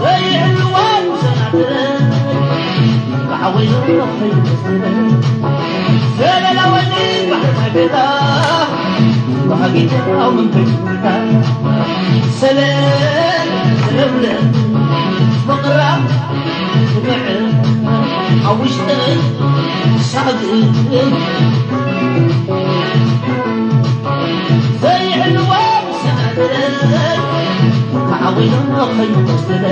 ዘይሕልዋ ሙሰናድረ ብሓወይ ከይመስለ ዘለላ ወይኒ ባሕሪ ናይ ቤታ ባህጊ ጀምራው መንፈስ ሰለ ስለምለ ፍቕራ ትምዕር ኣብ ውሽጠይ ሳግእ ዘይሕልዋ ብሰናድረይ ክዓወይኖ ኸይኑ መስለ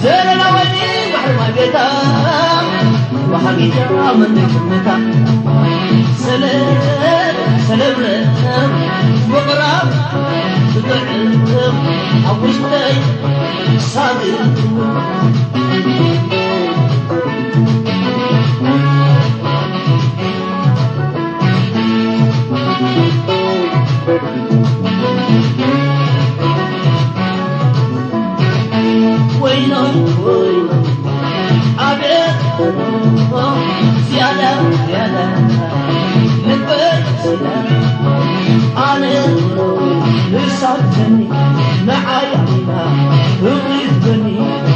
ዘለላ ወይኒ ባሕሪ ማይ ቤታ ወሃቢታ መንደይ ትምታ ሰለ ሰለምለ ፍቕራ ትጥዕም ኣብ ውሽጠይ ሳግእ ወይኖ ወይኖ ኣቤት ዝያዳ ዝያዳ ልበይ ስለ ኣነ ንሳትኒ ንዓይ ሪና ህብሪትኒ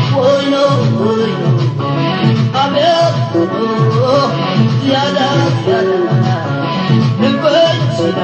ወይኖ ወይኖ ኣቤት ዝያዳ ዝያዳ ልበይ ስለ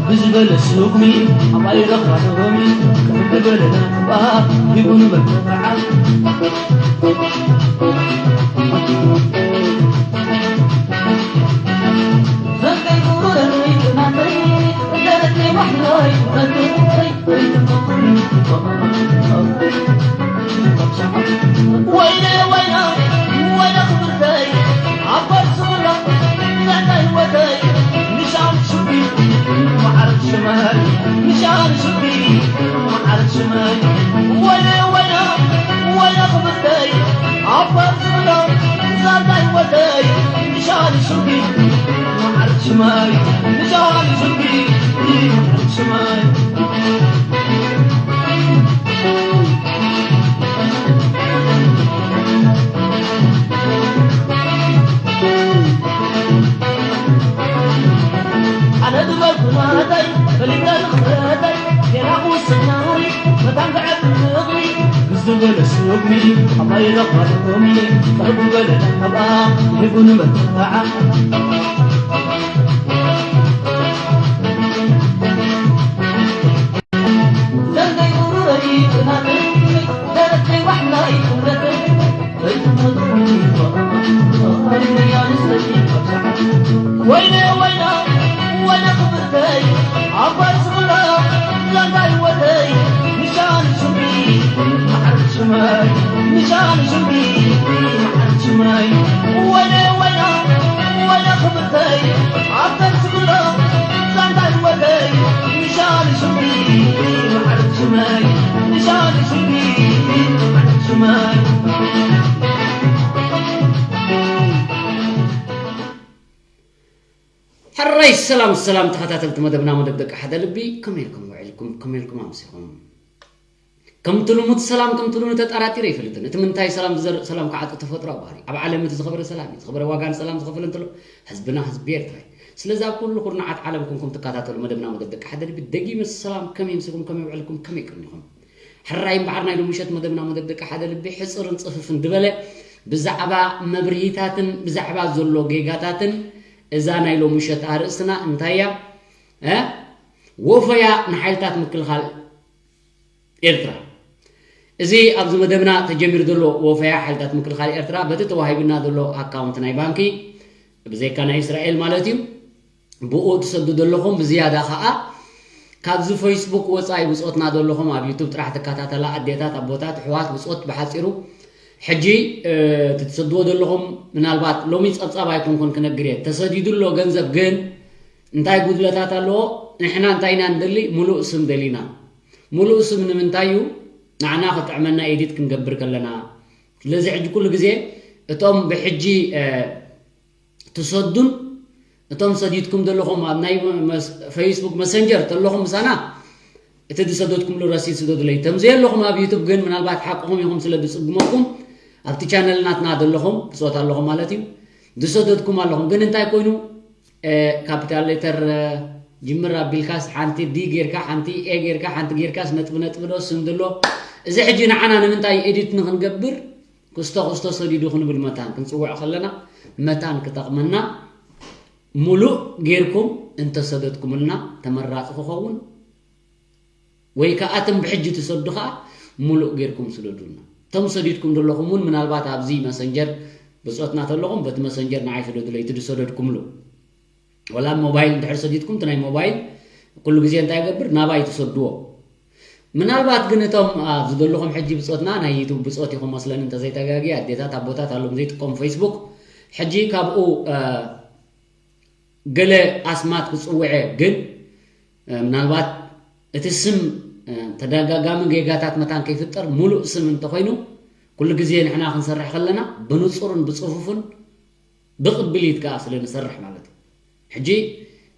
ብዝበለ ስጉሚ ኣባይ ረኽባ ሎሚ ከም ዝበለና እባ ሂቡኒ መተባዓ ወይነ ወይነ ወይነ ክብርተይ ኣባር ዝብሎ ዛንታ ህይወተይ ንሻን ሽምቢ መዓር ሽማይ ንሻን ሽምቢ ሽማይ ኣነ ዝበልኩ ናተይ ፈሊጠ ንኽፈተይ ጌና ክውስን ናሪ መታን ክዕብ ንኽሪ ግዝበለ ስወግኒ ኣባይ ለባልኮሚ ጠርቡ በለ ኣብኣ ይህቡን መተባዓ ወይነ ወይና ወይነ ክብርተይ ኣባይ ዝኽላ ላንታ ህይወተይ ንሻን ሽምቢ መዓር ሽማይ ንሻን ሽምቢ መዓር ሽማይ ወይነ ወይና ወይነ ክብርተይ ኣባይ ዝኽላ ላንታ ህይወተይ ንሻን ሽምቢ መዓር ሽማይ ንሻን ሽምቢ መዓር ሽማይ ሕራይ ሰላም ሰላም ተኸታተልቲ መደብና መደብ ደቂ ሓደ ልቢ ከመይ ኢልኩም ውዒልኩም ከመይ ኢልኩም ኣምሲኹም ከምቲ ልሙድ ሰላም ከምቲ ልሙድ ተጣራጢረ ይፈልጥን እቲ ምንታይ ሰላም ዝዘርእ ሰላም ከዓጡ ተፈጥሮ ባህሪ ኣብ ዓለም እቲ ዝኸበረ ሰላም እዩ ዝኸበረ ዋጋ ንሰላም ዝኸፈለ እንተሎ ህዝብና ህዝቢ ኤርትራ እዩ ስለዚ ኣብ ኩሉ ኩርናዓት ዓለም ኮንኩም ትከታተሉ መደብና መደብ ደቂ ሓደ ልቢ ደጊመ ሰላም ከመይ ምሲኹም ከመይ ውዕልኩም ከመይ ቅርኒኹም ሕራይ እምበኣር ናይ ሎምሸት መደብና መደብ ደቂ ሓደ ልቢ ሕፅርን ፅፍፍን ዝበለ ብዛዕባ መብርሂታትን ብዛዕባ ዘሎ ጌጋታትን እዛ ናይ ሎምሸት ኣርእስትና እንታይ እያ ወፈያ ንሓይልታት ምክልኻል ኤርትራ እዚ ኣብዚ መደብና ተጀሚሩ ዘሎ ወፈያ ሓይልታት ምክልኻል ኤርትራ በቲ ተዋሂብና ዘሎ ኣካውንት ናይ ባንኪ ብዘይካ ናይ እስራኤል ማለት እዩ ብኡ ትሰዱ ዘለኹም ብዝያዳ ኸዓ ካብዚ ፌስቡክ ወፃኢ ብፆትና ዘለኹም ኣብ ዩቱብ ጥራሕ ትከታተላ ኣዴታት ኣቦታት ኣሕዋት ብፆት ብሓፂሩ ሕጂ እቲ ትሰድዎ ዘለኹም ምናልባት ሎሚ ፀብፃብ ኣይኮንኩን ክነግር እየ ተሰዲዱ ኣሎ ገንዘብ ግን እንታይ ጉድለታት ኣለዎ ንሕና እንታይ ኢና ንደሊ ሙሉእ ስም ደሊና ሙሉእ ስም ንምንታይ እዩ ንዓና ክጥዕመና ኤዲት ክንገብር ከለና ስለዚ ሕጂ ኩሉ ግዜ እቶም ብሕጂ ትሰዱን እቶም ሰዲድኩም ዘለኹም ኣብ ናይ ፌስቡክ መሰንጀር ተለኹም ምሳና እቲ ዝሰደድኩምሉ ረሲድ ስደዱለይ ተም ዘየለኹም ኣብ ዩቱብ ግን ምናልባት ሓቅኹም ኢኹም ስለ ዝፅግመኩም ኣብቲ ቻነል ናትና ዘለኹም ብፆት ኣለኹም ማለት እዩ ዝሰደድኩም ኣለኹም ግን እንታይ ኮይኑ ካፒታል ሌተር ጅምር ኣቢልካስ ሓንቲ ዲ ጌርካ ሓንቲ ኤ ጌርካ ሓንቲ ጌርካስ ነጥቢ ነጥቢ ዶ ስም ድሎ እዚ ሕጂ ንዓና ንምንታይ ኤዲት ንክንገብር ክስቶ ክስቶ ሰዲዱ ክንብል መታን ክንፅውዕ ከለና መታን ክጠቕመና ሙሉእ ጌርኩም እንተሰደድኩምልና ተመራፂ ክኸውን ወይ ከዓ እቶም ብሕጂ ትሰዱ ከዓ ሙሉእ ጌርኩም ስደዱልና እቶም ሰዲድኩም ዘለኹም እውን ምናልባት ኣብዚ መሰንጀር ብፆትና ተለኹም በቲ መሰንጀር ንዓይ ስደዱለይ እቲ ዝሰደድኩምሉ ወላ ሞባይል እንድሕር ሰዲድኩም እቲ ናይ ሞባይል ኩሉ ግዜ እንታይ ይገብር ናባይ ትሰድዎ ምናልባት ግን እቶም ኣብዚ ዘለኹም ሕጂ ብፆትና ናይ ዩቱብ ብፆት ኢኹም መስለኒ እንተዘይተጋጊ ኣዴታት ኣቦታት ኣሎም ዘይጥቀሙ ፌስቡክ ሕጂ ካብኡ ገለ ኣስማት ክፅውዐ ግን ምናልባት እቲ ስም ተደጋጋሚ ጌጋታት መታን ከይፍጠር ሙሉእ ስም እንተኮይኑ ኩሉ ግዜ ንሕና ክንሰርሕ ከለና ብንፁርን ብፅፉፍን ብቕብሊት ከዓ ስለ ንሰርሕ ማለት እዩ ሕጂ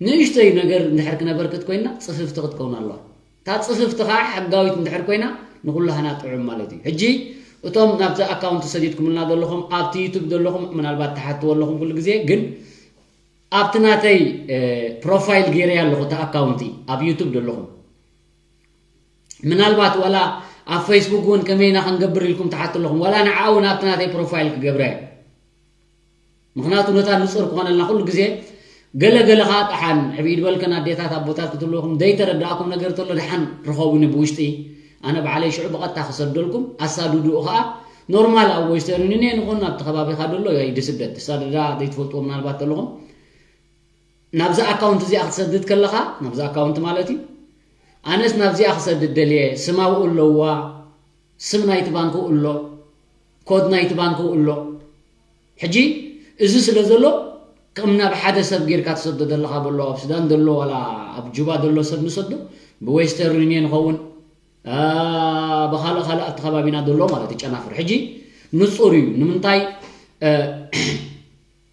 ንእሽተይ ነገር እንድሕር ክነበርክት ኮይና ፅፍፍቲ ክትከውን ኣለዋ እታ ፅፍፍቲ ከዓ ሕጋዊት እንድሕር ኮይና ንኩላህና ጥዑም ማለት እዩ ሕጂ እቶም ናብዚ ኣካውንት ሰዲድኩምልና ዘለኹም ኣብቲ ዩቱብ ዘለኹም ምናልባት ትሓትዎ ኣለኹም ኩሉ ግዜ ግን ኣብቲ ናተይ ፕሮፋይል ገይረያ ኣለኹ እቲ ኣካውንቲ ኣብ ዩቱብ ዘለኹም ምናልባት ዋላ ኣብ ፌስቡክ እውን ከመይና ክንገብር ኢልኩም ትሓቱ ኣለኹም ዋላ ንዓ እውን ኣብቲ ናተይ ፕሮፋይል ክገብረ ምክንያቱ ነታ ንፁር ክኾነልና ኩሉ ግዜ ገለገለ ከዓ ደሓን ሕብኢ ዝበልከን ኣዴታት ኣቦታት ክትብልኹም ዘይተረዳእኩም ነገር ተሎ ደሓን ርኸቡኒ ብውሽጢ ኣነ ባዕለይ ሽዑ ብቐጥታ ክሰደልኩም ኣሳድድኡ ከዓ ኖርማል ኣብ ወስተርን ዩኒየን ይኹን ኣብቲ ከባቢኻ ደሎ ይድስደድ ትሳደዳ ዘይትፈልጥዎ ምናልባት ተለኹም ናብዚ ኣካውንት እዚኣ ክትሰድድ ከለኻ ናብዚ ኣካውንት ማለት እዩ ኣነስ ናብዚኣ ክሰድድ ደልየ ስም ኣብኡ ኣለዋ ስም ናይቲ ባንክ ኣሎ ኮድ ናይቲ ባንክ ኣሎ ሕጂ እዚ ስለ ዘሎ ከም ናብ ሓደ ሰብ ጌርካ ትሰዶ ዘለኻ በሎ ኣብ ሱዳን ዘሎ ዋላ ኣብ ጁባ ዘሎ ሰብ ንሰዶ ብዌስተርን ዩኒየን ይኸውን አ፣ ብኻልእ ካልእ ኣብቲ ከባቢና ዘሎ ማለት እዩ ጨናፍር። ሕጂ ንጹር እዩ። ንምንታይ፣ እ፣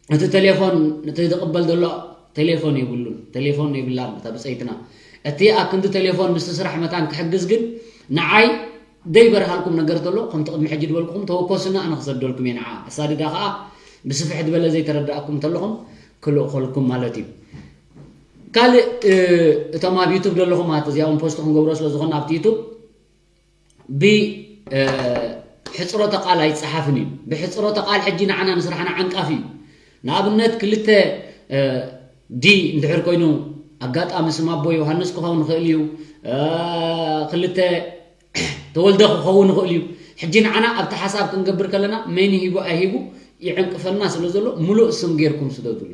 እቲ ቴሌፎን፣ እቲ ዝቕበል ዘሎ ቴሌፎን የብሉን፣ ቴሌፎን የብላን እታ ብጸይትና። እቲ ኣብ ክንዲ ቴሌፎን ምስቲ ስራሕ መታን ክሕግዝ ግን ንዓይ ደይበርሃልኩም ነገር ተሎ፣ ከምቲ ቅድሚ ሕጂ ዝበልኩኹም ተወከሱና፣ ኣነ ክሰደልኩም እየ ንዓ። ኣሳድዳ ከኣ ብስፍሕ ዝበለ ዘይተረዳእኩም እንተለኹም ክልእኸልኩም ማለት እዩ። ካልእ፣ እ፣ እቶም ኣብ ዩቱብ ዘለኹም ማለት እዚኣ እውን ፖስት ክንገብሮ ስለ ዝኾነ ኣብቲ ዩቱብ ብ፣ እ፣ ሕጽሮተ ቃል ኣይጸሓፍን እዩ። ብሕጽሮተ ቃል ሕጂ ንዓና ንስራሕና ዓንቃፊ እዩ። ንኣብነት ክልተ፣ እ፣ ዲ እንድሕር ኮይኑ ኣጋጣሚ ስም ኣቦ ዮሃንስ ክኸውን ይኽእል እዩ። እ፣ ክልተ ተወልደ ክኸውን ይኽእል እዩ። ሕጂ ንዓና ኣብቲ ሓሳብ ክንገብር ከለና መን ሂቡ ኣይሂቡ ይዕንቅፈልና ስለ ዘሎ ምሉእ ስም ጌርኩም ስደዱሉ።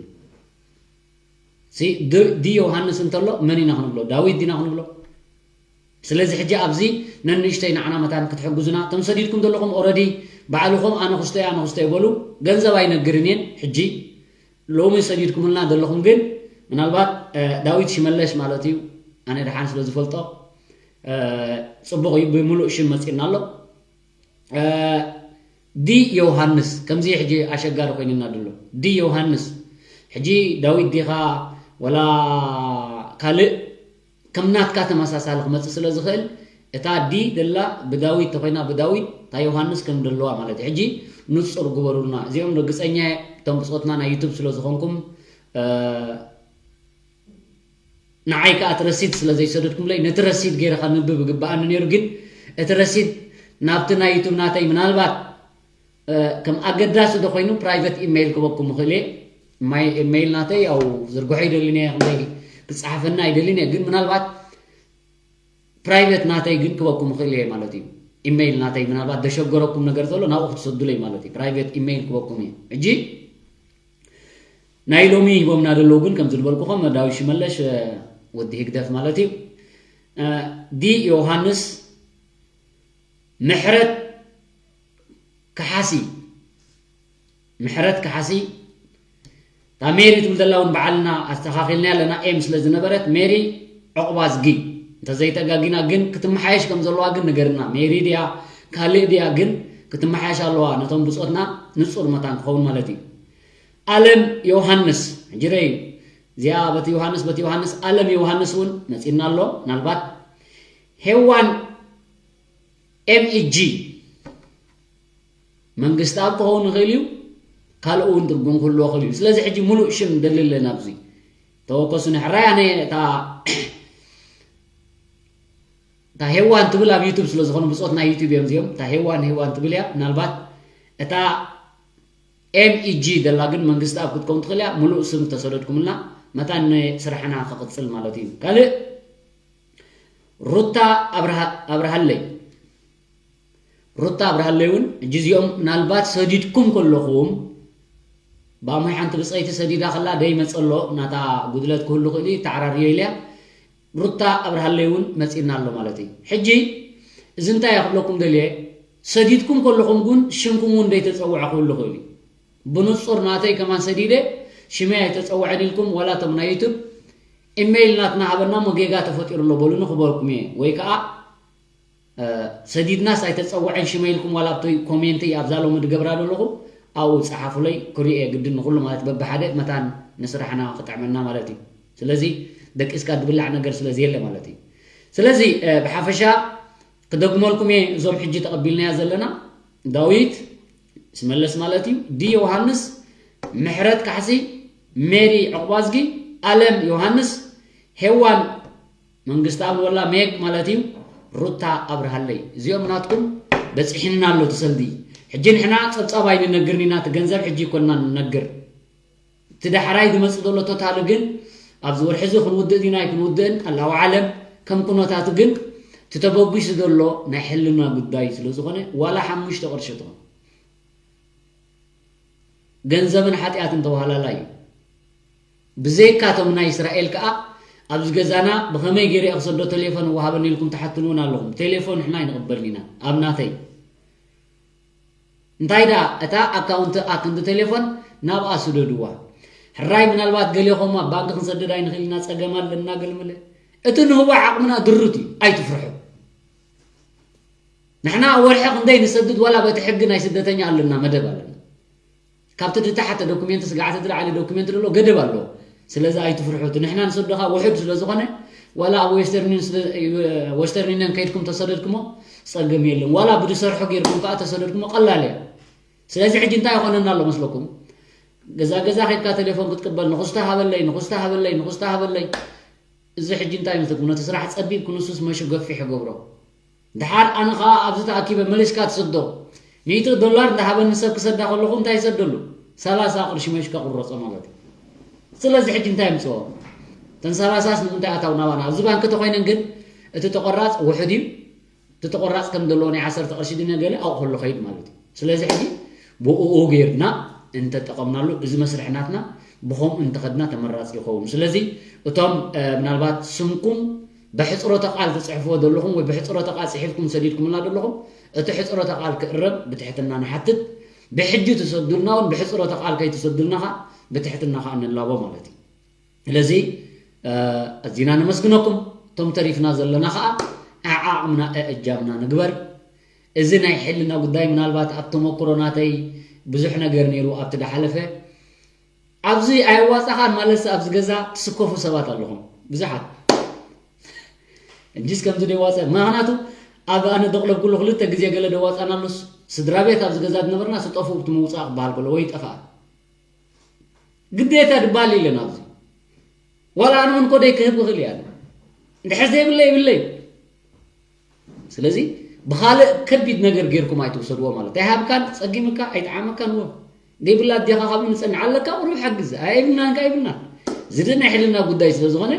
ሲ-፣ ድ-፣ ዲ ዮሃንስ እንተሎ መን ኢና ክንብሎ? ዳዊት ዲና ክንብሎ? ስለዚ ሕጂ ኣብዚ ነንእሽተይ ንዓና መታን ክትሕግዙና፣ እቶም ሰዲድኩም ዘለኹም ኦረዲ ባዕልኹም ኣነ ክስቶ እየ፣ ኣነ ክስቶ እየ በሉ። ገንዘብ ኣይነግርን እየን። ሕጂ ሎሚ ሰዲድኩምልና ዘለኹም ግን ምናልባት፣ እ፣ ዳዊት ሽመለሽ ማለት እዩ። ኣነ ደሓን ስለ ዝፈልጦ፣ እ፣ ጽቡቕ እዩ። ብምሉእ ሽም መጺእና ኣሎ። እ፣ ዲ ዮሃንስ፣ ከምዚ ሕጂ ኣሸጋሪ ኮይንና ድሎ። ዲ ዮሃንስ፣ ሕጂ ዳዊት ዲኻ ወላ ካልእ ከም ናትካ ተመሳሳሊ ክመጽእ ስለ ዝኽእል፣ እታ ዲ ደላ ብዳዊት ተኾይና ብዳዊት፣ እታ ዮሃንስ ከም ደለዋ ማለት እዩ። ሕጂ ንጹር ግበሩልና። እዚኦም ርግጸኛ እየ፣ እቶም ብጾትና ናይ ዩቱብ ስለ ዝኾንኩም፣ እ፣ ንዓይ ከኣ እቲ ረሲድ ስለ ዘይሰደድኩምለይ፣ ነቲ ረሲድ ገይረ ከንብብ ይግብኣኒ ነይሩ። ግን እቲ ረሲድ ናብቲ ናይ ዩቱብ ናተይ ምናልባት፣ እ፣ ከም ኣገዳሲ ዶ ኮይኑ ፕራይቨት ኢሜይል ክበኩም እኽእል እየ። ማይ ኢሜይል ናተይ ያው ዝርግሖ ይደልን እየ፣ ክንደይ ክጸሓፈና ኣይደልን እየ። ግን ምናልባት ፕራይቨት ናተይ ግን ክበኩም እኽእል እየ ማለት እዩ። ኢሜይል ናተይ ምናልባት ደሸገረኩም ነገር ዘሎ ናብኡ ክትሰዱለይ ማለት እዩ። ፕራይቨት ኢሜይል ክበኩም እየ። ሕጂ ናይ ሎሚ ሂቦምና ዘለዉ ግን ከምዚ ዝበልኩኹም ዳዊት ሽመለሽ፣ እ፣ ወዲ ህግደፍ ማለት እዩ። እ፣ ዲ ዮሃንስ፣ ምሕረት ካሓሲ፣ ምሕረት ካሓሲ፣ እታ ሜሪ ትብል ዘላ እውን በዓልና ኣስተኻኺልና ኣለና፣ ኤም ስለ ዝነበረት ሜሪ ዑቕባዝጊ። እንተዘይተጋጊና ግን ክትመሓየሽ ከም ዘለዋ ግን ንገርና። ሜሪ ድያ ካልእ ድያ ግን ክትመሓየሽ ኣለዋ፣ ነቶም ብጾትና ንጹር መታን ክኸውን ማለት እዩ። ኣለም ዮሃንስ፣ ሕጂ ደይ እዚኣ በቲ ዮሃንስ፣ በቲ ዮሃንስ፣ ኣለም ዮሃንስ እውን መጺእና ኣሎ። ምናልባት ሄዋን ኤምኢጂ መንግስቲ ኣብ ክኸውን ይኽእል እዩ፣ ካልእ እውን ትርጉም ክህልዎ ይኽእል እዩ። ስለዚ ሕጂ ሙሉእ ሽም ደሊ ኣለና ኣብዚ። ተወከሱኒ። ሕራይ ኣነ እታ፣ እታ ሄዋን ትብል ኣብ ዩቱብ ስለ ዝኾኑ ብጾት ናይ ዩቱብ እዮም እዚኦም። እታ ሄዋን፣ ሄዋን ትብል እያ። ምናልባት እታ ኤምኢጂ ደላ ግን መንግስቲ ኣብ ክትከውን ትኽእል እያ። ሙሉእ ስም ተሰደድኩምልና መታን ንስራሕና ክቕጽል ማለት እዩ። ካልእ ሩታ ኣብርሃ-፣ ኣብርሃለይ። ሩታ ኣብርሃለይ እውን ሕጂ እዚኦም ምናልባት ሰዲድኩም ከለኹም፣ ብኣሞይ ሓንቲ ብፀይቲ ሰዲዳ ከላ ደይመፀ ኣሎ፣ ናታ ጉድለት ክህሉ ክእል እዩ፣ ተዓራርዮ ኢልያ። ሩታ ኣብርሃለይ እውን መፂእና ኣሎ ማለት እዩ። ሕጂ እዚ እንታይ እየ ክብለኩም ደልየ፣ ሰዲድኩም ከለኹም ግን ሽምኩም እውን ደይተፀውዐ ክህሉ ክእል እዩ። ብንፁር ናተይ ከማን ሰዲደ ሽመይ ኣይተፀውዐን ኢልኩም፣ ዋላ እቶም ናይ ዩቱብ ኢሜይል ናትና ሃበና እሞ ጌጋ ተፈጢሩ ኣሎ በሉኒ ክበልኩም እየ። ወይ ከዓ፣ እ፣ ሰዲድናስ ኣይተፀውዐን ሽመይ ኢልኩም ዋላ ኣብቲ ኮሜንት ኣብዛ ሎሚ ድገብራ ዘለኹ ኣብኡ ፀሓፉለይ ክሪኦ እየ ግድን ንኩሉ ማለት በብሓደ መታን ንስራሕና ክጥዕመና ማለት እዩ። ስለዚ ደቂስካ ድብላዕ ነገር ስለ ዘየለ ማለት እዩ። ስለዚ፣ እ፣ ብሓፈሻ ክደግመልኩም እየ እዞም ሕጂ ተቐቢልናያ ዘለና ዳዊት ስመለስ ማለት እዩ፣ ዲ ዮሃንስ፣ ምሕረት ካሕሲ፣ ሜሪ ዕቑባዝጊ፣ ኣለም ዮሃንስ፣ ሄዋን መንግስተኣብ ወላ ሜግ ማለት እዩ፣ ሩታ ኣብርሃለይ። እዚኦም ናትኩም በፂሕና ኣሎ እቲ ሰልዲ። ሕጂ ንሕና ፀብፃብ ኣይንነግርን ኢና፣ እቲ ገንዘብ ሕጂ ይኮንና ንነግር። እቲ ዳሕራይ ዝመፅእ ዘሎ ቶታል ግን ኣብዚ ወርሒ እዚ ክንውድእ ዲና ኣይክንውድእን ኣላሁ ዓለም። ከም ኩነታቱ ግን እቲ ተበጒሱ ዘሎ ናይ ሕልና ጉዳይ ስለ ዝኾነ ዋላ ሓሙሽተ ቅርሺ ትኾን ገንዘብን ሓጢኣትን ተዋህላላ እዩ። ብዘይካ እቶም ናይ እስራኤል ከኣ ኣብዚ ገዛና ብኸመይ ገይረ እየ ክሰዶ ቴሌፎን እወሃበኒ ኢልኩም ትሓቱኒ እውን ኣለኹም። ቴሌፎን ንሕና ኣይንቕበልን ኢና ኣብ ናተይ። እንታይ ደኣ እታ ኣካውንቲ ኣክንዲ ቴሌፎን ናብኣ ስደድዋ። ሕራይ ምናልባት ገሌኹም ኣብ ባንክ ክንሰድድ ኣይንኽእል ኢና፣ ጸገም ኣለና፣ ገለመለ። እቲ ንህቦ ዓቕምና ድሩት እዩ፣ ኣይትፍርሑ። ንሕና ኣብ ወርሒ ክንደይ ንሰድድ? ዋላ በቲ ሕጊ ናይ ስደተኛ ኣለና፣ መደብ ኣለና። ካብቲ ድታሓተ ዶኩሜንት ስጋዕቲ ዝለዓለ ዶኩሜንት ደሎ ገደብ ኣለዎ። ስለዚ ኣይትፍርሑ። እቲ ንሕና ንሰዶ ከኣ ውሑድ ስለ ዝኾነ፣ ዋላ ኣብ ዌስተርን ዩኒየን ስለ-፣ ዌስተርን ዩኒየን ከይድኩም ተሰደድኩሞ ጸገም የለን። ዋላ ብድሰርሖ ጌርኩም ከኣ ተሰደድኩሞ ቀላል እያ። ስለዚ ሕጂ እንታይ ይኾነና ኣሎ መስለኩም? ገዛ ገዛ ከይድካ ቴሌፎን ክትቅበል፣ ንኹስታ ሃበለይ፣ ንኹስታ ሃበለይ፣ ንኹስታ ሃበለይ። እዚ ሕጂ እንታይ ይመስለኩም? ነቲ ስራሕ ጸቢብ ክንሱስ መሹ ገፊሕ ይገብሮ። ድሓር ኣነ ኸኣ ኣብዚ ተኣኪበ መሊስካ ትሰዶ። ሚእቲ ዶላር እንዳሃበኒ ሰብ ክሰዳ ከለኹ እንታይ ይሰደሉ? ሰላሳ ቅርሺ መሽካ ቁረጾ ማለት እዩ። ስለዚ ሕጂ እንታይ የምጽኦ? እተን ሰላሳስ ንምንታይ ኣታው ናባና? ኣብዚ ባንክ ተኾይነን ግን እቲ ተቆራጽ ውሑድ እዩ። እቲ ተቆራጽ ከም ዘለዎ ናይ ዓሰርተ ቅርሺ ድነ ገለ ኣብኡ ከሎ ኸይድ ማለት እዩ። ስለዚ ሕጂ ብእኡ ጌርና እንተጠቐምናሉ፣ እዚ መስርሕ ናትና ብኸምኡ እንተኸድና ተመራጺ ይኸውን። ስለዚ እቶም፣ እ፣ ምናልባት ስምኩም ብሕጽሮተ ቃል ትጽሕፍዎ ዘለኹም ወይ ብሕጽሮተ ቃል ጽሒፍኩም ሰዲድኩምና ዘለኹም፣ እቲ ሕጽሮተ ቃል ክእረም ብትሕትና ንሓትት። ብሕጂ ትሰዱልና እውን ብሕጽሮተ ቃል ከይትሰዱልና ኸኣ ብትሕትና ኸኣ ንላቦ ማለት እዩ። ስለዚ፣ እ፣ ኣዚና ነመስግነኩም። እቶም ተሪፍና ዘለና ኸኣ ዓዓቕምና ኣእጃምና ንግበር። እዚ ናይ ሕልና ጉዳይ ምናልባት ኣብ ተመክሮ ናተይ ብዙሕ ነገር ነይሩ ኣብቲ ዳሓለፈ። ኣብዚ ኣየዋጻኻን ማለትሲ ኣብዚ ገዛ ትስከፉ ሰባት ኣለኹም። ብዙሓት። እንጂስ ከምዚ ደይዋጸ። ምኽንያቱ ኣብ ኣነ ደቕለብኩሉ ክልተ ግዜ ገለ ደዋጻናሉስ ስድራ ቤት ኣብዚ ገዛ ዝነበርና ስጠፉ ብቲ ምውጻእ ክበሃል ከሎ ወይ ይጠፍኣ። ግዴታ ድበሃል የለን ኣብዚ። ዋላ ኣነ እውን ኮደይ ክህብ ክኽእል እየ ኣነ። እንድሕር ዘይብለይ ይብለይ። ስለዚ ብኻልእ ከቢድ ነገር ጌርኩም ኣይትውሰድዎ ማለት። ኣይሃብካን፣ ጸጊምካ፣ ኣይጠዓመካን እዎ። ደይብላ ኣዴኻ ካብ ንጸንዓ ኣለካ፣ ቁሩብ ሓግዝ። ኣይብልናን ከ ኣይብልናን። እዚ ድን ናይ ሕልና ጉዳይ ስለ ዝኾነ፣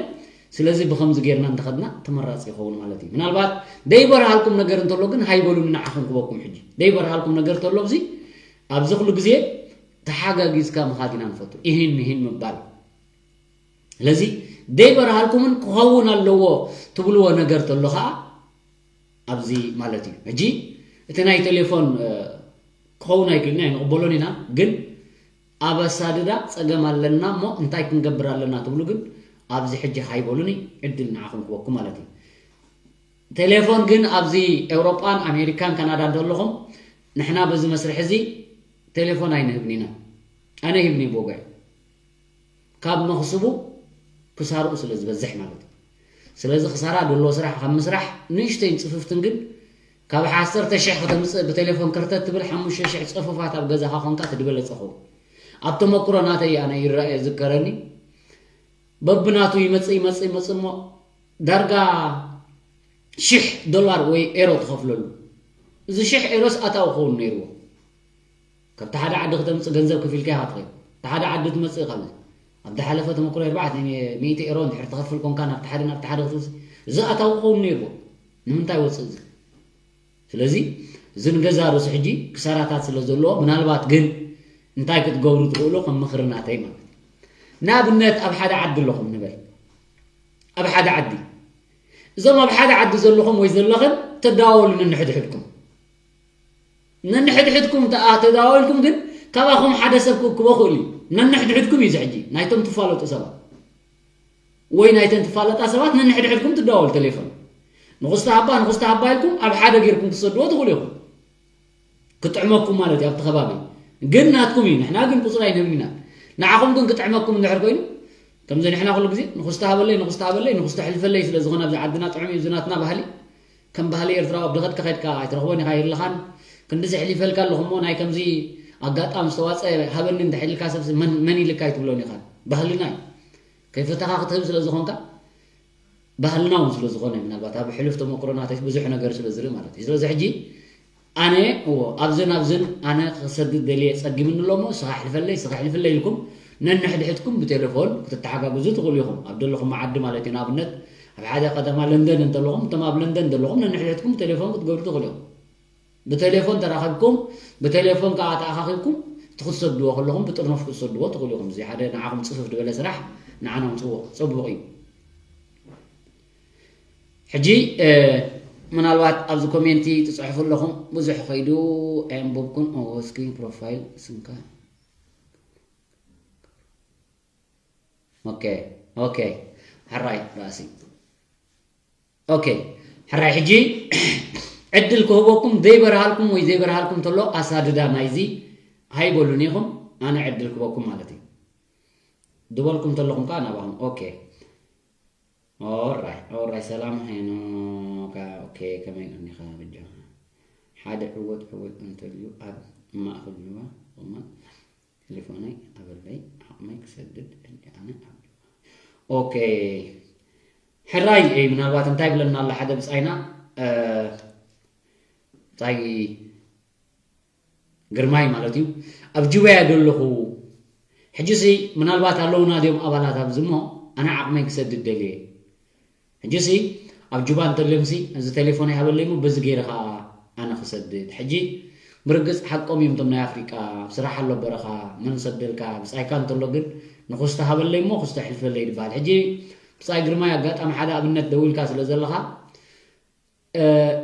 ስለዚ ብኸምዚ ጌርና እንተኸድና ተመራጺ ይኸውን ማለት እዩ። ምናልባት ደይበርሃልኩም ነገር እንተሎ ግን ሃይበሉኒ ንዓኹም ክበኩም ሕጂ። ደይበርሃልኩም ነገር ተሎ ኣብዚ፣ ኣብዚ ኩሉ ግዜ ተሓጋጊዝካ ምኻድ ኢና ንፈቱ። ኢሂን ምሂን ምባል። ስለዚ ደይበርሃልኩምን ክኸውን ኣለዎ ትብልዎ ነገር ተሎ ኸኣ ኣብዚ ማለት እዩ። ሕጂ እቲ ናይ ቴሌፎን፣ እ፣ ክኸውን ኣይክእልን ኢና፣ ኣይንቕበሎን ኢና። ግን ኣብ ኣሳድዳ ጸገም ኣለና እሞ እንታይ ክንገብር ኣለና ትብሉ ግን ኣብዚ ሕጂ ሃይበሉኒ፣ ዕድል ንዓኹም ክበኩም ማለት እዩ። ቴሌፎን ግን ኣብዚ ኤውሮጳን ኣሜሪካን ካናዳን እንተለኹም ንሕና በዚ መስርሕ እዚ ቴሌፎን ኣይንህብን ኢና። ኣነ ይህብን እየ ብወገዐይ። ካብ መኽስቡ ክሳርኡ ስለ ዝበዝሕ ማለት እዩ። ስለዚ ክሳራ ዘለዎ ስራሕ ካብ ምስራሕ ንእሽተይን ጽፍፍትን ግን ካብ ዓሰርተ ሽሕ ከተምጽእ ብቴሌፎን ከርተት ትብል ሓሙሽተ ሽሕ ጽፉፋት ኣብ ገዛኻ ኮንካ እቲ ዝበለጸ ኸውን። ኣብ ተመክሮ ናተይ ኣነ ይረአ ይዝከረኒ። በብናቱ ይመጽእ ይመጽእ ይመጽእ እሞ ዳርጋ ሽሕ ዶላር ወይ ኤሮ ትኸፍለሉ። እዚ ሽሕ ኤሮስ ኣታዊ ክኸውን ነይርዎ። ካብቲ ሓደ ዓዲ ክተምጽእ ገንዘብ ከፊልካ ኢኻ ትኸይድ። እቲ ሓደ ዓዲ ትመጽእ ካብ ኣብ ዝሓለፈ ተመክሮ ኣርባዕተ ሚእቲ ኤሮ እንድሕር ትኸፍል ኮንካ ናብቲ ሓደ ናብቲ ሓደ ክትውስ እዚ ኣታዊ ክኸውን ነይርዎ። ንምንታይ ወጽእ እዚ? ስለዚ እዚ ንገዛ ርእሱ ሕጂ ክሳራታት ስለ ዘለዎ ምናልባት ግን እንታይ ክትገብሩ ትኽእሉ ከም ምኽሪ ናተይ ማለት እዩ። ንኣብነት ኣብ ሓደ ዓዲ ኣለኹም ንበል። ኣብ ሓደ ዓዲ እዞም ኣብ ሓደ ዓዲ ዘለኹም ወይ ዘለኽን ተዳወሉ ነንሕድሕድኩም። ነንሕድሕድኩም ተኣ-፣ ተዳወልኩም ግን ካባኹም ሓደ ሰብ ክእክቦ ክእል እዩ። ነንሕድሕድኩም እዩ እዚ ሕጂ ናይቶም ትፋለጡ ሰባት ወይ ናይተን ትፋለጣ ሰባት ነንሕድሕድኩም ትዳወሉ ቴሌፎን። ንኹስቲ ሃባ፣ ንኹስቲ ሃባ ኢልኩም ኣብ ሓደ ጌርኩም ትሰድዎ ትኽእሉ ኢኹም። ክጥዕመኩም ማለት እዩ ኣብቲ ከባቢ። ግን ናትኩም እዩ። ንሕና ግን ቁጽሪ ኣይንህብን ኢና። ንዓኹም ግን ክጥዕመኩም እንድሕር ኮይኑ፣ ከምዚ ንሕና ኩሉ ግዜ ንኹስቲ ሃበለይ፣ ንኹስቲ ሃበለይ፣ ንኹስቲ ሕልፈለይ ስለ ዝኾነ ኣብዚ ዓድና ጥዑም እዩ፣ እዚ ናትና ባህሊ። ከም ባህሊ ኤርትራዊ ኣብ ደኸድካ ከድካ ኣይትረኽቦን ኢኻ፣ የለኻን። ክንድዚ ሕሊፈልካ ኣለኹ እሞ ናይ ከምዚ ኣጋጣሚ ዝተዋጸ ሃበኒ እንድሕር ኢልካ ሰብሲ መን፣ መን ኢልካ ኣይትብሎን ኢኻ። ባህልና እዩ። ከይፈተኻ ክትህብ ስለ ዝኾንካ፣ ባህልና እውን ስለ ዝኾነ፣ ምናልባት ኣብ ሕሉፍ ተመክሮ ናተይ ብዙሕ ነገር ስለ ዝርኢ ማለት እዩ። ስለዚ ሕጂ ኣነ፣ እዎ፣ ኣብዝን ኣብዝን ኣነ ክሰድድ ደልየ ጸጊምኒ ኣሎ እሞ፣ ስኻ ሕልፈለይ፣ ስኻ ሕልፍለይ ኢልኩም ነንሕድሕድኩም ብቴሌፎን ክትተሓጋግዙ ትኽእሉ ኢኹም። ኣብ ዘለኹም ዓዲ ማለት እዩ። ንኣብነት፣ ኣብ ሓደ ከተማ ለንደን እንተለኹም፣ እቶም ኣብ ለንደን ዘለኹም ነንሕድሕድኩም ብቴሌፎን ክትገብሩ ትኽእሉ ኢኹም። ብቴሌፎን ተራኺብኩም፣ ብቴሌፎን ከኣ ተኣኻኺብኩም፣ እቲ ክትሰድዎ ከለኹም ብጥርኑፍ ክትሰድዎ ትኽእሉ ኢኹም። እዚ ሓደ ንዓኹም ጽፍፍ ዝበለ ስራሕ ንዓና እውን ጽቡቕ፣ ጽቡቕ እዩ። ሕጂ፣ እ፣ ምናልባት ኣብዚ ኮሜንቲ ትጽሕፉ ኣለኹም፣ ብዙሕ ከይዱ ኣየንበብኩን። ኦ፣ እስኪ ፕሮፋይል ስምካ። ኦኬ፣ ኦኬ። ሕራይ ራእሲ። ኦኬ፣ ሕራይ ሕጂ ዕድል ክህበኩም ዘይበርሃልኩም ወይ ዘይበርሃልኩም ተሎ ኣሳድዳ ናይዚ ሃይበሉን ኢኹም ኣነ ዕድል ክህበኩም ማለት እዩ። ድበልኩም ተለኹም ከዓ ናባኹም ኦኬ። ኦራይ ኦራይ ሰላም ሄኖካ ኦኬ። ከመይ ቀኒኻ በጃኻ ሓደ ዕወት ዕወት እንተልዩ ኣብ ማእኸል ጅባ ቁመት ቴሌፎነይ ኣበለይ ዓቕመይ ክሰድድ ሕጂ ኣነ ኣብ ጅባ ኦኬ። ሕራይ ምናልባት እንታይ ብለና ኣሎ ሓደ ብፃይና ብፃይ ግርማይ ማለት እዩ። ኣብ ጁባያ ዘለኹ ሕጂሲ ምናልባት ኣለውና ድዮም ኣባላት ኣብዚ እሞ ኣነ ዓቕመይ ክሰድድ ደልየ። ሕጂሲ ኣብ ጁባ እንተልዮምሲ እዚ ቴሌፎን ይሃበለይ እሞ በዚ ገይረ ከዓ ኣነ ክሰድድ። ሕጂ ብርግፅ ሓቆም እዮም እቶም ናይ ኣፍሪቃ ኣብ ስራሕ ኣሎ በረኻ መን ሰደልካ ብፃይካ እንተሎ ግን ንኹስተ ሃበለይ እሞ ኩስተ ሕልፈለይ ይበሃል። ሕጂ ብፃይ ግርማይ ኣጋጣሚ ሓደ ኣብነት ደዊልካ ስለ ዘለኻ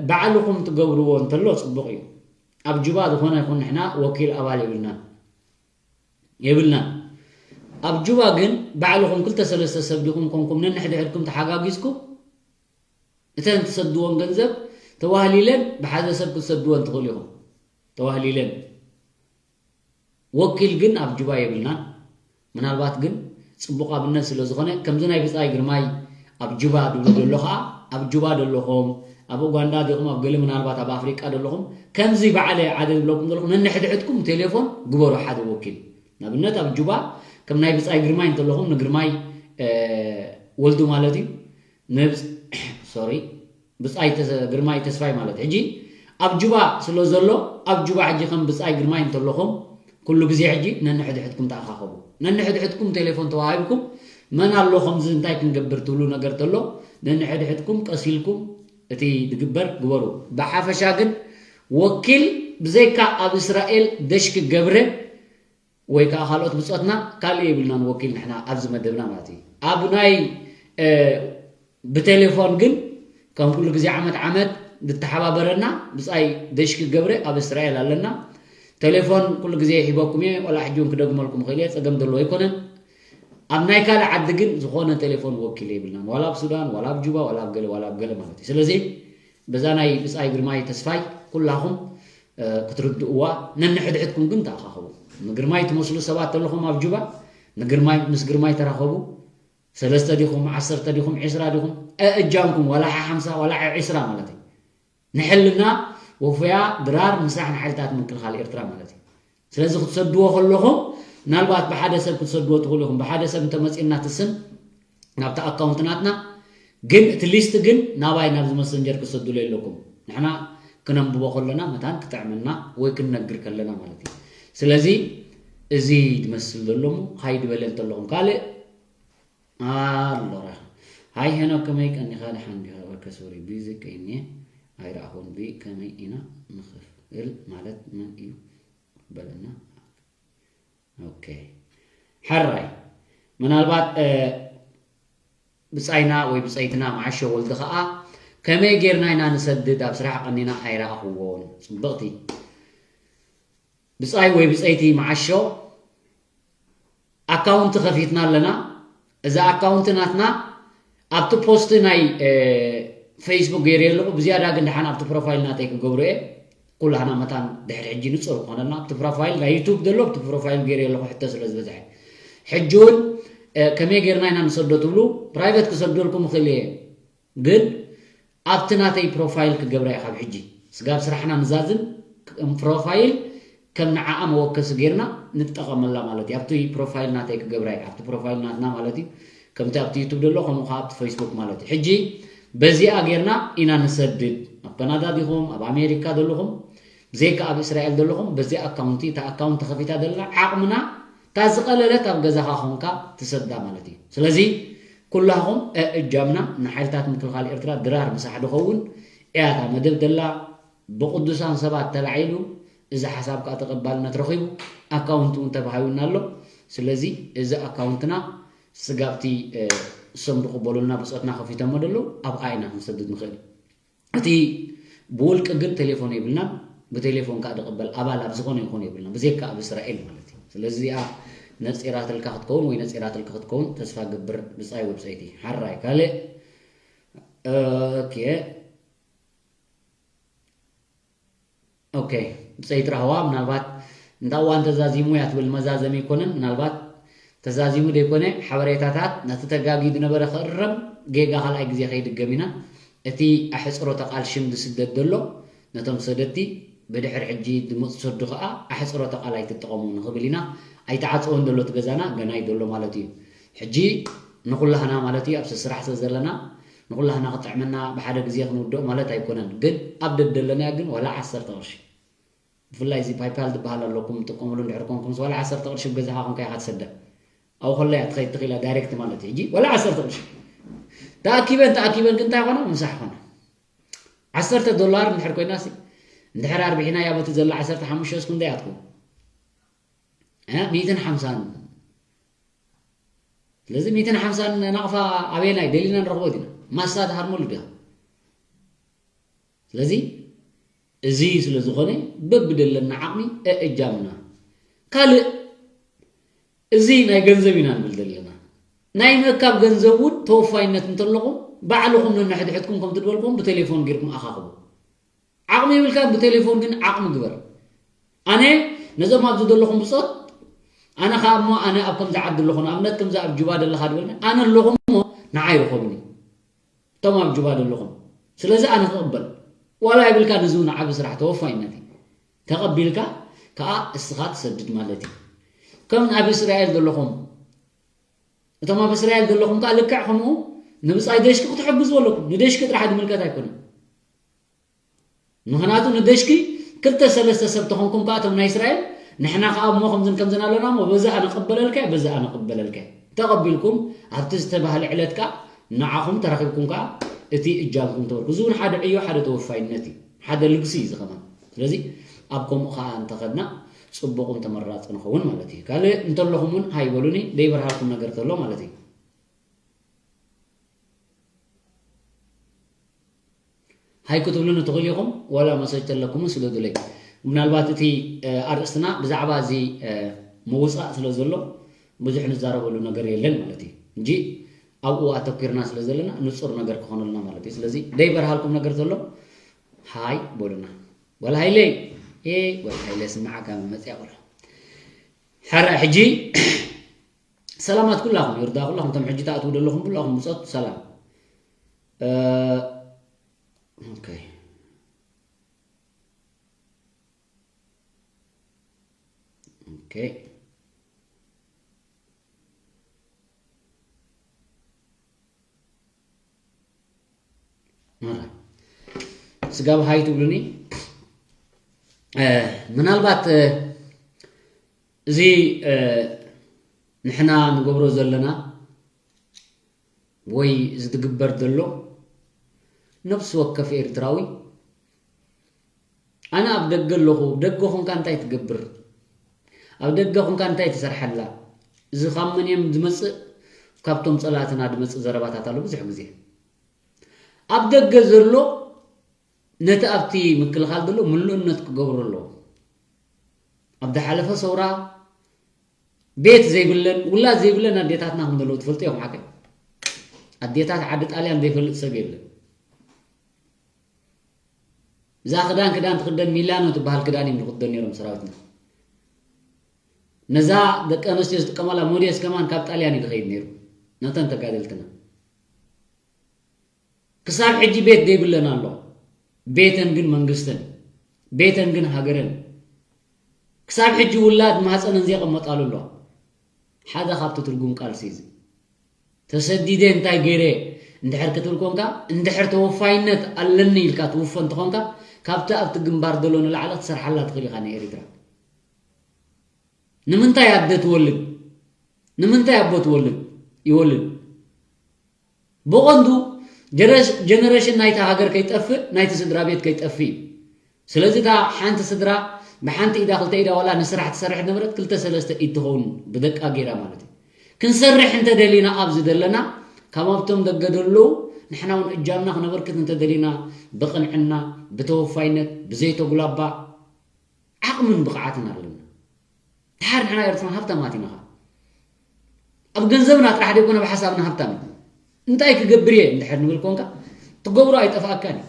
ባዕልኹም ትገብርዎ እንተሎ ፅቡቕ እዩ። ኣብ ጁባ ዝኾነ ይኹን ንሕና ወኪል ኣባል የብልናን የብልናን። ኣብ ጁባ ግን ባዕልኹም ክልተ ሰለስተ ሰብ ዲኹም ኮንኩም ነንሕድሕድኩም ተሓጋጊዝኩም እተን ትሰድዎን ገንዘብ ተዋህሊለን ብሓደ ሰብ ክትሰድወን ትኽእሉ ኢኹም። ተዋህሊለን ወኪል ግን ኣብ ጁባ የብልናን። ምናልባት ግን ፅቡቕ ኣብነት ስለ ዝኾነ ከምዚ ናይ ብፃይ ግርማይ ኣብ ጁባ ድብሎ ዘሎ ከዓ ኣብ ጁባ ደለኹም ኣብ ኡጋንዳ ዲኹም ኣብ ገለ ምናልባት ኣብ ኣፍሪቃ ደለኹም ከምዚ ባዕለ ዓደ ዝብለኩም ዘለኹም ነንሕድሕድኩም ቴሌፎን ግበሩ ሓደ ወኪል ንኣብነት ኣብ ጁባ ከም ናይ ብፃይ ግርማይ እንተለኹም ንግርማይ ወልዱ ማለት እዩ ንብፅ ሶሪ ብፃይ ግርማይ ተስፋይ ማለት ሕጂ ኣብ ጁባ ስለ ዘሎ ኣብ ጁባ ሕጂ ከም ብፃይ ግርማይ እንተለኹም ኩሉ ግዜ ሕጂ ነንሕድሕድኩም ተኣኻኸቡ ነንሕድሕድኩም ቴሌፎን ተዋሂብኩም መን ኣሎ ከምዚ እንታይ ክንገብር ትብሉ ነገር ተሎ ነንሕድሕድኩም ቀሲልኩም እቲ ዝግበር ግበሩ ብሓፈሻ ግን ወኪል ብዘይካ ኣብ እስራኤል ደሽኪ ገብረ ወይ ከዓ ካልኦት ብፆትና ካልእ የብልናን ወኪል ንሕና ኣብዚ መደብና ማለት እዩ ኣብ ናይ ብቴሌፎን ግን ከም ኩሉ ግዜ ዓመት ዓመት ዝተሓባበረና ብፃይ ደሽኪ ገብረ ኣብ እስራኤል ኣለና ቴሌፎን ኩሉ ግዜ ሂበኩም እየ ዋላ ሕጂ እውን ክደግመልኩም ክእል እየ ፀገም ዘለዎ ኣይኮነን ኣብ ናይ ካልእ ዓዲ ግን ዝኾነ ቴሌፎን ወኪል የብልናን ዋላ ኣብ ሱዳን ዋላ ኣብ ጁባ ዋላ ኣብ ገለ ዋላ ኣብ ገለ ማለት እዩ ስለዚ በዛ ናይ ብፃይ ግርማይ ተስፋይ ኩላኹም ክትርድእዋ ነንሕድሕድኩም ግን ተኣኻኸቡ ንግርማይ ትመስሉ ሰባት ተለኹም ኣብ ጁባ ንግርማይ ምስ ግርማይ ተራኸቡ ሰለስተ ዲኹም ዓሰርተ ዲኹም ዕስራ ዲኹም እጃምኩም ዋላ ሓሓምሳ ዋላ ዕስራ ማለት እዩ ንሕልና ወፉያ ድራር ምስራሕ ንሓይልታት ምክልኻል ኤርትራ ማለት እዩ ስለዚ ክትሰድዎ ከለኹም ምናልባት ብሓደ ሰብ ክትሰድዎ ትኽእሉ ኢኹም ብሓደ ሰብ እንተመፂእና ትስም ናብቲ ኣካውንት ናትና ግን እቲ ሊስት ግን ናባይ ናብዚ መሰንጀር ክትሰድሉ የለኩም ንሕና ክነንብቦ ከለና መታን ክጥዕመና ወይ ክንነግር ከለና ማለት እዩ ስለዚ እዚ ዝመስል ዘሎ ሞ ሃይ ድበለ እንተለኹም ካልእ ኣሎ ረ ሃይ ሄኖክ ከመይ ቀኒኻ ደሓን ዲኻ ወከ ሶሪ ቢዚ ከይኒ ኣይረኣኹን ቢ ከመይ ኢና ንኽፍል ማለት መን እዩ በለና ኦኬ ሓራይ ምናልባት ብፃይና ወይ ብፀይትና መዓሾ ወልዲ ከዓ ከመይ ጌርና ኢና ንሰድድ ኣብ ስራሕ ቀኒና ኣይረኣኽዎን ፅብቕቲ ብፃይ ወይ ብፀይቲ መዓሾ ኣካውንቲ ከፊትና ኣለና እዛ ኣካውንቲ ናትና ኣብቲ ፖስት ናይ ፌስቡክ ገይረ ኣለኹ ብዝያዳ ግን ደሓን ኣብቲ ፕሮፋይል ናተይ ክገብሮ እየ ኩላህና መታን ድሕሪ ሕጂ ንፁር ክኾነልና ኣብቲ ፕሮፋይል ናይ ዩቱብ ዘሎ ኣብቲ ፕሮፋይል ገይረ ኣለኹ ሕቶ ስለ ዝበዝሐ ሕጂ እውን ከመይ ጌርና ኢና ንሰዶ ትብሉ ፕራይቨት ክሰደልኩም ይኽእል እየ ግን ኣብቲ ናተይ ፕሮፋይል ክገብራ እየ ካብ ሕጂ ስጋብ ስራሕና ንዛዝም ፕሮፋይል ከም ንዓኣ መወከሲ ጌርና ንጠቐመላ ማለት እዩ ኣብቲ ፕሮፋይል ናተይ ክገብራ እየ ኣብቲ ፕሮፋይል ናትና ማለት እዩ ከምቲ ኣብቲ ዩቱብ ዘሎ ከምኡ ከዓ ኣብቲ ፌስቡክ ማለት እዩ ሕጂ በዚኣ ጌርና ኢና ንሰድድ ኣብ ካናዳ ዲኹም ኣብ ኣሜሪካ ዘለኹም ብዘይካ ኣብ እስራኤል ዘለኹም በዚ ኣካውንቲ እታ ኣካውንት ተኸፊታ ዘለና ዓቕምና እታ ዝቐለለት ኣብ ገዛኻ ኾንካ ትሰዳ ማለት እዩ ስለዚ ኩላኹም እእጃምና ንሓይልታት ምክልኻል ኤርትራ ድራር ምሳሕ ድኸውን እያ እታ መደብ ደላ ብቅዱሳን ሰባት ተላዒሉ እዚ ሓሳብ ከዓ ተቐባልነት ረኺቡ ኣካውንት እውን ተባሂቡና ኣሎ ስለዚ እዚ ኣካውንትና ስጋብቲ እሶም ዝቕበሉልና ብፆትና ከፊቶሞ ደለዉ ኣብኣ ኢና ክንሰድድ ንኽእል እቲ ብውልቂ ግን ቴሌፎን የብልናን ብቴሌፎን ከዓ ዝቕበል ኣባል ኣብ ዝኾነ ይኹን የብልና ብዘይካ ኣብ እስራኤል ማለት እዩ ስለዚ እዚኣ ነፂራትልካ ክትከውን ወይ ነፂራትልካ ክትከውን ተስፋ ገብር ብፃይ ወብፀይቲ ሓራይ ካልእ ኦኬ ኦኬ፣ ብፀይት ራህዋ ምናልባት እንዳ እዋን ተዛዚሙ እያ ትብል መዛዘሚ ኣይኮነን። ምናልባት ተዛዚሙ ዘይኮነ ሓበሬታታት ነቲ ተጋጊዩ ዝነበረ ክእረም ጌጋ ካልኣይ ግዜ ከይድገም ኢና። እቲ ኣሕፅሮተ ቃል ሽም ዝስደድ ዘሎ ነቶም ሰደድቲ ብድሕሪ ሕጂ ዝመፁ ሰዱ ከዓ ኣሕፅሮተ ቃል ኣይትጠቐሙ ንኽብል ኢና። ኣይተዓፀወን ዘሎ እቲ ገዛና ገናይ ዘሎ ማለት እዩ። ሕጂ ንኩላህና ማለት እዩ ኣብዚ ስራሕ ስለ ዘለና ንኩላህና ክጥዕመና ብሓደ ግዜ ክንውድኦ ማለት ኣይኮነን። ግን ኣብ ደደለናያ ግን ዋላ ዓሰርተ ቅርሺ ብፍላይ እዚ ፓይፓል ዝበሃል ኣለኩም ትጥቀምሉ እንድሕር ኮንኩም ዋላ ዓሰርተ ቅርሺ ገዛኻ ኮንካ ኢኻ ትሰዳ። ኣብኡ ከለያ ትኸይድ ትኽኢላ ዳይሬክት ማለት እዩ። ሕጂ ዋላ ዓሰርተ ቅርሺ ተኣኪበን ተኣኪበን ግን እንታይ ኾነ ምሳሕ ኾነ ዓሰርተ ዶላር እንድሕር ኮይና ሲ እንድሕር ኣርቢሕና ያ በቲ ዘላ ዓሰርተ ሓሙሽተ ስኩም እንታይ ኣትኩም ሚእትን ሓምሳን ስለዚ ሚእትን ሓምሳን ናቕፋ ኣበየናይ ደሊና ንረኽቦ ዲና ማሳ ትሃርመሉ ዲኻ ስለዚ እዚ ስለ ዝኾነ በብደለና ዓቕሚ እእጃምና ካልእ እዚ ናይ ገንዘብ ኢና ንብል ዘለና ናይ ምእካብ ገንዘብ እውን ተወፋይነት እንተለኹም ባዕልኹም ነንሕድሕድኩም ከም ትድበልኩም ብቴሌፎን ጌርኩም ኣኻኽቡ ዓቕሚ ይብልካ ብቴሌፎን ግን ዓቕሚ ግበር ኣነ ነዞም ኣብዚ ዘለኹም ብፆት ኣነ ከዓ እሞ ኣነ ኣብ ከምዚ ዓዲ ኣለኹ ንኣብነት ከምዚ ኣብ ጁባ ደለኻ ድበልኒ ኣነ ኣለኹ እሞ ንዓይ ርኸቡኒ እቶም ኣብ ጁባ ዘለኹም ስለዚ ኣነ ክቕበል ዋላ ይብልካ ንዚ እውን ዓቢ ስራሕ ተወፋይነት እዩ ተቐቢልካ ከዓ እስኻ ትሰድድ ማለት እዩ ከም ኣብ እስራኤል ዘለኹም እቶም ኣብ እስራኤል ዘለኹም ከዓ ልክዕ ከምኡ ንብፃይ ደሽኪ ክትሕግዙ ኣለኩም ንደሽኪ ጥራሕ ዝምልከት ኣይኮነን ምኽንያቱ ንደሽኪ ክልተ ሰለስተ ሰብ ተኾንኩም ከዓ እቶም ናይ እስራኤል ንሕና ከዓ እሞ ከምዝን ከምዝን ኣለና እሞ በዚ ኣነቕበለልካ በዚ ኣነቕበለልካ ተቐቢልኩም ኣብቲ ዝተባህለ ዕለት ከዓ ንዓኹም ተራኺብኩም ከዓ እቲ እጃምኩም ተበርኩ እዚ እውን ሓደ ዕዮ ሓደ ተወፋይነት እዩ ሓደ ልግሲ እዩ ዝኸማን ስለዚ ኣብ ከምኡ ከዓ እንተኸድና ፅቡቕን ተመራፂ ንኸውን ማለት እዩ ካልእ እንተለኹም እውን ሃይበሉኒ ደይበርሃልኩም ነገር ተሎ ማለት እዩ ሃይ ክትብሉኒ ትኽእሉ ኢኹም ዋላ መሰጅ ተለኩም ስደዱለይ ምናልባት እቲ ኣርእስትና ብዛዕባ እዚ ምውፃእ ስለ ዘሎ ብዙሕ ንዛረበሉ ነገር የለን ማለት እዩ እንጂ ኣብኡ ኣተኪርና ስለ ዘለና ንፁር ነገር ክኾነልና ማለት እዩ ስለዚ ደይበርሃልኩም ነገር ዘሎ ሃይ በሉና ወላ ሃይለይ ወላ ሃይለ ስምዓካ መፅያ ቆሎ ሕረ ሕጂ ሰላማት ኩላኹም ይርዳ ኩላኹም ቶም ሕጂ ትኣትዉ ዘለኹም ኩላኹም ብፆት ሰላም ኦኬ ኦኬ ስጋብ ሃይ ትብሉኒ ምናልባት እዚ ንሕና ንገብሮ ዘለና ወይ ዝትግበር ዘሎ ነብሲ ወከፍ ኤርትራዊ ኣነ ኣብ ደገ ኣለኹ ደገ ኹንካ እንታይ ትገብር ኣብ ደገ ኹንካ እንታይ ትሰርሓላ እዚ ካብ መን እዮም ዝመፅእ ካብቶም ፀላእትና ዝመፅእ ዘረባታት ኣሎ ብዙሕ ግዜ ኣብ ደገ ዘሎ ነቲ ኣብቲ ምክልኻል ዘሎ ምሉእነት ክገብሩ ኣለዎ ኣብ ዝሓለፈ ሰውራ ቤት ዘይብለን ውላድ ዘይብለን ኣዴታትና ከም ዘለዉ ትፈልጡ እዮም ሓቀይ ኣዴታት ዓዲ ጣልያን ዘይፈልጥ ሰብ የለን እዛ ክዳን ክዳን ትክደን ሚላኖ ትበሃል ክዳን እዮም ዝክደን ነሮም ሰራዊትና ነዛ ደቂ ኣንስትዮ ዝጥቀማላ ሞዴስ ከማን ካብ ጣልያን እዩ ዝኸይድ ነይሩ ነተን ተጋደልትና ክሳብ ሕጂ ቤት ዘይብለን ኣሎ ቤተን ግን መንግስተን ቤተን ግን ሃገረን ክሳብ ሕጂ ውላድ ማህፀነን ዘየቐመጣሉ ኣሎ ሓደ ካብቲ ትርጉም ቃልሲ እዚ ተሰዲደ እንታይ ገይረ እንድሕር ክትብል ኮንካ እንድሕር ተወፋይነት ኣለኒ ኢልካ ትውፈ እንትኾንካ ካብቲ ኣብቲ ግንባር ዘሎ ንላዕሊ ክትሰርሓላ ትኽእል ኢኻ ንኤሪትራ ንምንታይ ኣደ ትወልድ ንምንታይ ኣቦ ትወልድ ይወልድ ብቐንዱ ጀነሬሽን ናይታ ሃገር ከይጠፍእ ናይቲ ስድራ ቤት ከይጠፍእ እዩ ስለዚ እታ ሓንቲ ስድራ ብሓንቲ ኢዳ ክልተ ኢዳ ዋላ ንስራሕ ትሰርሕ ነበረት ክልተ ሰለስተ ኢድ ትኸውን ብደቃ ገይራ ማለት እዩ ክንሰርሕ እንተደሊና ኣብዚ ዘለና ካብ ኣብቶም ደገ ዘለዉ ንሕና እውን እጃምና ክነበርክት እንተደሊና ብቕንዕና ብተወፋይነት ብዘይተጉላባእ ዓቕምን ብቕዓትን ኣለና ድሓር ንሕና ኤርትራን ሃብታማት ኢና ኣብ ገንዘብና ጥራሕ ዘይኮነ ብሓሳብና ሃብታም እዩ እንታይ ክገብር እየ እንድሕር ንብል ኮንካ ትገብሮ ኣይጠፍኣካን እዩ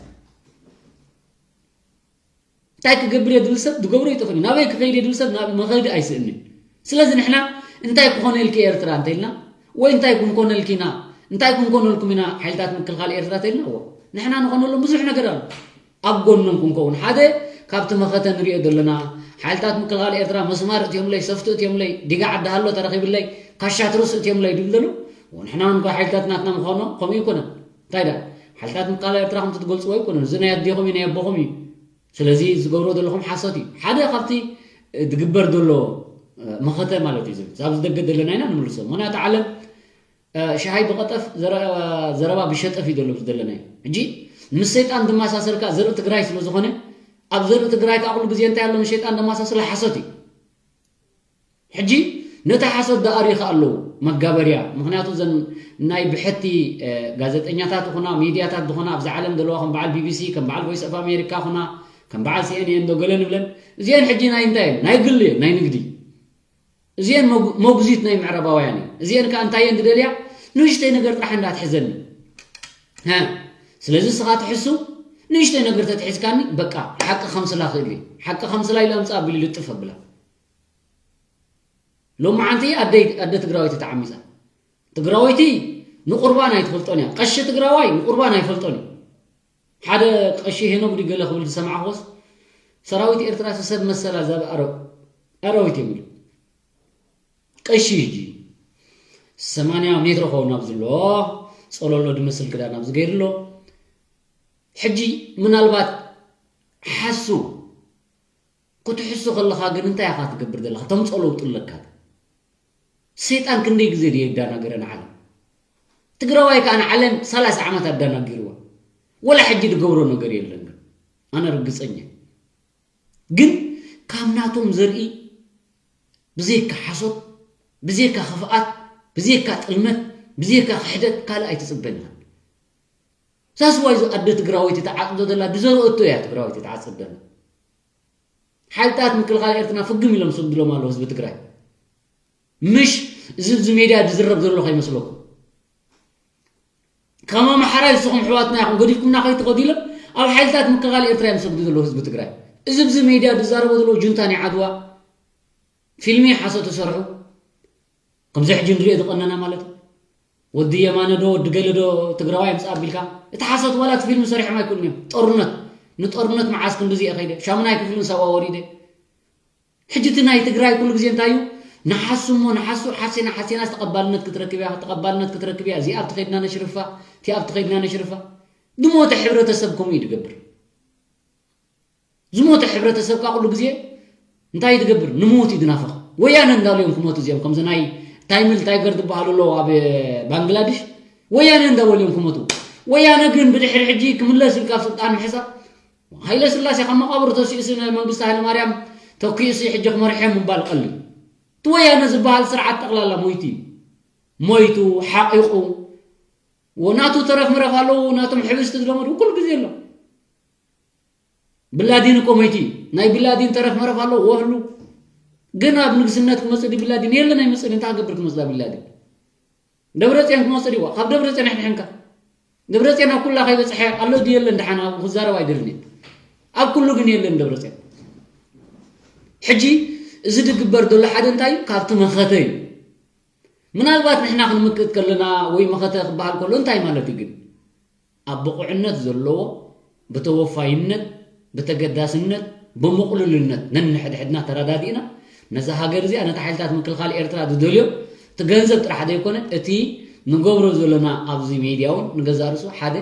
እንታይ ክገብር እየ ድብል ሰብ ዝገብሮ ይጠፍኒ፣ ናበይ ክኸይድ እየ ድብል ሰብ ናብ መኸዲ ኣይስእንን። ስለዚ ንሕና እንታይ ክኾነልኪ ኤርትራ እንተኢልና፣ ወይ እንታይ ክንኮነልኪ ኢና፣ እንታይ ክንኮነልኩም ኢና ሓይልታት ምክልኻል ኤርትራ እንተኢልና፣ እዎ ንሕና ንኾነሎም ብዙሕ ነገር ኣሎ። ኣብ ጎኖም ክንከውን፣ ሓደ ካብቲ መኸተ ንሪኦ ዘለና ሓይልታት ምክልኻል ኤርትራ መስማር እትዮምለይ፣ ሰፍቲ እትዮምለይ፣ ዲጋ ዓዲ ሃሎ ተረኺብለይ፣ ካሻ ትርስ እትዮምለይ ድብል ዘሎ፣ እዎ ንሕና እውን ሓይልታት ናትና ምዃኖ ከምኡ ይኮነን። እንታይ ዳ ሓይልታት ምክልኻል ኤርትራ ከምቲ ትገልፅዎ ኣይኮነን። እዚ ናይ ኣዴኹም እዩ፣ ናይ ኣቦኹም እዩ። ስለዚ ዝገብሮ ዘለኹም ሓሶት እዩ። ሓደ ካብቲ ዝግበር ዘሎ መኸተ ማለት እዩ። ዝብል ዛብ ዝደገ ዘለና ኢና ንምልሶ። ምክንያቱ ዓለም ሻሃይ ብቐጠፍ፣ ዘረባ ብሸጠፍ እዩ ዘሎ ዘለና። ሕጂ ምስ ሰይጣን ድማሳሰልካ ዘርኢ ትግራይ ስለ ዝኾነ፣ ኣብ ዘርኢ ትግራይ ከዓ ኩሉ ግዜ እንታይ ኣሎ? ምስ ሰይጣን ደማሳስለ ሓሶት እዩ። ሕጂ ነቲ ሓሶት ደኣሪኻ ኣለዉ መጋበርያ። ምክንያቱ ዘን ናይ ብሕቲ ጋዜጠኛታት ኹና፣ ሚድያታት ዝኾና ኣብዚ ዓለም ዘለዋ፣ ከም በዓል ቢቢሲ፣ ከም በዓል ቮይስ ኦፍ ኣሜሪካ ኹና፣ ከም በዓል ሲኤንኤን ዶ ገለ ንብለን፣ እዚአን ሕጂ ናይ እንታይ እየን? ናይ ግሊ እየን፣ ናይ ንግዲ። እዚአን መጉ- መጉዚት ናይ ምዕራባውያን እየን። እዚአን ከዓ እንታይ እየን ዝደልያ? ንእሽተይ ነገር ጥራሕ እንዳትሕዘኒ። ስለዚ ስኻ ትሕሱ፣ ንእሽተይ ነገር ተትሒዝካኒ፣ በቃ ሓቂ ከምስላ ክእል እየ። ሓቂ ከምስላ ኢለ ኣምፃ ኣቢሉ ልጥፍ ኣብላ። ሎማዓንቲ ኣደይ ኣደ ትግራወይቲ ተዓሚፃ። ትግራወይቲ ንቁርባን ኣይትፈልጦን እያ። ቀሺ ትግራዋይ ንቁርባን ኣይፈልጦን እዩ። ሓደ ቀሺ ሄኖክ ድዩ ገለ ክብል ዝሰማዕክዎስ፣ ሰራዊት ኤርትራ ሰብ መሰላ ዛብ ኣረ- ኣራዊት እዮም ኢሉ። ቀሺ ሕጂ ሰማንያ ሜትሮ ኸውን ኣብዚ ኣሎ፣ ጸለሎ ድመስል ክዳን ኣብዚ ገይሩ ኣሎ። ሕጂ ምናልባት ሓሱ ክትሕሱ ከለኻ ግን እንታይ ኢኻ ትገብር ዘለኻ? ተምጾ ለውጢ ኣለካ። ሰይጣን ክንደይ ግዜ ድየ ይዳናገረ ንዓለም? ትግራዋይ ከዓ ንዓለም ሰላሳ ዓመት ኣዳናጊርዋ። ወላ ሕጂ ድገብሮ ነገር የለን። ግን ኣነ ርግጸኛ ግን ካብ ናቶም ዘርኢ ብዘይካ ሓሶት፣ ብዘይካ ክፍኣት፣ ብዘይካ ጥልመት፣ ብዘይካ ክሕደት ካልእ ኣይትጽበን ኢኻ። ሳስዋይ ኣደ ትግራወይቲ ተዓጽዶ ዘላ ድዘርኦቶ እያ ትግራወይቲ ተዓጽድ ዘላ። ሓይልታት ምክልኻል ኤርትራ ፍግም ኢሎም ሰጉድሎም ኣለዉ ህዝቢ ትግራይ። ምሽ እዚ ኣብዚ ሜድያ ዝዝረብ ዘሎ ከይመስለኩም። ከም ኣምሓራይ ንስኹም ኣሕዋትና ኢኹም ገዲፍኩምና ከይትኸዱ ኢሎም ኣብ ሓይልታት ምክልኻል ኤርትራ እዮም ዝሰግዱ ዘለዉ ህዝቢ ትግራይ። እዚ ኣብዚ ሜድያ ዝዛረቦ ዘለዉ ጁንታ ናይ ዓድዋ ፊልሚ ሓሶት ተሰርሑ። ከምዚ ሕጂ ንሪኦ ዝቐነና ማለት እዩ። ወዲ የማነ ዶ ወዲ ገለ ዶ ትግራዋይ ምፃእ ኣቢልካ እቲ ሓሶት ዋላ እቲ ፊልም ሰሪሖም ኣይክእሉን እዮም። ጦርነት ንጦርነት መዓስ ክንድዚ እየ ከይደ ሻሙናይ ክፍልን ሳዋ ወሪደ። ሕጂ እቲ ናይ ትግራይ ኩሉ ግዜ እንታይ እዩ? ንሓሱ እሞ ንሓሱ ሓሴና ሓሴና ተቐባልነት ክትረክብ እያ ተቐባልነት ክትረክብ እያ እዚኣ ኣብቲ ከይድና ነሽርፋ እቲ ኣብቲ ከይድና ነሽርፋ። ዝሞተ ሕብረተሰብ ከምኡ እዩ ዝገብር። ዝሞተ ሕብረተሰብ ከዓ ኩሉ ግዜ እንታይ ትገብር? ንሞት እዩ ዝናፍቕ። ወያነ እንዳሉ እዮም ክሞቱ እዚኦም። ከምዚ ናይ ታይምል ታይገር ዝበሃሉ ኣለዉ ኣብ ባንግላድሽ። ወያነ እንዳበሉ እዮም ክሞቱ። ወያነ ግን ብድሕሪ ሕጂ ክምለስ ኢልካ ኣብ ስልጣን ምሕሳብ። ሃይለ ስላሴ ካብ መቓብሩ ተሲኡሲ ንመንግስቲ ሃይለ ማርያም ተኪኡሲ ሕጂ ክመርሖ ምባል ቀሊ። እቲ ወያነ ዝበሃል ስርዓት ጠቕላላ ሞይቱ እዩ። ሞይቱ፣ ሓቒቑ። ወናቱ ተረፍ መረፍ ኣለዉ፣ ናቶም ሕብስቲ ዝለመዱ ኩሉ ግዜ ኣሎ። ብላዲን እኮ ሞይቲ። ናይ ብላዲን ተረፍ መረፍ ኣሎ ወህሉ። ግን ኣብ ንግስነት ክመጽእ ድዩ ብላዲን? የለን ኣይመጽእን። እንታይ ክገብር ክመጽእ ቢላዲን? ደብረጽዮን ክመጽእ ድዩ? ካብ ደብረጽዮን ሕንሕንካ። ደብረጽዮን ኣብ ኩላ ከይበጽሐ ኣሎ ድዩ የለን? ደሓን ኣብኡ ክዛረብ ኣይደልን እየ። ኣብ ኩሉ ግን የለን ደብረጽዮን። ሕጂ እዚ ዝግበር ዘሎ ሓደ እንታይ እዩ? ካብቲ መኸተ እዩ። ምናልባት ንሕና ክንምክት ከለና ወይ መኸተ ክበሃል ከሎ እንታይ ማለት እዩ ግን? ኣብ ብቑዕነት ዘለዎ፣ ብተወፋይነት፣ ብተገዳስነት፣ ብምቕሉልነት ነንሕድሕድና ተረዳዲእና ነዛ ሃገር እዚኣ ነቲ ሓይልታት ምክልኻል ኤርትራ ዝደልዮ እቲ ገንዘብ ጥራሕ ዘይኮነ እቲ ንገብሮ ዘለና ኣብዚ ሜድያ እውን ንገዛእ ርእሱ ሓደ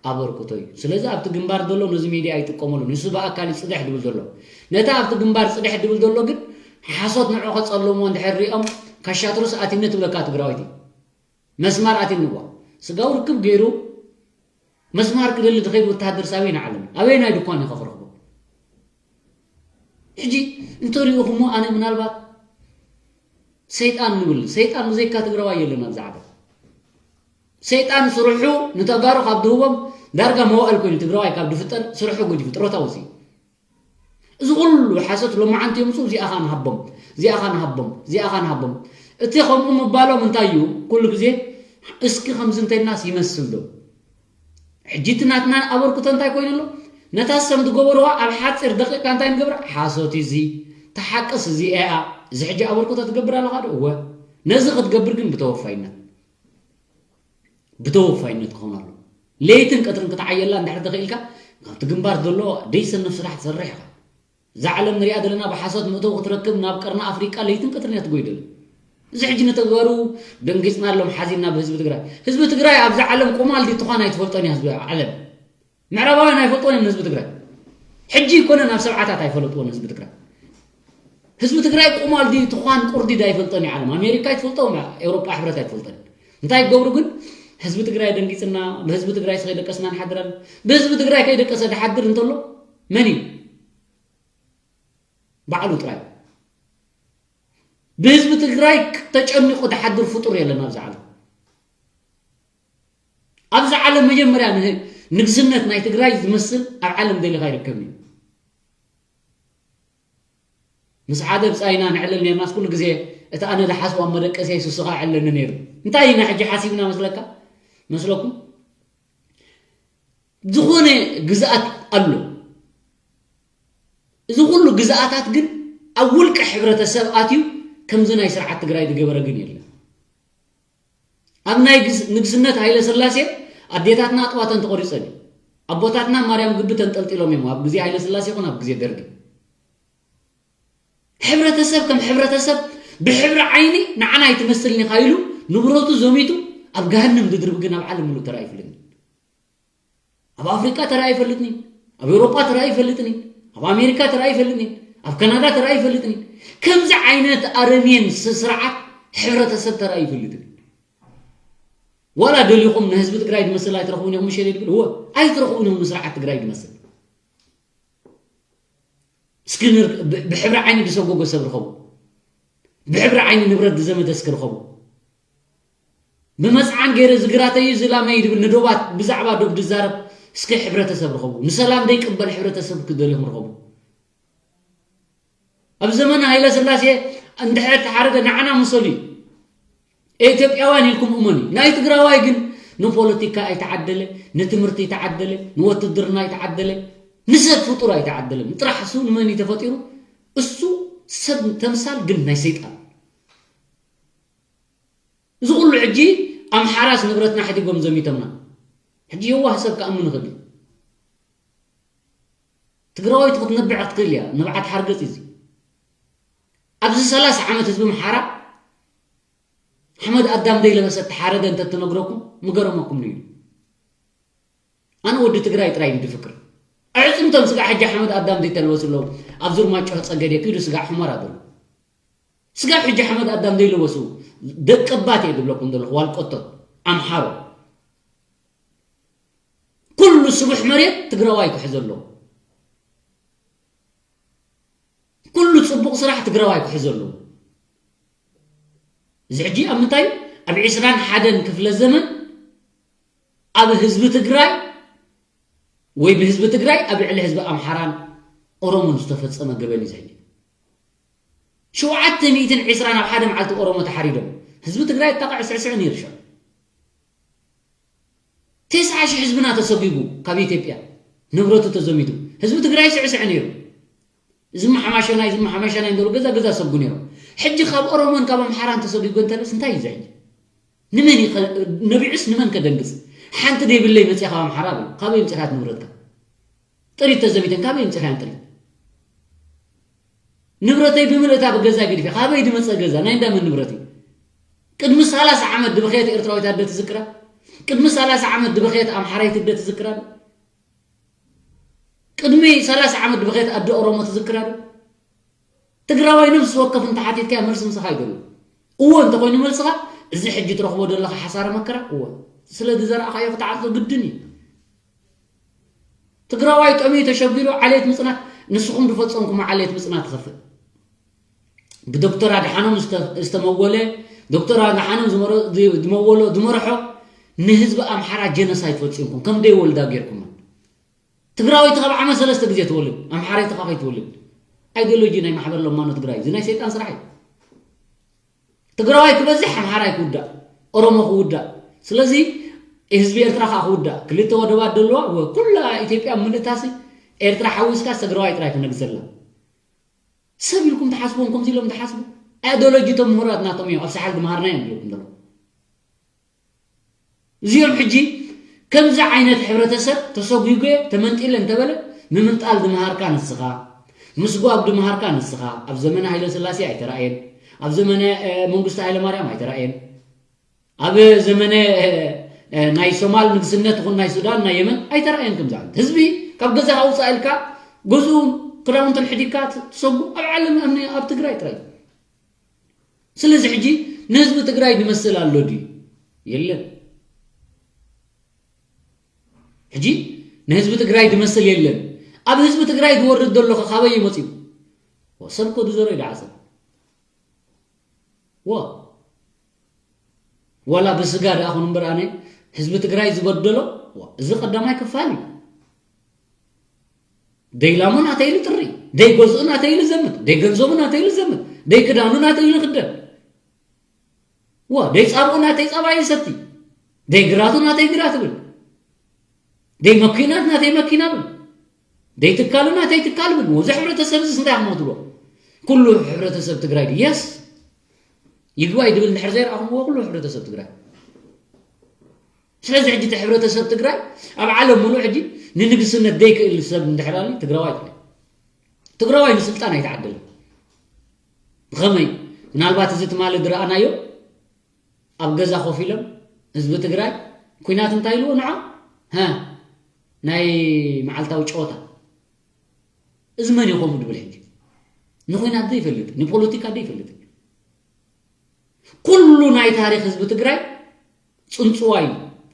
ኣበርክቶ እዩ። ስለዚ ኣብቲ ግንባር ዘሎ ነዚ ሜድያ ኣይጥቀመሉ ንሱ ብኣካል እዩ ጽድሕ ድብል ዘሎ። ነቲ ኣብቲ ግንባር ጽድሕ ድብል ዘሎ ግን ሓሶት ንዑ ከጸልሞ እንድሕር ሪኦም ካሻትሩስ ኣቲነ ትብለካ ትግራወይቲ መስማር ኣቲንዋ ስጋው ርክብ ገይሩ መስማር ክደሊ ዝኸይድ ወተሃደር ሳበይ ንዓለም ኣበይ ናይ ድኳን ኢኻ ክረኽቦ? ሕጂ እንተሪእኹሞ ኣነ ምናልባት ሰይጣን ንብል ሰይጣን ብዘይካ ትግራዋይ የለን ኣብዚ ዓለም። ሰይጣን ስርሑ ንተጋሩ ካብ ድህቦም ዳርጋ መዋእል ኮይኑ ትግራዋይ ካብ ድፍጠር ስርሑ ገዲፉ ጥሮታ ወፅዩ። እዚ ኩሉ ሓሶት ሎማዓንቲ የምፅኡ እዚኣኻ ንሃቦም እዚኣኻ ንሃቦም እዚኣኻ ንሃቦም። እቲ ከምኡ ምባሎም እንታይ እዩ? ኩሉ ግዜ እስኪ ከምዚ እንተይልናስ ይመስል ዶ? ሕጂ እቲ ናትና ኣበርክቶ እንታይ ኮይኑ ኣሎ? ነታ ሰም ዝገበርዋ ኣብ ሓፂር ደቂቃ እንታይ ንገብር? ሓሶት እዚ ተሓቅስ እዚ እያ። እዚ ሕጂ ኣበርክቶ ትገብር ኣለኻ ዶ? እወ። ነዚ ክትገብር ግን ብተወፋይነት ብተወፋይነት ክኸውን ኣሎ። ለይትን ቀትርን ክትዓየላ እንድሕር ተኽኢልካ ካብቲ ግንባር ዘሎ ደይሰንፍ ስራሕ ትሰርሕ ኢኻ። እዛ ዓለም ንሪኣ ዘለና ብሓሶት ምእተው ክትረክብ ናብ ቀርኒ ኣፍሪቃ ለይትን ቀትርን እያ ትጎይደል። እዚ ሕጂ ንተግባሩ ደንጊፅና ኣሎም ሓዚና ብህዝቢ ትግራይ። ህዝቢ ትግራይ ኣብዛ ዓለም ቁማል ድዩ ትዃን ኣይትፈልጦን እያ ህዝቢ ዓለም። ምዕራባውያን ኣይፈልጦን እዮም ንህዝቢ ትግራይ። ሕጂ ይኮነ ናብ ሰብዓታት ኣይፈለጥዎን ህዝቢ ትግራይ። ህዝቢ ትግራይ ቁማል ድዩ ትዃን ቁርዲ ዶ ኣይፈልጦን እዩ ዓለም። ኣሜሪካ ኣይትፈልጦ፣ ኤውሮጳ ሕብረት ኣይትፈልጦን። እንታይ ይገብሩ ግን? ህዝቢ ትግራይ ደንጊፅና፣ ብህዝቢ ትግራይ ከይደቀስና ንሓድር ኣለ። ብህዝቢ ትግራይ ከይደቀሰ ድሓድር እንተሎ መን እዩ? ባዕሉ ጥራይ። ብህዝቢ ትግራይ ተጨኒቑ ድሓድር ፍጡር የለን ኣብዚ ዓለም። ኣብዚ ዓለም መጀመርያ ንህ- ንግስነት ናይ ትግራይ ዝመስል ኣብ ዓለም ደሊኻ ይርከብን እዩ። ምስ ሓደ ብፃይና ንዕልል ነርናስ ኩሉ ግዜ እቲ ኣነ ዝሓስቦ ኣብ መደቀስያ ይስስኻ ይዕለኒ ነይሩ። እንታይ ኢና ሕጂ ሓሲብና መስለካ? መስለኩም? ዝኾነ ግዝኣት ኣሎ። እዚ ኩሉ ግዝኣታት ግን ኣብ ውልቀ ሕብረተሰብ ኣትዩ ከምዚ ናይ ስርዓት ትግራይ ዝገበረ ግን የለን። ኣብ ናይ ግዝ- ንግስነት ሃይለ ስላሴ ኣዴታትና ኣጥዋተን ተቆሪፀን እዩ። ኣቦታትና ማርያም ግቢ ተንጠልጢሎም እዮም ኣብ ግዜ ሃይለ ስላሴ ይኹን ኣብ ግዜ ደርጊ። ሕብረተሰብ ከም ሕብረተሰብ ብሕብሪ ዓይኒ ንዓና ኣይትመስልን ኢኻ ኢሉ ንብረቱ ዘሚቱ ኣብ ገሃነም ድድርብ ግን ኣብ ዓለም ሙሉእ ተራእዩ ይፍለጥ። ኣብ ኣፍሪቃ ተራእዩ ይፈልጥኒ፣ ኣብ ኤውሮጳ ተራእዩ ይፈልጥኒ፣ ኣብ ኣሜሪካ ተራእዩ ይፈልጥኒ፣ ኣብ ካናዳ ተራእዩ ይፈልጥኒ። ከምዚ ዓይነት ኣረሜን ስ- ስርዓት ሕብረተሰብ ተራእዩ ይፈልጥኒ። ዋላ ደሊኹም ንህዝቢ ትግራይ ዝመስል ኣይትረኽቡን ኢኹም ምሸ ድብል እወ ኣይትረኽቡን ኢኹም ንስርዓት ትግራይ ዝመስል። እስኪ ንር- ብ- ብሕብሪ ዓይኒ ዝሰጎጎ ሰብ ርኸቡ። ብሕብሪ ዓይኒ ንብረት ዝዘመተ እስኪ ርኸቡ። ብመፅዓን ገይረ ዝግራተዩ ዝላመይ ድብል ንዶባት ብዛዕባ ዶብ ድዛረብ እስኪ ሕብረተሰብ ርኸቡ። ንሰላም ደይቅበል ሕብረተሰብ ክደልዮም ርኸቡ። ኣብ ዘመነ ሃይለ ስላሴ እንድሕር ተሓረደ ንዓና ምሰሉ እዩ። ኢትዮጵያውያን ኢልኩም እመኑ። ናይ ትግራዋይ ግን ንፖለቲካ ኣይተዓደለ፣ ንትምህርቲ ኣይተዓደለ፣ ንወትድርና ኣይተዓደለ፣ ንሰብ ፍጡር ኣይተዓደለን። ጥራሕ እሱ ንመን እዩ ተፈጢሩ? እሱ ሰብ ተምሳል ግን ናይ ሰይጣን። እዚ ኩሉ ሕጂ ኣምሓራስ ንብረትና ሕዲጎም ዘሚቶምና። ሕጂ የዋህ ሰብ ክኣምን ይኽእል እዩ። ትግራዋይቲ ክትነብዕ ክትክእል እያ። ንብዓት ሓርገፅ እዩ እዚ። ኣብዚ ሰላሳ ዓመት ህዝቢ ኣምሓራ ሓመድ ኣዳም ዘይለበሰ ተሓረደ እንተትነግረኩም ምገረመኩም ነይሩ። ኣነ ወዲ ትግራይ ጥራይ እዩ ድፍክር። ኣዕፅምቶም ስጋዕ ሕጂ ሓመድ ኣዳም ዘይተለበሱ ኣለዉ። ኣብ ዙርማጭሆ ፀገዴ ኪዱ ስጋዕ ሑመራ ዘለዉ። ስጋዕ ሕጂ ሓመድ ኣዳም ዘይለበሱ ደቀባት እየ ዝብለኩም ዘለኹ ዋልቆቶት ኣምሓሮ። ኩሉ ስቡሕ መሬት ትግራዋይ ክሕዘ ኣለዎ። ኩሉ ፅቡቕ ስራሕ ትግራዋይ ክሕዘ ኣለዎ። እዚ ሕጂ ኣብ ምንታይ ኣብ ዕስራን ሓደን ክፍለ ዘመን ኣብ ህዝቢ ትግራይ ወይ ብህዝቢ ትግራይ ኣብ ልዕሊ ህዝቢ ኣምሓራን ኦሮሞን ዝተፈፀመ ገበን እዩ። እዚ ሕጂ ሸውዓተ ሚእትን ዕስራን ኣብ ሓደ መዓልቲ ኦሮሞ ተሓሪዶም ህዝቢ ትግራይ ኣጣቕዕ ስዕስዕ ነይሩ። ሽዑ ተስዓ ሺሕ ህዝብና ተሰጒጉ ካብ ኢትዮጵያ ንብረቱ ተዘሚቱ ህዝቢ ትግራይ ስዕስዕ ነይሩ። እዚ መሓማሸናይ እዚ መሓማሸናይ እንደሉ ገዛ ገዛ ሰጉ ነይሮም። ሕጂ ካብ ኦሮሞን ካብ ኣምሓራን ተሰጒጉ እንተለስ እንታይ እዩ እዚ ሕጂ? ንመን እዩ ከ- ነቢዑስ ንመን ከደንግፅ? ሓንቲ ደይብለይ መፅያ ካብ ኣምሓራ ብል ካበይ ምፅኻት ንብረትካ? ጥሪት ተዘሚተን ካበይ ምፅኻያን ጥሪት? ንብረተይ ብምልእታ ብገዛ ገዲፈ ካበይ ድመፀ ገዛ ናይ እንዳመን ንብረት እዩ? ቅድሚ ሰላሳ ዓመት ድበኸየት ኤርትራዊት ኣደ ትዝክራ? ቅድሚ ሰላሳ ዓመት ድበኸየት ኣምሓራይት ኣደ ትዝክራ? ቅድሚ ሰላሳ ዓመት ድበኸየት ኣደ ኦሮሞ ትዝክራ ዶ? ትግራዋይ ነብሲ ወከፍ እንተሓቲትካዮ መልሲ ምሳኻ ይደሉ። እወ እንተኾይኑ መልስኻ እዚ ሕጂ ትረኽቦ ዘለኻ ሓሳረ መከራ እወ ስለ ዝዘራእኻዮ ክትዓጾ ግድን እዩ። ትግራዋይ ጠምዩ ተሸጒሉ ዓሌት ምፅናት ንስኹም ዝፈፀምኩም ዓሌት ምፅናት ትኸፍእ። ብዶክተር ኣድሓኖም ዝተ- ዝተመወለ ዶክተር ኣድሓኖም ዝመረ- ዝመወሎ ዝመርሖ ንህዝቢ ኣምሓራ ጀነሳይድ ፈፂምኩም ከም ደይ ወልዳ ጌርኩሞ። ትግራወይቲ ካብ ዓመት ሰለስተ ግዜ ትወልድ ኣምሓራይቲ ካብ ከይትወልድ። ኣይዲዮሎጂ ናይ ማሕበር ለማኖ ትግራይ እዚ ናይ ሰይጣን ስራሕ እዩ። ትግራዋይ ክበዝሕ ኣምሓራይ ክውዳእ ኦሮሞ ክውዳእ ስለዚ ህዝቢ ኤርትራ ከዓ ክውዳእ ክልተ ወደባት ደለዋ ወ- ኩላ ኢትዮጵያ ምልእታሲ ኤርትራ ሓዊስካ ትግራዋይ ጥራይ ትነግስ ዘላ። ሰብ ኢልኩም ትሓስቦም ከምዚ ኢሎም ትሓስቡ? ኣይዲዮሎጂ እቶም ምሁራት ናቶም እዮም ኣብ ሳሕል ዝመሃርና እዮም ዝብለኩም ዘለዉ። እዚኦም ሕጂ ከምዚ ዓይነት ሕብረተሰብ ተሰጒገ ተመንጢለ እንተበለ፣ ምምንጣል ድምሃርካ ንስኻ፣ ምስጓግ ድምሃርካ ንስኻ። ኣብ ዘመነ ሃይለ ስላሴ ኣይተራእየን። ኣብ ዘመነ መንግስቱ ሃይለማርያም ኣይተራእየን። ኣብ ዘመነ ናይ ሶማል ንግስነት ይኹን ናይ ሱዳን ናይ የመን ኣይተራእየን። ከምዚ ዓይነት ህዝቢ ካብ ገዛ ኣውፃእ ኢልካ ገዝኡ ክዳውንትን ሕዲካ ትሰጉ ኣብ ዓለም ኣብ ትግራይ ጥራይ። ስለዚ ሕጂ ንህዝቢ ትግራይ ዝመስል ኣሎ ድዩ? የለን። ሕጂ ንህዝቢ ትግራይ ዝመስል የለን። ኣብ ህዝቢ ትግራይ ዝወርድ ዘሎ ኸ ካበይ እዩ መፂኡ? ወ-፣ ሰብ እኮ ዝዘሮ እዩ ዝዓፅድ። ወ-፣ ዋላ ብስጋ ደኣ ኹን እምበር ኣነ ህዝቢ ትግራይ ዝበደሎ፣ ወ-፣ እዚ ቀዳማይ ክፋል እዩ። ደይ ላሙ ናተይ ኢሉ ጥሪ፣ ደይ ገዝኡ ናተይ ኢሉ ዘምት፣ ደይ ገንዘቡ ናተይ ኢሉ ዘምት፣ ደይ ክዳኑ ናተይ ኢሉ ክደን። ዋ፣ ደይ ጻብኡ ናተይ ጻባ ይሰቲ፣ ደይ ግራቱ ናተይ ግራት ብል፣ ደይ መኪናት ናተይ መኪና ብል፣ ደይ ትካሉ ናተይ ትካል ብል። ወዚ ሕብረተሰብ እዚ እንታይ ክመትሎ? ኩሉ ሕብረተሰብ ትግራይ ድዩ? የስ፣ ይግባይ ድብል እንድሕር ዘይረኣኹምዎ ኩሉ ሕብረተሰብ ትግራይ። ስለዚ ሕጂ እቲ ሕብረተሰብ ትግራይ ኣብ ዓለም ሙሉእ ሕጂ ንንግስነት ደይክእል ሰብ እንድሕር ኣልዩ ትግራዋይ ጥራይ። ትግራዋይ ንስልጣን ኣይተዓደለን። ብኸመይ? ምናልባት እዚ ትማሊ ዝረኣናዮ ኣብ ገዛ ኮፍ ኢሎም ህዝቢ ትግራይ ኲናት እንታይ ኢልዎ ንዖ? ሃ፣ ናይ መዓልታዊ ጨወታ። እዚ መን እዩ ከምኡ ድብል ሕጂ? ንኹናት ዘይፈልጥ፣ ንፖለቲካ ዘይፈልጥ። ኩሉ ናይ ታሪኽ ህዝቢ ትግራይ ጽንጽዋይ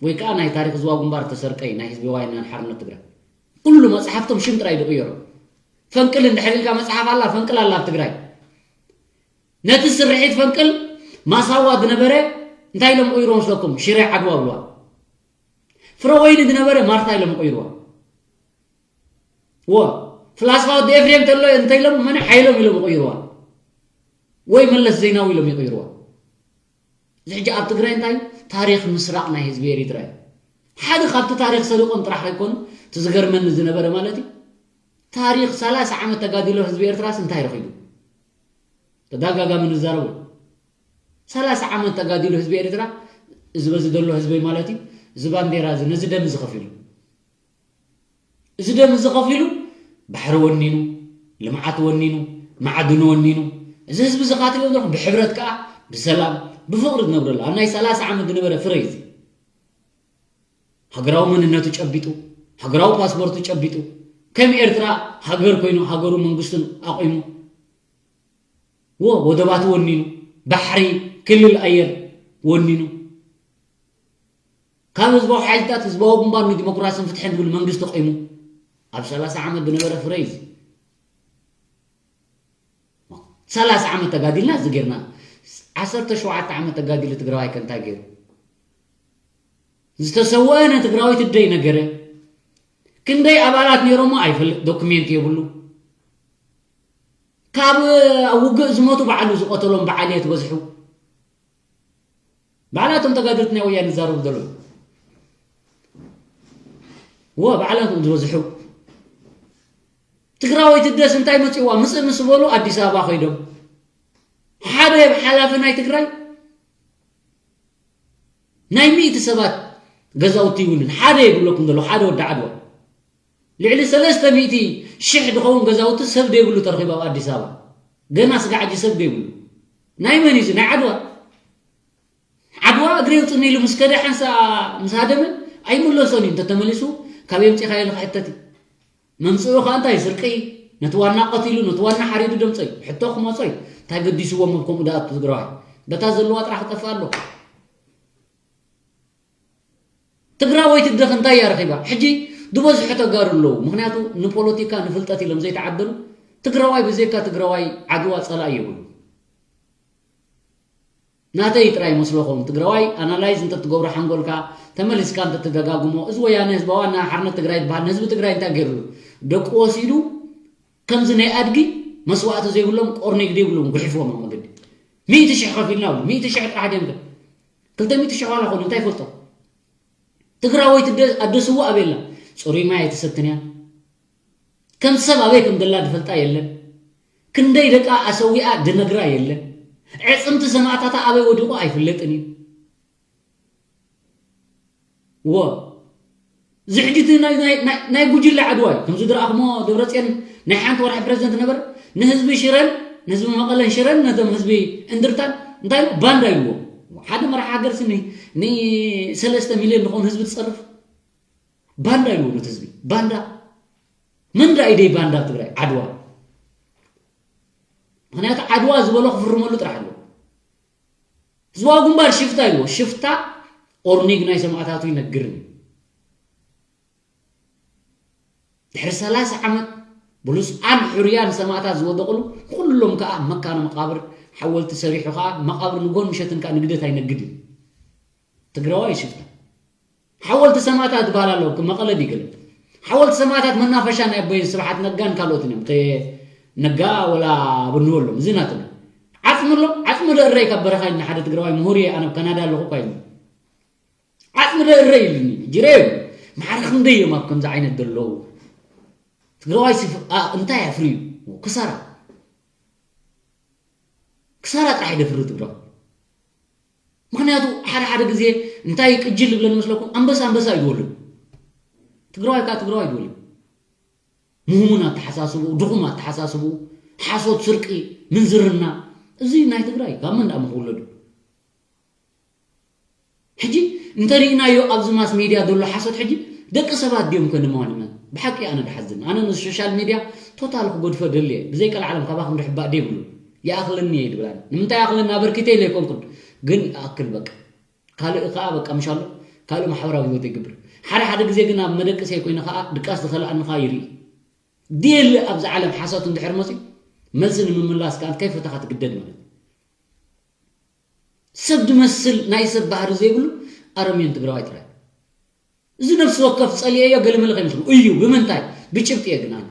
ወይ ከዓ ናይ ታሪኽ ህዝባዊ ግንባር ተሰርቀይ ናይ ህዝቢ ዋይናን ሓርነት ትግራይ። ኩሉ መጽሓፍቶም ሽም ጥራይ ዝቕየሩ። ፈንቅል እንድሕር ኢልካ መጽሓፍ ኣላ፣ ፈንቅል ኣላ ኣብ ትግራይ። ነቲ ስርሒት ፈንቅል ማሳዋ ዝነበረ እንታይ ኢሎም ቀይሮም መስለኩም? ሽረ ዓድዋ ብልዋ። ፍረ ወይኒ ዝነበረ ማርታ ኢሎም ቀይርዋ። ወ-፣ ፍላስፋ ወዲ ኤፍሬም ተሎ እንተ ኢሎም መነ ሓይሎም ኢሎም ይቕይርዋ። ወይ መለስ ዜናዊ ኢሎም ይቕይርዋ። እዚ ሕጂ ኣብ ትግራይ እንታይ እዩ? ታሪኽ ምስራቕ ናይ ህዝቢ ኤሪትራ እዩ። ሓደ ካብቲ ታሪኽ ሰሪቖም ጥራሕ ከይኮኑ፣ እቲ ዝገርመኒ ዝነበረ ማለት እዩ፣ ታሪኽ ሰላሳ ዓመት ተጋዲሎ ህዝቢ ኤርትራስ እንታይ ረኺቡ? ተደጋጋሚ ንዛረቡ። ሰላሳ ዓመት ተጋዲሎ ህዝቢ ኤርትራ፣ እዚ በዚ ዘሎ ህዝበይ ማለት እዩ፣ እዚ ባንዴራ እዚ፣ ነዚ ደም እዚ ከፊሉ። እዚ ደም እዚ ከፊሉ፣ ባሕሪ ወኒኑ፣ ልምዓት ወኒኑ፣ ማዕድኑ ወኒኑ። እዚ ህዝቢ እዚ ኻትሪኦ ዘለኹም ብሕብረት ከኣ፣ ብሰላም፣ ብፍቕሪ ዝነብረሉ። ኣብ ናይ ሰላሳ ዓመት ዝነበረ ፍረ እዩ እዚ። ሃገራዊ መንነቱ ጨቢጡ፣ ሃገራዊ ፓስፖርቱ ጨቢጡ፣ ከም ኤርትራ ሃገር ኮይኑ፣ ሃገሩ መንግስቱን ኣቑሙ። ወ-፣ ወደባቱ ወኒኑ፣ ባሕሪ፣ ክልል ኣየር ወኒኑ። ካብ ህዝባዊ ሓይልታት ህዝባዊ ግንባር ንዲሞክራስን ፍትሕን ዝብል መንግስቲ ቆይሙ ኣብ ሰላሳ ዓመት ዝነበረ ፍረ እዩ። ሰላሳ ዓመት ተጋዲልና እዚ ጌርና። ዓሰርተ ሸውዓተ ዓመት ተጋዲሉ ትግራዋይ ከ እንታይ ገይሩ? ዝተሰወአ ንትግራዊት እደይ ነገረ። ክንደይ ኣባላት ነይሮሞ ኣይፈልጥ፣ ዶክሜንት የብሉ። ካብ ኣብ ውግእ ዝሞቱ ባዕሉ ዝቐተሎም በዓል እየ ትበዝሑ። ባዕላቶም ተጋደልቲ ናይ ወያነ ዝዛረቡ ዘለዉ። ወ-፣ ባዕላቶም ዝበዝሑ። ትግራወይቲ ደስ እንታይ መፅዋ ምፅእ ምስ በሉ ኣዲስ ኣበባ ከይዶም ሓደ ሓላፊ ናይ ትግራይ ናይ ሚእቲ ሰባት ገዛውቲ ይውንን ሓደ የብለኩም ዘሎ ሓደ ወዲ ዓድዋ ልዕሊ ሰለስተ ሚእቲ ሽሕ ዝኸውን ገዛውቲ ሰብ ዘይብሉ ተረኺቡ ኣብ ኣዲስ ኣበባ። ገና ስጋዕ ሕጂ ሰብ ዘይብሉ። ናይ መን እዩ እዚ? ናይ ዓድዋ። ዓድዋ እግሪ የውፅኒ ኢሉ ምስ ከደ ሓንሳ ምስ ሃደመ ኣይምለሶን እዩ። እንተተመሊሱ ካብ የምፂኻዮ ኢሉ ክሕተት እዩ። መምፅኡ ከዓ እንታይ? ስርቂ። ነቲ ዋና ቀቲሉ፣ ነቲ ዋና ሓሪዱ ደምፀ እዩ። ሕቶ ክመፆ እዩ። እንታይ ገዲስዎም ኣብ ከምኡ ደኣ ትግራዋይ? በታ ዘለዋ ጥራሕ ክጠፍእ ኣሎ። ትግራወይቲ ደኽ እንታይ እያ ረኺባ? ሕጂ ዝበዝሑ ተጋሩ ኣለዉ። ምኽንያቱ ንፖለቲካ ንፍልጠት ኢሎም ዘይተዓደሉ። ትግራዋይ ብዘይካ ትግራዋይ ዓድዋ ጸላኢ የብሉ። ናተይ ጥራይ መስለኹም ትግራዋይ ኣናላይዝ እንተትገብሮ ሓንጎልካ ተመሊስካ እንተትደጋግሞ እዚ ወያነ ህዝባዊ ዋና ሓርነት ትግራይ ዝበሃል ንህዝቢ ትግራይ እንታይ ገይሩሉ? ደቁ ወሲዱ ከምዚ ናይ ኣድጊ መስዋእቲ ዘይብሎም ቆርኒ ግዲ ይብሎም ጉሒፍዎም ኣብ መገዲ። ሚእቲ ሽሕ ከፊልና ብሉ። ሚእቲ ሽሕ ጥራሕ ድዮም ግን ክልተ ሚእቲ ሽሕ ዋላ ኾኑ እንታይ ይፈልጦ? ትግራወይቲ ደ-፣ ኣደ ስዋ ኣቤላ ጽሩይ ማይ ኣይትሰትን እያ። ከም ሰብ ኣበይ ከም ደላ ድፈልጣ የለን። ክንደይ ደቃ ኣሰዊኣ ድነግራ የለን። ዕጽምቲ ሰማእታታ ኣበይ ወዲቑ ኣይፍለጥን እዩ። ዎ እዚ ሕጂ እቲ ናይ- ናይ- ናይ- ናይ ጉጅለ ዓድዋ እዩ። ከምዚ ድረኣኹሞ ደብረፅዮን ናይ ሓንቲ ወርሒ ፕረዚደንት ነበረ። ንህዝቢ ሽረን ንህዝቢ መቐለን ሽረን ነቶም ህዝቢ እንድርታን እንታይ ኢሉ? ባንዳ ኢልዎ። ሓደ መራሒ ሃገር ሲ ንሰለስተ ሚልዮን ንኸውን ህዝቢ ትፀርፍ ባንዳ ኢልዎ ነቲ ህዝቢ ባንዳ። መን ዳ ኢደይ ባንዳ ኣብ ትግራይ ዓድዋ? ምክንያቱ ዓድዋ ዝበሎ ክፍርመሉ ጥራሕ ኣለዎ። ህዝባዊ ግንባር ሽፍታ ኢልዎ። ሽፍታ ኦርኒግ ናይ ሰማእታቱ ይነግርኒ። ድሕሪ ሰላሳ ዓመት ብሉስዓን ሕሩያን ሰማእታት ዝወደቕሉ ኩሎም ከዓ መካነ መቃብር ሓወልቲ ሰሪሑ ከዓ መቃብር ንጎን ምሸትን ከዓ ንግደት ኣይነግድን። ትግራዋይ ሽፍታ ሓወልቲ ሰማእታት ዝበሃል ኣሎ መቐለ ድዩ ገለ ሓወልቲ ሰማእታት መናፈሻ ናይ ኣቦይ ስብሓት ነጋን ካልኦትን እዮም። ነጋ ወላ ብንበሎም እዚ ናትና ዓፅሚ ኣሎ። ዓፅሚ ዶ እረይ ካብ በረኻ ኢልና ሓደ ትግራዋይ ምሁር እየ ኣነ ኣብ ካናዳ ኣለኹ እኳ ኢልና ዓፅሚ ዶ እረይ ኢሉኒ ጅሬ ማዕረ ክንደይ እዮም ኣብ ከምዚ ዓይነት ዘለዉ ትግራዋይ እንታይ ኣፍርዩ ክሳራ ክሳራ ጥራሕ ይደፍር ትግራዋይ። ምክንያቱ ሓደ ሓደ ግዜ እንታይ ቅጅል ይብለኒ መስለኩም? ኣንበሳ ኣንበሳ እዩ ዝወልድ። ትግራዋይ ከዓ ትግራዋይ ይወልድ። ምሁሙን ኣተሓሳስቡ፣ ድኹም ኣተሓሳስቡ፣ ሓሶት፣ ስርቂ፣ ምንዝርና፣ እዚ ናይ ትግራይ ካብ መን ደኣ ምክውለዱ? ሕጂ እንተሪእናዮ ኣብዚ ማስ ሜድያ ዘሎ ሓሶት ሕጂ ደቂ ሰባት ድዮም ከ ንመዋንና? ብሓቂ ኣነ ድሓዝን። ኣነ ንሶሻል ሜድያ ቶታል ክጎድፎ ደልየ። ብዘይ ቀልዓለም ካባኹም ድሕባእ ደይብሉ። ይኣኽለኒ እየ ድብላኒ። ንምንታይ ይኣኽለኒ ኣበርኪተ ኢለ ኣይኮንኩን። ግን ይኣክል በቃ። ካልእ ከኣ በቃ ምሽ ኣሎ። ካልእ ማሕበራዊ ህይወት ይግብር። ሓደ ሓደ ግዜ ግን ኣብ መደቅሰይ ኮይነ ከኣ ድቃስ ዝኸልኣኒ ከኣ ይርኢ። ድየለ ኣብዚ ዓለም ሓሶት እንድሕር መፅዩ መልሲ ንምምላስ ከኣ ከይፈተኻ ትግደድ ማለት እዩ። ሰብ ድመስል ናይ ሰብ ባህሪ ዘይብሉ ኣረሜን ትግራዋይ ጥራይ። እዚ ነፍሲ ወከፍ ጸሊኤዮ ገለመለ ከይመስሉ እዩ። ብምንታይ? ብጭብጢ እየ ግን ኣነ።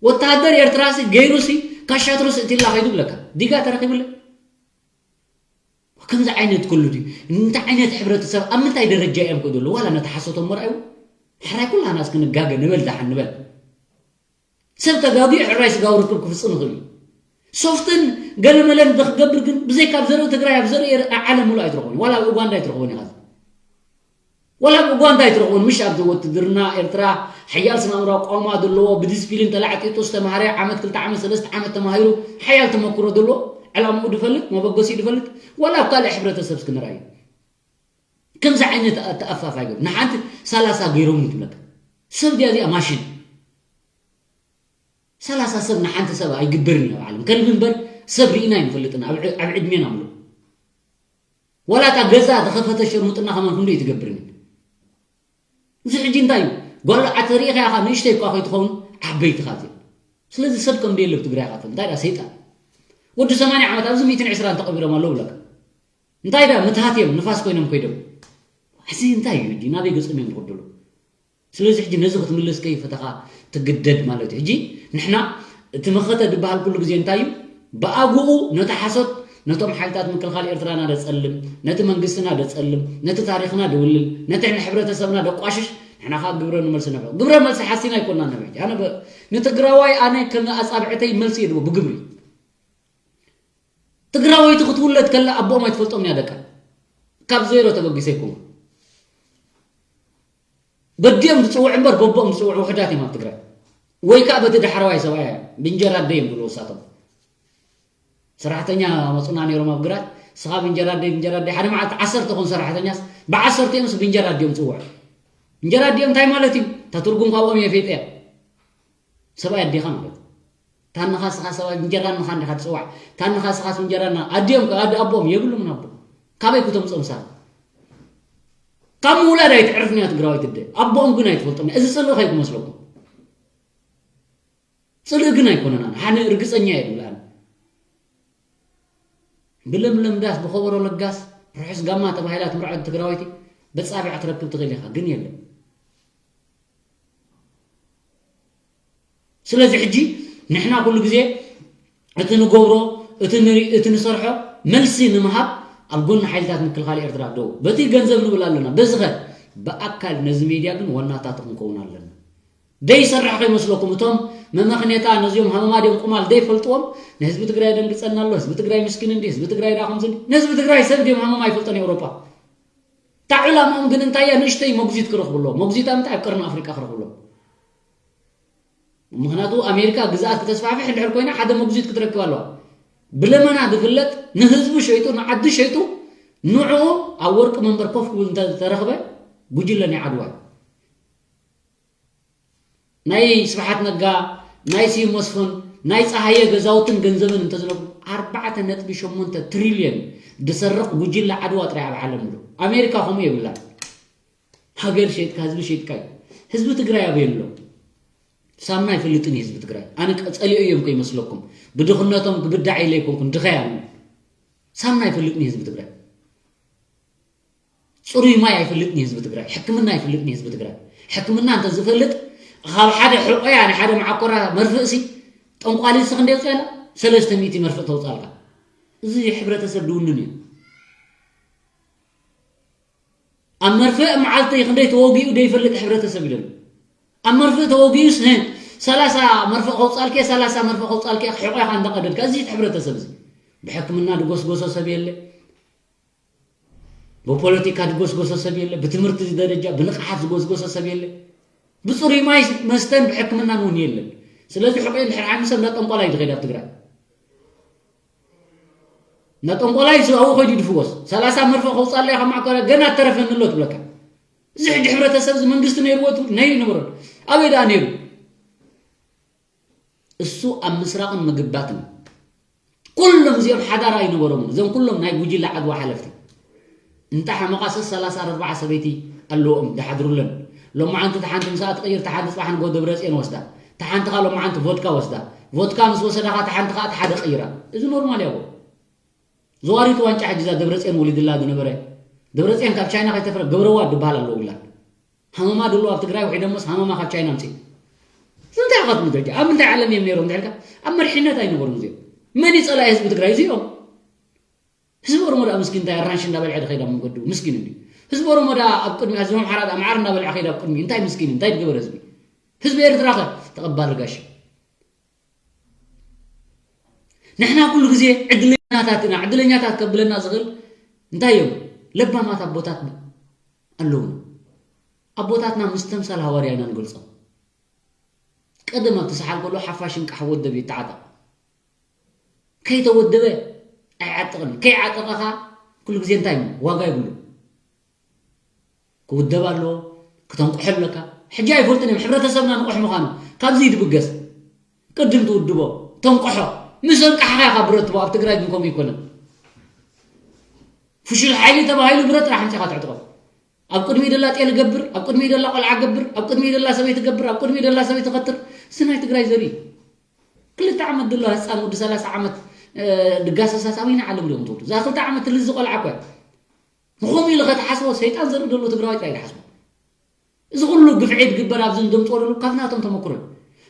ወተሃደር ኤርትራሲ ገይሩሲ ካሻትሮስ እትላ ከይዱ ብለካ። ዲጋ ተረኺቡለ? ከምዚ ዓይነት ኩሉ ድዩ? እንታይ ዓይነት ሕብረተሰብ ኣብ ምንታይ ደረጃ እዮም ከ ዘለዉ? ዋላ ነቲ ሓሶቶም መርኣዩ? ሕራይ ኩላና እስኪ ንጋገ ንበል ደሓን ንበል። ሰብ ተጋጊዩ ሕራይ ስጋዊ ርክብ ክፍጽም ይኽእል እዩ። ሶፍትን ገለመለን ክገብር ግን ብዘይካ ኣብ ዘርኢ ትግራይ ኣብ ዘርኢ ዓለም ሙሉእ ኣይትረኽቦን። ዋላ ኣብ ኡጋንዳ ኣይትረኽቦን ኢኻ። ዋላ ኣብ ኡጋንዳ ኣይትረኽቦን። ምሽ ኣብዚ ውትድርና ኤርትራ ሓያል ስነ ኣእምራዊ ቃውማ ዘለዎ ብዲስፕሊን ተላዕጢጡ ዝተማሃረ ዓመት ክልተ ዓመት ሰለስተ ዓመት ተማሂሩ ሓያል ተመክሮ ዘለዎ ዕላምኡ ድፈልጥ መበገሲኡ ድፈልጥ ዋላ ኣብ ካልእ ሕብረተሰብ እስኪ ንርኣዩ። ከምዚ ዓይነት ኣተኣፋፋይ ገብ ንሓንቲ ሰላሳ ገይሮም ትብለካ ሰብ ድያ እዚኣ ማሽን ሰላሳ ሰብ ንሓንቲ ሰብ ኣይግበርን እዩ ኣብ ዓለም ከልቢ እምበር ሰብ ርኢና ኣይንፈልጥን ኣብ ዕድሜና ምሎ ዋላ እታ ገዛ ተኸፈተ ሸርሙጥና ከማን ክንዶ ይትገብርን እዚ ሕጂ እንታይ እዩ ጓል ዓተሪኢኻ ኢኻ ንእሽተይ እኳ ከይትኸውን ዓበይትኻ እዚኦም ስለዚ ሰብ ከም ደየለ ኣብ ትግራይ ካፍል እንታይ ዳ ሰይጣን ወዲ ሰማንያ ዓመት ኣብዚ ሚእትን ዕስራን ተቐቢሮም ኣለዉ ብለካ እንታይ ዳ ምትሃት እዮም ንፋስ ኮይኖም ኮይዶም ሕዚ እንታይ እዩ ሕጂ ናበይ ገጾም እዮም ዝኸዱ ኣለዉ ስለዚ ሕጂ ነዚ ክትምልስ ከይፈተኻ ትግደድ ማለት እዩ። ሕጂ ንሕና እቲ መኸተ ዝበሃል ኩሉ ግዜ እንታይ እዩ? ብኣግኡ ነቲ ሓሶት ነቶም ሓይልታት ምክልኻል ኤርትራና ደጸልም፣ ነቲ መንግስትና ደጸልም፣ ነቲ ታሪኽና ደውልል፣ ነቲ ንሕብረተሰብና ደቋሽሽ ንሕና ከዓ ግብረ ንመልሲ ነብዕ። ግብረ መልሲ ሓሲና ኣይኮንና ነብዕ። ኣነ ንትግራዋይ ኣነ ከም ኣጻብዕተይ መልሲ የድቦ ብግብሪ። ትግራወይቲ ክትውለድ ከላ ኣቦኦም ኣይትፈልጦም እያ ደቃ ካብ ዜሮ ተበጊሰ ይኮኑ በዲኦም ዝፅውዕ እምበር በቦኦም ዝፅውዕ ውሕዳት እዮም ኣብ ትግራይ ወይ ከዓ በቲ ዳሕረዋይ ሰብኣያ ብእንጀራ ኣደይ እዮም ዝብሉ እሳቶም ሰራሕተኛ መፁና ነይሮም ኣብ ግራት ስኻ ብእንጀራ ኣደይ ብእንጀራ ኣደይ ሓደ መዓልቲ ዓሰርተ ኾን ሰራሕተኛስ ብዓሰርተ እዮምስ ብእንጀራ ኣዲኦም ፅውዕ እንጀራ ኣዲኦም እንታይ ማለት እዩ እታ ትርጉም ካብኦም የፌጠ እያ ሰብኣይ ኣዴኻ ማለት እዩ ታንኻ ስኻ ሰባት እንጀራ ንኻ እንዲኻ ትፅዋዕ ታንኻ ስኻስ እንጀራ ና ኣዲኦም ኣዲ ኣቦኦም የብሉምን ኣቦ ካበይ ክተምፅኦም ሳብ ካብ ምውላድ ኣይትዕርፍን እያ ትግራዋይት እደ ኣቦኦም ግን ኣይትፈልጦም እዚ ፅልኢ ከይክመስለኩም ፅልኢ ግን ኣይኮነን ኣነ ሓነ ርግፀኛ እየ ድብል ኣነ ብለምለም ዳስ ብኸበሮ ለጋስ ርሑስ ጋማ ተባሂላ ትምርዖ ትግራወይቲ በፃብዕ ክትረክብ ትኽእል ኢኻ ግን የለን ስለዚ ሕጂ ንሕና ኩሉ ግዜ እቲ ንገብሮ እቲ ንርኢ እቲ ንሰርሖ መልሲ ንምሃብ ኣብ ጎኒ ሓይልታት ምክልኻል ኤርትራ ደው በቲ ገንዘብ ንብል ኣለና በዝኸ ብኣካል ነዚ ሜድያ ግን ዋናታት ክንከውን ኣለና ደይሰርሕ ከይመስለኩም፣ እቶም መመኽኔታ ነዚኦም ሃመማ ድዮም ቁማል ደይፈልጥዎም፣ ንህዝቢ ትግራይ ደንግጸና ኣሎ፣ ህዝቢ ትግራይ ምስኪን እንዲ፣ ህዝቢ ትግራይ ደኣ ከምዚ እንዲ። ንህዝቢ ትግራይ ሰብ ድዮም ሃመማ ይፈልጦን? ኤውሮጳ እታ ዕላምኦም ግን እንታይ እያ? ንእሽተይ መጉዚት ክረኽቡ ኣለዎም። መጉዚት ኣብ ምንታይ? ኣብ ቀርኒ ኣፍሪቃ ክረኽቡ ኣለዎም። ምኽንያቱ ኣሜሪካ ግዝኣት ክተስፋሕፍሕ እንድሕር ኮይና ሓደ መጉዚት ክትረክብ ኣለዋ። ብለመና ዝፍለጥ፣ ንህዝቡ ሸይጡ፣ ንዓዲ ሸይጡ፣ ንዕኡ ኣብ ወርቂ መንበር ኮፍ ክብል እንተተረኽበ፣ ጉጅለ ናይ ዓድዋ እዩ። ናይ ስብሓት ነጋ፣ ናይ ስዩም መስፍን፣ ናይ ፀሃየ ገዛውትን ገንዘብን እንተዝነግሩ፣ ኣርባዕተ ነጥቢ ሸሞንተ ትሪልዮን ዝሰርቕ ጉጅለ ዓድዋ ጥራይ ኣብ ዓለም ኣሎ። ኣሜሪካ ከምኡ የብላን። ሃገር ሸይጥካ፣ ህዝቢ ሸይጥካ እዩ። ህዝቢ ትግራይ ኣበይ ኣሎ? ሳምና ኣይፈልጥን እዩ ህዝቢ ትግራይ። ኣነ ቀ-፣ ጸሊኦ እዮም ከይመስለኩም። ብድኽነቶም ክብዳዕ ኢለ ኣይኮንኩን፣ ድኸ እያ። ሳምና ኣይፈልጥን እዩ ህዝቢ ትግራይ። ጽሩይ ማይ ኣይፈልጥን እዩ ህዝቢ ትግራይ። ሕክምና ኣይፈልጥን እዩ ህዝቢ ትግራይ። ሕክምና እንተ ዝፈልጥ፣ ካብ ሓደ ሕቆያ ንሓደ መዓኮራ መርፍእሲ፣ ጠንቋሊሲ ክንደይ የውፅኣላ? ሰለስተ ሚእቲ መርፍእ ተውፃልካ። እዚ ሕብረተሰብ ድውንን እዩ። ኣብ መርፍእ መዓልቲ ክንደይ ተወጊኡ ዘይፈልጥ ሕብረተሰብ እዩ ዘሎ። ኣብ መርፍእ ተወጊኡስ፣ ህ፣ ሰላሳ መርፍእ ከውፃልከ፣ ሰላሳ መርፍእ ከውፃልከ፣ ሕቆያኻ እንዳቀደድካ፣ እዚ ሕብረተሰብ እዚ። ብሕክምና ድጎስጎሶ ሰብ የለ፣ ብፖለቲካ ድጎስጎሶ ሰብ የለ፣ ብትምህርቲ ደረጃ፣ ብንቕሓት ዝጎስጎሶ ሰብ የለ። ብፅሩይ ማይ መስተን ብሕክምናን እውን የለን። ስለዚ ሕቆ እንድሕር ዓሚ ሰብ ናብ ጠንቋላይ ድኸይድ ኣብ ትግራይ። ናብ ጠንቋላይ ሱ ኣብኡ ከይዱ ድፍወስ። ሰላሳ መርፈ ከውፃለይ ካብ ማዕከላ ገና ተረፈኒ ኣሎ ትብለካ። እዚ ሕጂ ሕብረተሰብ እዚ መንግስቲ ነይርዎ ትብል? ናይ ይነበሮ። ኣበይ ደኣ ነይሩ? እሱ ኣብ ምስራቕን ምግባትን። ኩሎም እዚኦም ሓዳር ኣይነበሮምን። እዞም ኩሎም ናይ ጉጅለ ዓድዋ ሓለፍቲ። እንተ ሓመቓ ሰስ ሰላሳ ኣርባዓ ሰበይቲ ኣለዎም ድሓድሩለን። ሎማዓንቲ እታ ሓንቲ ምስኣ ትቕይር፣ እታ ሓንቲ ጽባሕ ንጎ ደብረጽዮን ወስዳ። እታ ሓንቲ ኸኣ ሎማዓንቲ ቮድካ ወስዳ። ቮድካ ምስ ወሰዳ ኸኣ እታ ሓንቲ ኸኣ እታ ሓደ ቀይራ። እዚ ኖርማል እያ። ዘዋሪቱ ዋንጫ ሕጂ እዛ ደብረጽዮን ወሊድላ ዝነበረ። ደብረጽዮን ካብ ቻይና ከይተፍረ ገብረዋ ድበሃል ኣለዉ ኢላ። ሃመማ ድሉ ኣብ ትግራይ ውሒዶሞስ ሃመማ ካብ ቻይና ኣምጺኡ። እዚ እንታይ ኢኻ ትብል ደጃ? ኣብ ምንታይ ዓለም እዮም ነይሮም እንድሕልካ? ኣብ መሪሕነት ኣይነበሩን እዚኦም። መን እዩ ጸላኢ ህዝቢ ትግራይ? እዚኦም። ህዝቢ ኦሮሞ ደኣ ምስኪን እንታይ ኣራንሺ እንዳበልዐ ድኸይድ ኣብ መንገዱ? ምስኪን እንድዩ። ህዝቢ ኦሮሞ ደኣ ኣብ ቅድሚ፣ ህዝቢ ኣምሓራ ደኣ መዓር እንዳበልዐ ከይድ ኣብ ቅድሚ። እንታይ ምስኪን? እንታይ ድገበረ ህዝቢ? ህዝቢ ኤርትራ ኸ? ተቐባሊ ጋሻ። ንሕና ኩሉ ግዜ ዕድለኛታት ኢና። ዕድለኛታት ከብለና ዝኽእል እንታይ እዮም? ለባማት ኣቦታት ኣለዉና። ኣቦታትና ምስ ተምሳል ሃዋርያ ኢና ንገልጾም። ቀደም ኣብቲ ሰሓል ከሎ ሓፋሽ እንቃሕ ወደብ ይተዓጠቕ። ከይተወደበ ኣይዓጥቕን። ከይዓጠቐ ኸኣ ኩሉ ግዜ እንታይ እዩ? ዋጋ የብሉን። ክውደብ ኣለዎ፣ ክተንቅሖ ኣለካ። ሕጂ ኣይፈልጥን እዮም፣ ሕብረተሰብና ንቑሕ ምዃኑ። ካብዚ ይድብገስ። ቅድም ትውድቦ፣ ተንቅሖ። ምስ ኣንቃሕኻ ኢኻ ብረት ትቦ። ኣብ ትግራይ ግን ከምኡ ኣይኮነን። ፍሹል ሓይሊ ተባሂሉ ብረት ጥራሕ ኣምጺኻ ተዕጥቖ። ኣብ ቅድሚኡ ደላ ጤል ገብር፣ ኣብ ቅድሚኡ ደላ ቆልዓ ገብር፣ ኣብ ቅድሚኡ ደላ ሰበይቲ ገብር፣ ኣብ ቅድሚኡ ደላ ሰበይቲ ኸትር። እዚ ናይ ትግራይ ዘርኢ እዩ። ክልተ ዓመት ደሎ ህፃን ወዲ ሰላሳ ዓመት፣ እ፣ ድጋሰሳስ ኣበይና ዓለም ድዮም ትወዱ? እዛ ክልተ ዓመት ትልዚ ቆልዓ እኮ እያ። ንኸምኡ ኢሉ ኸትሓስቦ ሰይጣን ዘርኢ ደሎ ትግራዋይ ጥራይ ድሓስቦ። እዚ ኩሉ ግፍዒ ዝግበር ኣብዚ እንደምፅኦ ደሎ ካብ ናቶም ተመክሮ እዩ።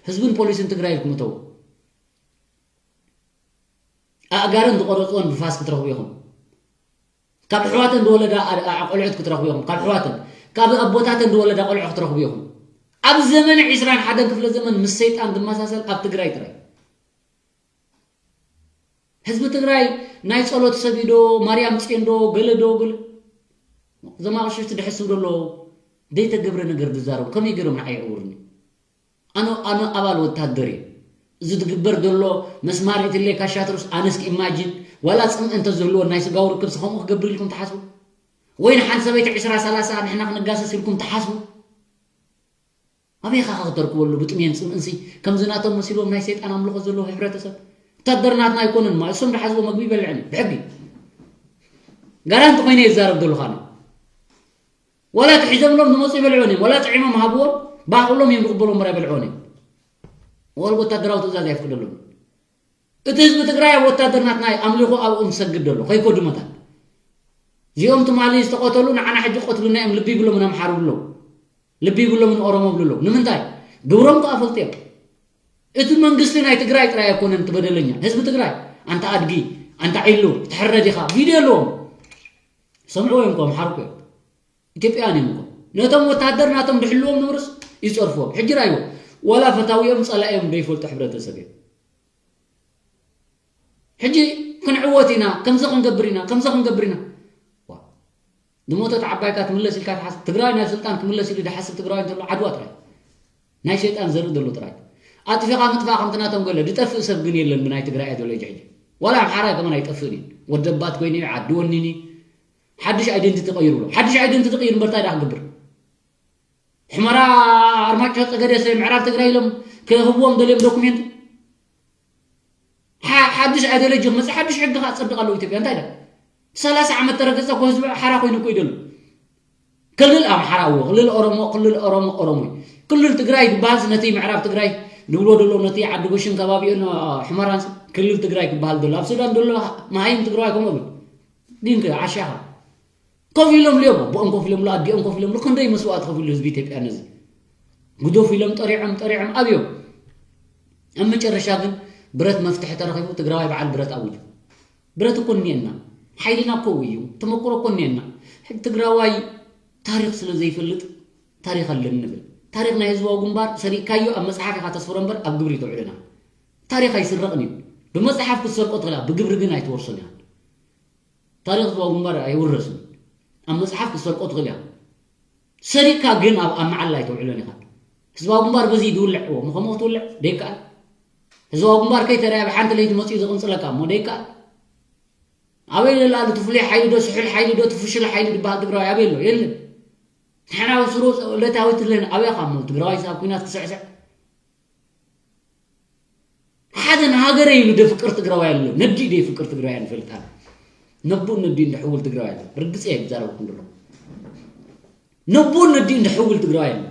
ህዝብን ፖሊስን ትግራይ ኢልኩም እተው። ኣእጋረን ዝቆረፅወን ብፋስ ክትረኽቡ ኢኹም። ካብ ኣሕዋተን ዝወለዳ ኣ-፣ ኣ-፣ ቆልዑት ክትረኽቡ ኢኹም። ካብ ኣሕዋተን፣ ካብ ኣቦታተን ዝወለዳ ቆልዑ ክትረኽቡ ኢኹም። ኣብ ዘመነ ዒስራን ሓደን ክፍለ ዘመን ምስ ሰይጣን ዝመሳሰል ኣብ ትግራይ ጥራይ። ህዝቢ ትግራይ ናይ ጸሎት ሰብ እዩ ዶ፣ ማርያም ጽዮን ዶ፣ ገለ ዶ፣ ገለ። እዞም ኣቕሽሽቲ ድሕስቡ ዶ ኣለዉ? ዘይተገብረ ነገር ዝዛረቡ ከመይ ገይሮም ንዓይ ይዕውርኒ? ኣነ፣ ኣነ ኣባል ወታደር እየ። እዚ ዝግበር ዘሎ መስማር ኢትለይ ካሻትሩስ ኣነስ ኢማጂን ዋላ ጽምኢ እንተዝህልዎ ናይ ስጋዊ ርክብ ከምኡ ክገብር ኢልኩም ትሓስቡ? ወይ ንሓንቲ ሰበይቲ ዕስራ ሰላሳ ንሕና ክንጋሰስ ኢልኩም ትሓስቡ? ኣበይ ኢኻ ክትረክበሉ? ብጥሜን ጽምእንሲ ከምዚ ናቶም መሲልዎም ናይ ሰይጣን ኣምልኾ ዘለዎ ሕብረተሰብ። ወታደር ናትና ኣይኮነን፣ ማ እሶም ዝሓዝዎ መግቢ ይበልዕን እዩ፣ ብሕጊ። ጋራንቲ ኮይነ ይዛረብ ዘለኹ ኣነ። ዋላ ትሒዘምሎም ዝመፁ ይበልዑን እዮም፣ ዋላ ጥዒሞም ሃብዎም፣ ባህ ክብሎም እዮም ዝቕበሎም እምበር ኣይበልዑን እዮም። ወል ወታደራዊ ትእዛዝ ኣይፍቅደሎም። እቲ ህዝቢ ትግራይ ኣብ ወታደር ናትና ኣምልኾ ኣብኦም ዝሰግድ ዘሎ፣ ከይከዱ መታን። እዚኦም ትማሊ ዝተቐተሉ ንዓና ሕጂ ቀትሉና እዮም፣ ልቢ ይብሎም ንኣምሓሩ ብሎም። ልቢ ይብሎም ንኦሮሞ ብልሎም። ንምንታይ? ግብሮም ከኣ ፈልጡ እዮም። እቲ መንግስቲ ናይ ትግራይ ጥራይ ኣይኮነን እቲ በደለኛ። ህዝቢ ትግራይ፣ ኣንታ ኣድጊ፣ ኣንታ ዒሉ፣ ትሕረድ ኢኻ። ቪድዮ ኣለዎም። ሰምዕዎ እዮም እኮ፣ ኣምሓሩ እኮ እዮም። ኢትዮጵያውያን እዮም እኮ። ነቶም ወታደር ናቶም ድሕልዎም ነበሩስ ይጸርፍዎም። ሕጂ ራእይዎ። ወላ ፈታዊኦም ጸላኢኦም ዘይፈልጡ ሕብረተሰብ እዮም። ሕጂ ክንዕወት ኢና፣ ከምዚ ክንገብር ኢና፣ ከምዚ ክንገብር ኢና። ዋ፣ ዝሞተት ዓባይካ ትምለስ ኢልካ ትሓስብ? ትግራይ ናብ ስልጣን ክምለስ ኢሉ ዝሓስብ ትግራይ እንተሎ ዓድዋ ጥራይ። ናይ ሸይጣን ዘርኢ ዘሎ ጥራይ። ኣጥፊኻ ምጥፋእ ከምቲ ናቶም ገለ ዝጠፍእ ሰብ ግን የለን ብናይ ትግራይ ኣይዶሎጂ ሕጂ። ዋላ ኣምሓራይ ከማን ኣይጠፍእን እዩ። ወደባት ኮይኑ እዩ፣ ዓዲ ወኒኒ። ሓድሽ ኣይደንቲቲ ቀይሩ ብሎ። ሓድሽ ኣይደንቲቲ ቀይሩ እምበር እንታይ ደኣ ክገብር? ሕመራ ኣርማጭሆ ጸገዴሰ ምዕራብ ትግራይ ኢሎም ክህብዎም ደልዮም ዶኩሜንት። ሓ-፣ ሓድሽ ኣይዶሎጂ ክመጽእ ሓድሽ ሕጊ ከኣ ጸድቕ ኣለዎ ኢትዮጵያ። እንታይ ደኣ? ሰላሳ ዓመት ተረገጸ እኮ ህዝቢ ሓራ ኮይኑ እኮ ይደሉ። ክልል ኣምሓራ እዎ፣ ክልል ኦሮሞ፣ ክልል ኦሮሞ፣ ኦሮሞ እዩ። ክልል ትግራይ ዝበሃል ነቲ ምዕራብ ትግራይ ንብሎ ደሎ ነቲ ዓዲ ጎሽን ከባቢኡን፣ አ፣ ሕመራን ክልል ትግራይ ክበሃል ደሎ። ኣብ ሱዳን ደሎ መሃይም ትግራዋይ ከምኡ ይብል። ግን ከ ዓሻኻ ኮፍ ኢሎም ልዮም፣ ኣቦኦም ኮፍ ኢሎም ሉ፣ ኣዲኦም ኮፍ ኢሎም ሉ፣ ክንደይ መስዋእቲ ከፊሉ ህዝቢ ኢትዮጵያ ነዚ። ግደፉ ኢሎም ጠሪዖም፣ ጠሪዖም ኣብዮም። ኣብ መጨረሻ ግን ብረት መፍትሒ ተረኺቡ፣ ትግራዋይ በዓል ብረት ኣውጁ። ብረት እኮ እኒኤና፣ ሓይልና እኮ እዩ፣ ተመክሮ እኮ እኒኤና። ሕጂ ትግራዋይ ታሪኽ ስለ ዘይፈልጥ ታሪኽ ኣለኒ ንብል። ታሪኽ ናይ ህዝባዊ ግንባር ሰሪቕካዮ ኣብ መጽሓፍ ኢኻ ተስፍሮ እምበር ኣብ ግብሪ ተውዕልና። ታሪኽ ኣይስረቕን እዩ። ብመጽሓፍ ክትሰርቆ ትኽእል ኢኻ፣ ብግብሪ ግን ኣይትወርሶን ኢኻ። ታሪኽ ህዝባዊ ግንባር ኣይውረስን። ኣብ መጽሓፍ ክትሰርቆ ትኽእል ኢኻ። ሰሪቕካ ግን ኣብ፣ ኣብ መዓላ ኣይተውዕሎን ኢኻ። ህዝባዊ ግንባር በዚ ድውልዕ እዎ፣ እሞ ከምኡ ክትውልዕ ደይከኣል። ህዝባዊ ግንባር ከይተረኣየ ብሓንቲ ለይቲ መጺኡ ዘቕንጽለካ እሞ ደይከኣል። ኣበይ ለላሉ እቲ ፍሉይ ሓይሊ ዶ፣ ስሑል ሓይሊ ዶ፣ እቲ ፍሹል ሓይሊ ዝበሃል ትግራዋይ ኣበይ ኣሎ? የለን። ንሕና ኣብ ስሩ ዕለታዊ ትለን ኣበይ ኢኻ እሞ ትግራዋይ ኣብ ኲናት ክስዕስዕ? ሓደ ንሃገረይ ኢሉ ደፍቅር ትግራዋይ ኣሎ፣ ነዲኡ ደፍቅር ትግራዋይ ንፈልጥ ኣነ። ነቡን ነዲኡን ድሕውል ትግራዋይ ኣሎ። ርግጽ እየ ዝዛረበኩም ዘሎ። ነቡን ነዲኡን ድሕውል ትግራዋይ ኣሎ።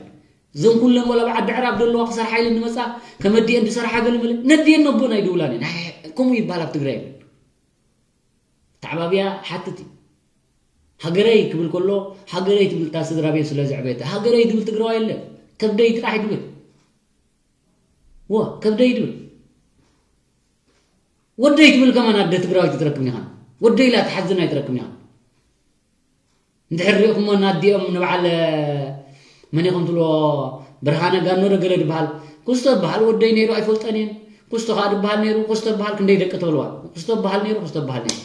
እዘን ኩለን ወላ ብዓዲ ዕራብ ዘለዋ ክሰርሓ ኢለን ዝመጻ፣ ከመዲኤን ዝሰርሓ ገለ መለ፣ ነዲኤን ነቡን ኣይድውላን እየን። ኣይ፣ ከምኡ ይበሃል ኣብ ትግራይ። ተዓባቢያ ሓትት እዩ። ሃገረይ ክብል ከሎ፣ ሃገረይ ትብል እታ ስድራ ቤት ስለ ዘዕበየት፣ ሃገረይ ዝብል ትግራዋይ የለን። ከብደይ ጥራሕ ይድብል። ዎ፣ ከብደይ ይድብል። ወደይ ትብል ከማን ኣደ ትግራወይቲ ትረክብን ኢኻ። ወደይ ኢላ ትሓዝን ኣይትረክብን ኢኻ። እንድሕር ሪእኹሞ ናዲኦም ንበዓል መን ኢኹም ትብሎ ብርሃነ ጋኖ ዶ ገለ ዝበሃል። ኩስቶ ዝበሃል ወደይ ነይሩ ኣይፈልጦን እየን። ኩስቶ ከኣ ዝበሃል ነይሩ፣ ኩስቶ ዝበሃል ክንደይ ደቂ ተብልዋ። ኩስቶ ዝበሃል ነይሩ፣ ኩስቶ ዝበሃል ነይሩ።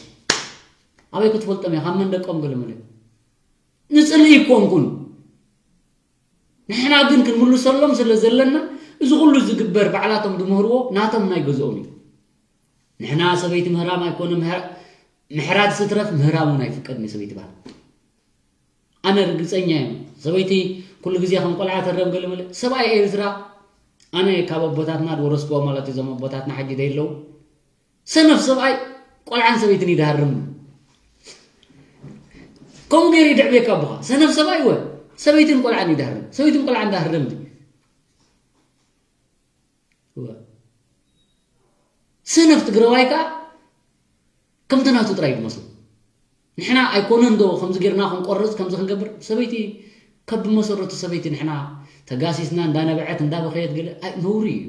ኣበይ ክትፈልጦም እያ? ካብ መን ደቆም ገለ መለ። ንጽልኢ ኣይኮንኩን። ንሕና ግን ክንምልሰሎም ስለ ዘለና፣ እዚ ኩሉ ዝግበር ባዕላቶም ዝምህርዎ ናቶም ናይ ገዝኦም እዩ። ንሕና ሰበይቲ ምህራም ኣይኮነ፣ ምህራ-፣ ምሕራድ ስትረፍ ምህራም እውን ኣይፍቀድን እዩ ሰበይቲ በሃል። ኣነ ርግጸኛ እየ። ሰበይቲ ኩሉ ግዜ ከም ቆልዓ ተረም ገለ መለ። ሰብኣይ ኤርትራ፣ ኣነ ካብ ኣቦታትና ዝወረስክዎ ማለት እዩ፣ እዞም ኣቦታትና ሕጂ ደይ ኣለዉ። ሰነፍ ሰብኣይ ቆልዓን ሰበይትን ይድሃርም። ከምኡ ገይሩ ይድዕብየካ ኣቦኻ። ሰነፍ ሰብኣይ ወ-፣ ሰበይትን ቆልዓን ይድሃርም። ሰበይትን ቆልዓን ዳህርም። እወ። ሰነፍ ትግራዋይ ከኣ ከምቲ ናቱ ጥራይ እዩ ዝመስሎ። ንሕና ኣይኮነን ዶ ከምዚ ጌርና ክንቆርጽ፣ ከምዚ ክንገብር? ሰበይቲ ካብ ብመሰረቱ ሰበይቲ ንሕና ተጋሲስና እንዳነበዐት እንዳበኸየት ገለ ኣይ ነውሪ እዩ።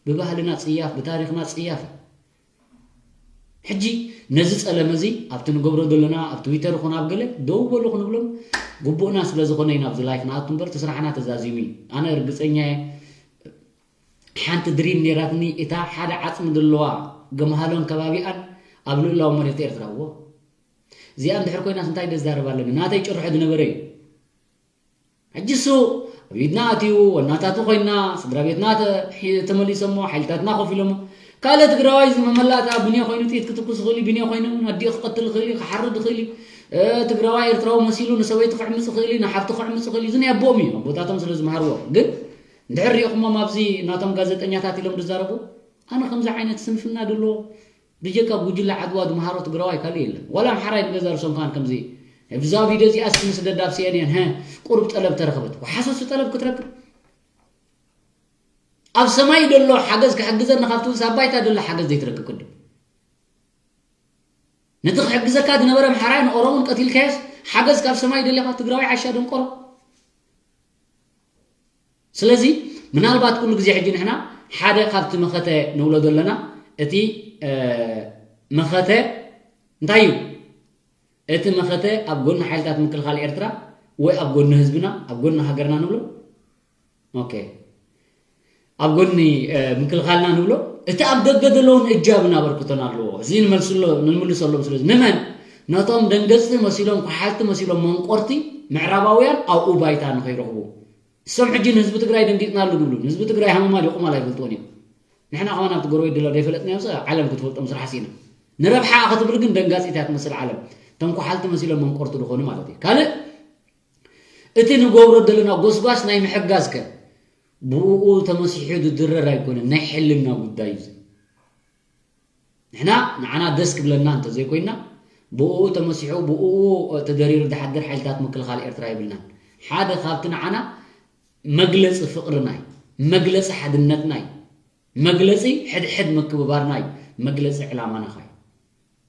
ብባህልና ጽያፍ፣ ብታሪኽና ጽያፍ እዩ። ሕጂ ነዚ ጸለም እዚ ኣብቲ ንገብሮ ዘለና ኣብ ትዊተር ይኹን ኣብ ገለ ደው በሉ ክንብሎም ግቡእና ስለ ዝኾነ ኢና ኣብዚ ላይፍ ንኣቱ እምበር እቲ ስራሕና ተዛዚሙ እዩ። ኣነ ርግጸኛ እየ ሓንቲ ድሪም ነይራትኒ እታ ሓደ ዓጽሚ ዘለዋ ገምሃሎን ከባቢኣን ኣብ ልእላዊ መሬት ኤርትራ እዎ። እዚኣ እንድሕር ኮይናስ እንታይ ደዛረብ ኣለኒ? ናተይ ጭርሖ ዝነበረ እዩ። ሕጂ እሱ ኣብ ኢድና ኣትዩ፣ ወናታቱ ኮይና፣ ስድራ ቤትና ተ-፣ ሒ-፣ ተመሊሶሞ፣ ሓይልታትና ኮፍ ኢሎሞ። ካልእ ትግራዋይ እዚ መመላእታ ብንዮ ኮይኑ ጥይት ክትኩስ ይኽእል እዩ፣ ብንዮ ኮይኑ ኣዲኡ ክቐትል ይኽእል እዩ፣ ክሓርድ ይኽእል እዩ። እ፣ ትግራዋይ ኤርትራዊ መሲሉ ንሰበይቱ ክዕምጽ ይኽእል እዩ፣ ንሓፍቱ ክዕምጽ ይኽእል እዩ። እዚ ናይ ኣቦኦም እዩ፣ ኣቦታቶም ስለ ዝመሃርዎ። ግን እንድሕር ሪእኹሞም ኣብዚ ናቶም ጋዜጠኛታት ኢሎም ዝዛረቡ፣ ኣነ ከምዚ ዓይነት ስንፍና ድሎ ብጀካ ጉጅለ ዓድዋ ዝመሃሮ ትግራዋይ ካልእ የለን። ዋላ ኣምሓራይ ንገዛ ርእሶም ከማን ከምዚ፣ እዛ ቪድዮ እዚኣ እስኪ ንስደዳ ኣብ ሲ ኤን ኤን፣ ሀ፣ ቁሩብ ጠለብ ተረኸበት። ወሓሰሱ ጠለብ ክትረክብ። ኣብ ሰማይ ደሎ ሓገዝ ክሕግዘኒ ካብ ትብል፣ ኣብ ባይታ ደሎ ሓገዝ ዘይትረክብ ቅድም። ነቲ ክሕግዘካ ዝነበረ ኣምሓራይ ንኦሮሞን ቀቲልካዮስ፣ ሓገዝ ካብ ሰማይ ደሊኻ ትግራዋይ ዓሻ ደንቆሮ። ስለዚ ምናልባት ኩሉ ግዜ ሕጂ ንሕና ሓደ ካብቲ መኸተ ንብሎ ዘለና እቲ፣ እ፣ መኸተ እንታይ እዩ? እቲ መኸተ ኣብ ጎኒ ሓይልታት ምክልኻል ኤርትራ ወይ ኣብ ጎኒ ህዝብና፣ ኣብ ጎኒ ሃገርና ንብሎ? ኦኬ። ኣብ ጎኒ ምክልኻልና ንብሎ፣ እቲ ኣብ ደገ ዘለውን እጃብን ኣበርክቶን ኣለዎ። እዚ ንመልስሎ ንመልሰሎም። ስለዚ ንመን? ነቶም ደንገጽቲ መሲሎም፣ ኳሓልቲ መሲሎም፣ መንቆርቲ ምዕራባውያን ኣብኡ ባይታ ንኸይረኽቡ። እሶም ሕጂ ንህዝቢ ትግራይ ደንጊጽናሉ ዝብሉ፣ ንህዝቢ ትግራይ ሃመማ ዲቑማል ኣይፈልጥዎን እዮም። ንሕና ከማን ኣብቲ ጎረቤት ደሎ ዘይፈለጥናዮ ሰብ ዓለም ክትፈልጦም ስራሕ ስኢና። ንረብሓ ክትብል ግን ደንጋጺት እያ ትመስል ዓለም። እቶም ኳሓልቲ መሲሎም መንቆርቲ ዝኾኑ ማለት እዩ። ካልእ እቲ ንገብሮ ዘለና ጎስጓስ ናይ ምሕጋዝ ከ ብእኡ ተመሲሑ ዝድረር ኣይኮነን፣ ናይ ሕልና ጉዳይ እዩ። ንሕና ንዓና ደስ ክብለና እንተዘይኮይና ብእኡ ተመሲሑ ብእኡ ተደሪሩ ዝሓድር ሓይልታት ምክልኻል ኤርትራ የብልናን። ሓደ ካብቲ ንዓና መግለፂ ፍቕርና እዩ፣ መግለፂ ሓድነትና እዩ፣ መግለፂ ሕድሕድ ምክብባርና እዩ፣ መግለፂ ዕላማና ኸ እዩ፣